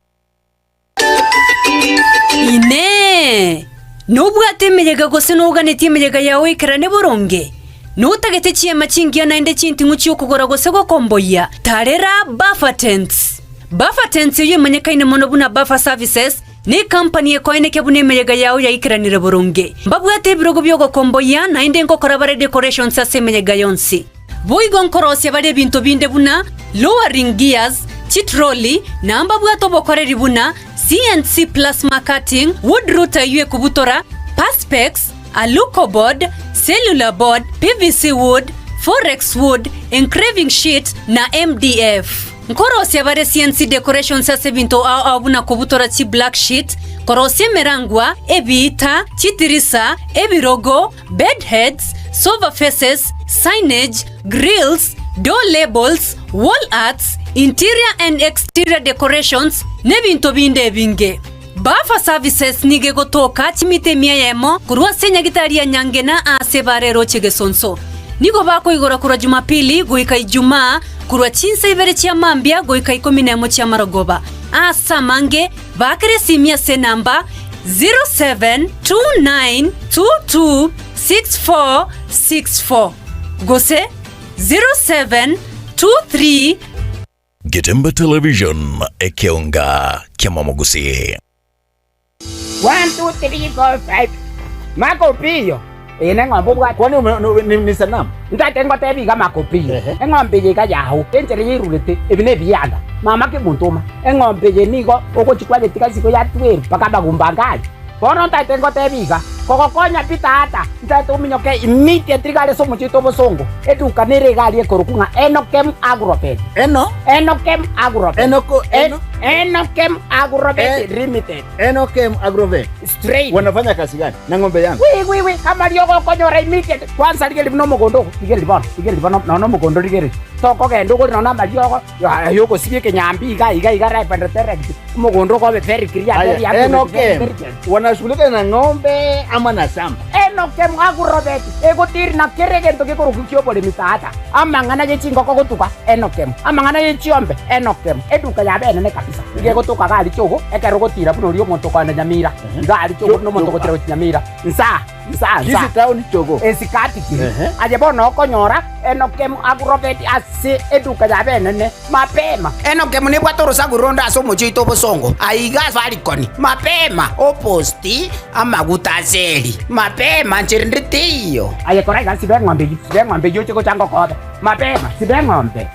Inee! Nobwate emeyega gose noganetie emeyega yao ekerane boronge? Notagete chiema chingiya naende chinting'u chi'okogora gose gokomboyia? Tarera Buffer Tents. Buffer Tents eyio emanyekaine mono buna Buffer Services, necompany ekoenekia buna emeyega yao yaikeranire boronge. Mbabwate ebirogo bi'ogokomboyia naende nkokora bare decorations ase emeyega yonsi. Boigo nkorosia bare ebinto binde buna lowering gears, chitroli, na mbabwate obokoreri buna CNC plasma cutting, wood router eyio ekobutora, perspex, Alucoboard, cellular board, PVC wood, forex wood, engraving sheet, na MDF. Nkorosia bare CNC decorations ase ebinto ao ao buna kobutora chi black sheet, korosia emerangwa, ebiita, chitirisa, ebirogo, bed heads, sofa faces, signage, grills, door labels, wall arts, interior and exterior decorations, nebinto binde ebinge. Buffer Services nigo egotoka chimita emia eyemo korwa ase enyagitari ya Nyangena aase bare eroche Gesonso. Nigo bakoigora korwa Jumapili goika Ijumaa korwa chinsa ibere chia mambia goika ikomi nemo chi'amarogoba. Aase amange, baakera esimi ase enamba 0729226464 gose 0723. Getembe Television, ekeonga ki'amamogusi. One, two, three, four, five. Makopiyo. Eye neng'ombe obwate. Kwani ume- no- ni, ni sanamu? Ntate ngotebi iga makopiyo. Eng'ombe eye iga yao. Enchera yairurete ebi nebianda. Mama kemontoma. Eng'ombe eye nigo ogochi kwayetiga isiko ya twelve mpaka amagumba anga aria. Bono ntaete ngotebi iga, kogokonya pi tata, ntaete ominyoke immediately iga are ase omochie oito obosongo, eduka nere iga aria ekorokwa ng'a Enokem Agrovet. Eno? Enokem Agrovet. Enoko- Eno? Enokem Agrovet Limited. Enokem Agrovet. Straight. Wanafanya kazi gani na ng'ombe yangu? Wi wi wi, amariogo okonyora immediately. Kwanza rigereria buna omogondo ogo, rigereria bono, rigereria bono nonya omogondo rigereria. Tokogenda ogore nonya amariogo, Ay'ogosibia ekenyambi iga iga iga ripe and direct, omogondo okobe very clear, Aya, very accurate, Enoke, very intelligent. wanashughulika na ng'ombe ama na shamba? Enoke mwagurobeti, egotiri na kera egento gekorokwa ki'oboremi tata, amang'ana ye chingoko gotuga, Enokem, amang'ana ye chiombe, Enokem, eduka yabe enene kabisa, iga egotoka iga aria chogo, ekero ogotira buna oria omonto okoenda Nyamira, iga aria chogo buna omonto ogotira gochia Nyamira, nsaa. Nsa, nsa. Kisii town Chogo. Esikati kiri. Ehe. Aye bono okonyora Enokemu agurobeti ase eduka yabe enene mapema. Enokemu nebwate orosaku ronde ase omochie oito obosongo, aiga Farikoni, mapema, oposti, amaguta ase eri, mapema, ncherende teiyo. Aye kora iga, siba eng'ombe eyio, siba eng'ombe eyio oche gocha ngokobe, mapema, siba eng'ombe.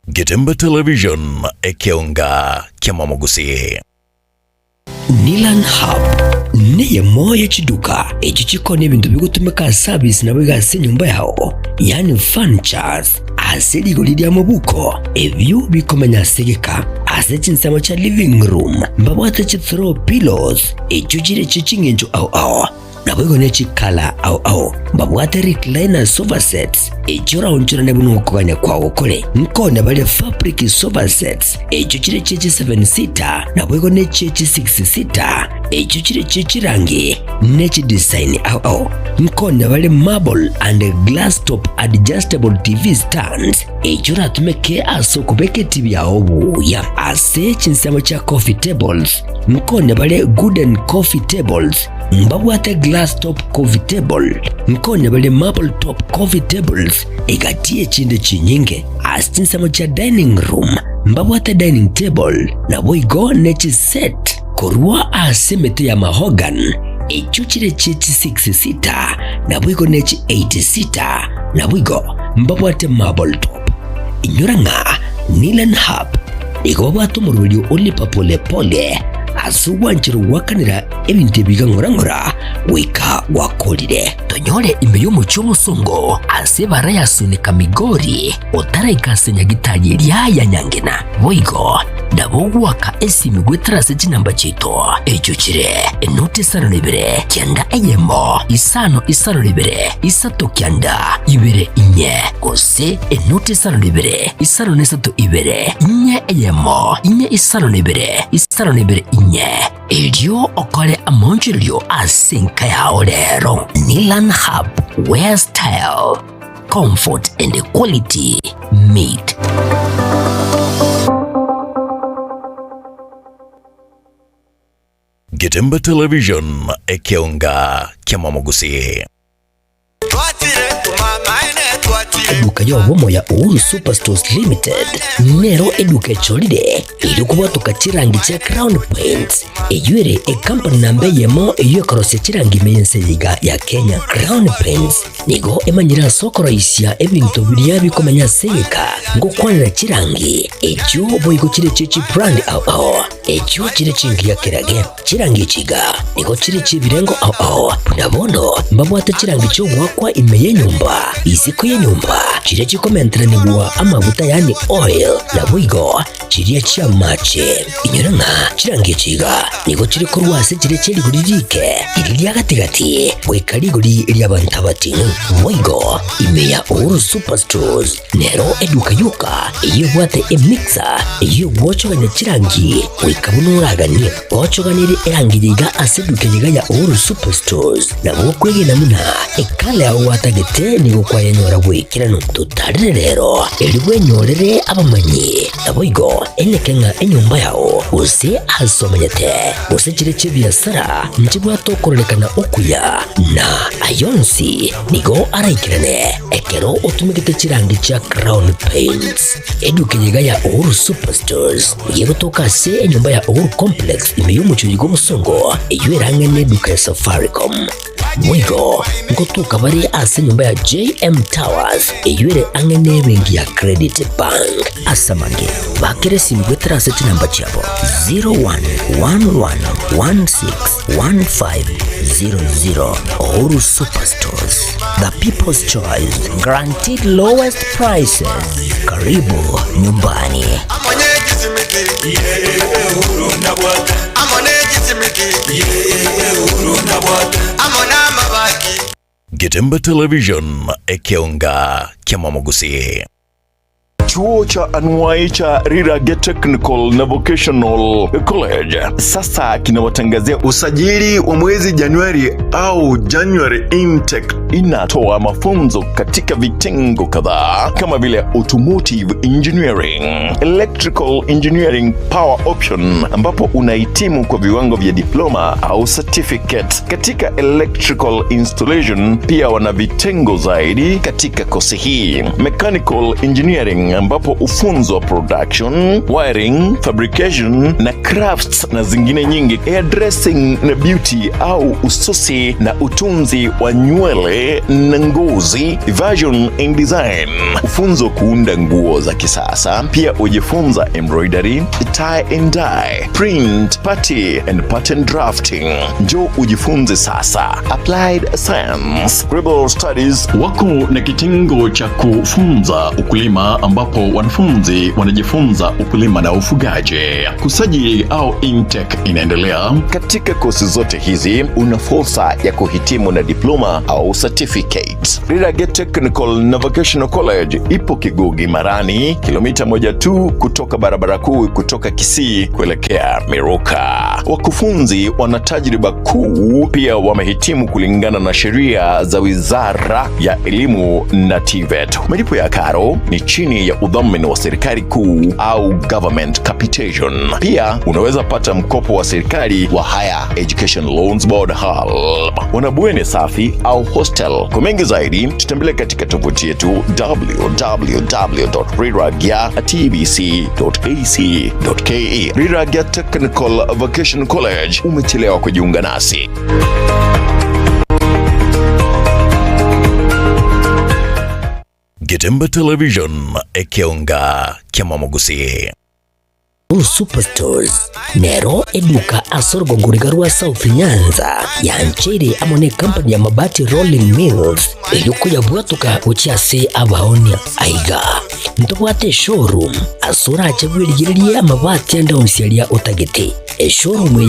Getembe Television, ekeonga ki'amamogusi. Nilan Hub neyemo ye chiduka echio chikoonia ebinto bigotumeka ase abisi naboigo ase enyomba yao, yaani furnitures, ase rigori ria mobuko, ebio bikomenya ase egeka. Ase chinsemo chia living room mbabwate chi throw pillows echio chire chie ching'encho ao ao. Naboigo ne chikala ao ao mbabwate recliner sofa sets, echio oraonchorane buna okogania kwao kore. Nkonya bare fabric sofa sets, echio chire chie chi seven seater, naboigo ne chie chi six seater, echio chire chie chirangi ne chidesign ao ao. Nkonya bare marble and glass top adjustable TV stands, echio oratumeke ase okobeka etibi yao buya. Ase chinsemo chia coffee tables, nkonya bare wooden coffee tables, Mbabwate glass top coffee table, nkonya bare marble top coffee tables, egati y'echinde chinyinge. Ase chinsemo chia dining room mbabwate dining table, naboigo ne chiset korwa ase emete ya mahogany, echio chire chie chi six seater, naboigo ne chi eight seater, naboigo mbabwate marble top. Inyora ng'a Nilan Hub nigo babwate omoroberio o lipa pole pole ase ogwancherwa goakanera Ebinto ebi iga ng'ora ng'ora goika gwakorire. Tonyore ime y'omochie omosongo ase ebara ya Sunika Migori, otaraika ase nyagitari eria ya Nyangena. Boigo nabo ogoaka esimi goetera ase chinamba chiaito echio chire enoti isano na ibere kianda eyemo isano isano na ibere isato kianda ibere inye gose enoti isano na ibere isano na isato ibere inye eyemo inye isano na ibere isano na ibere inye. Erio okore amaonchorerio ase enka yao rero. Nilan Hub, where style, comfort and quality meet. Getembe Television, ekeonga ki'amamogusii. Eduka y'obomo ya Uhuru Superstores Limited nero eduka echorire erio kobwatoka chirangi chia Crown Paints eyio ere ekampani namba eyemo eyio ekorosia chirangi ime y'ense eye iga ya Kenya. Crown Paints nigo emanyire ase okoroisia ebinto biria bikomenya ase egeka ngokwanera chirangi echio boigo chire chie chibrand ao ao echio chire chingiya kerage. Chirangi echi iga nigo chire chi'ebirengo ao ao, buna bono mbabwate chirangi chi'ogoakwa ime y'enyomba, isiko y'enyomba, chiria chikomenteranigwa amaguta yaani oil, naboigo chiria chi'amache. Inyora ng'a chirangi echi iga nigo chire korwa ase chiria chie rigori riike, riria ria gati-gati, goika rigori ri'abanto abating'u. Boigo ime ya Uhuru Superstores Nero eduka yoka eyio ebwate emixer eyio egwochogania chirangi goika buna oraganie. Ochoganirie erangi yaiga ase eduka eyeiga ya Uhuru Superstores nabo okwegena buna ekala yao gwatagete nigo kwayenyora goikeranu. Totarere rero erio bwenyorere abamanyi naboigo eneke ng'a enyomba yao gose ase omenyete gose chire chi'ebiasara nchibwate okororekana okuya na ayonsi Nigo araikerane ekero otumegete chirangi chia Crown Paints. Eduka eye iga ya Uhuru Superstores nigo egotoka ase enyomba ya Uhuru Complex ime y'omochie oyiga obosongo eyio erang'e neduka ya Safaricom. Boigo ngotoka bare ase enyomba ya JM Towers eyio ere ang'e nebenki ya Credit Bank. Ase amange, bakera esimi goetera ase chinamba chiabo 0111161500. Uhuru Superstores, the people's choice, guaranteed lowest prices. Karibu nyumbani. Getembe Television, ekeonga ki'amamogusii. Chuo cha anuai cha Rirage Technical na Vocational College sasa kinawatangazia usajili wa mwezi Januari au January intake. Inatoa mafunzo katika vitengo kadhaa kama vile automotive engineering, electrical engineering power option, ambapo unahitimu kwa viwango vya diploma au certificate katika electrical installation. Pia wana vitengo zaidi katika kosi hii, mechanical engineering, ambapo ufunzwa production, wiring, fabrication na crafts na zingine nyingi, hairdressing na beauty au ususi na utunzi wa nywele na ngozi, fashion and design, ufunzo kuunda nguo za kisasa. Pia ujifunza embroidery, tie and dye, print, party and pattern drafting. Njoo ujifunze sasa. Applied Science, Global Studies wako na kitengo cha kufunza ukulima ambapo wanafunzi wanajifunza ukulima na ufugaji. Kusajili au intake inaendelea. Katika kosi zote hizi una fursa ya kuhitimu na diploma au certificate. Rirage Technical na Vocational College ipo Kigugi Marani, kilomita moja tu kutoka barabara kuu kutoka Kisii kuelekea Miruka. Wakufunzi wana tajriba kuu, pia wamehitimu kulingana na sheria za Wizara ya Elimu na TVET. Malipo ya karo ni chini ya udhamini wa serikali kuu au government capitation. Pia unaweza pata mkopo wa serikali wa Higher Education Loans Board HELB. Wana safi au hostel. Kwa mengi zaidi tutembelee katika tovuti yetu www.riragya.tbc.ac.ke. Riragya Technical Vocational College, umechelewa kujiunga nasi. Getembe Television, ekeonga kiamamogusi. Uhuru Superstores nero eduka ase orogongo riga rwa South Nyanza yancheire amo ne company ya Mabati Rolling Mills erio koyabwatoka gochia ase abaonia. Aiga ntobwate eshowroom ase orache bwerigererie amabati ande onsi aria otagete. Eshowroom eye.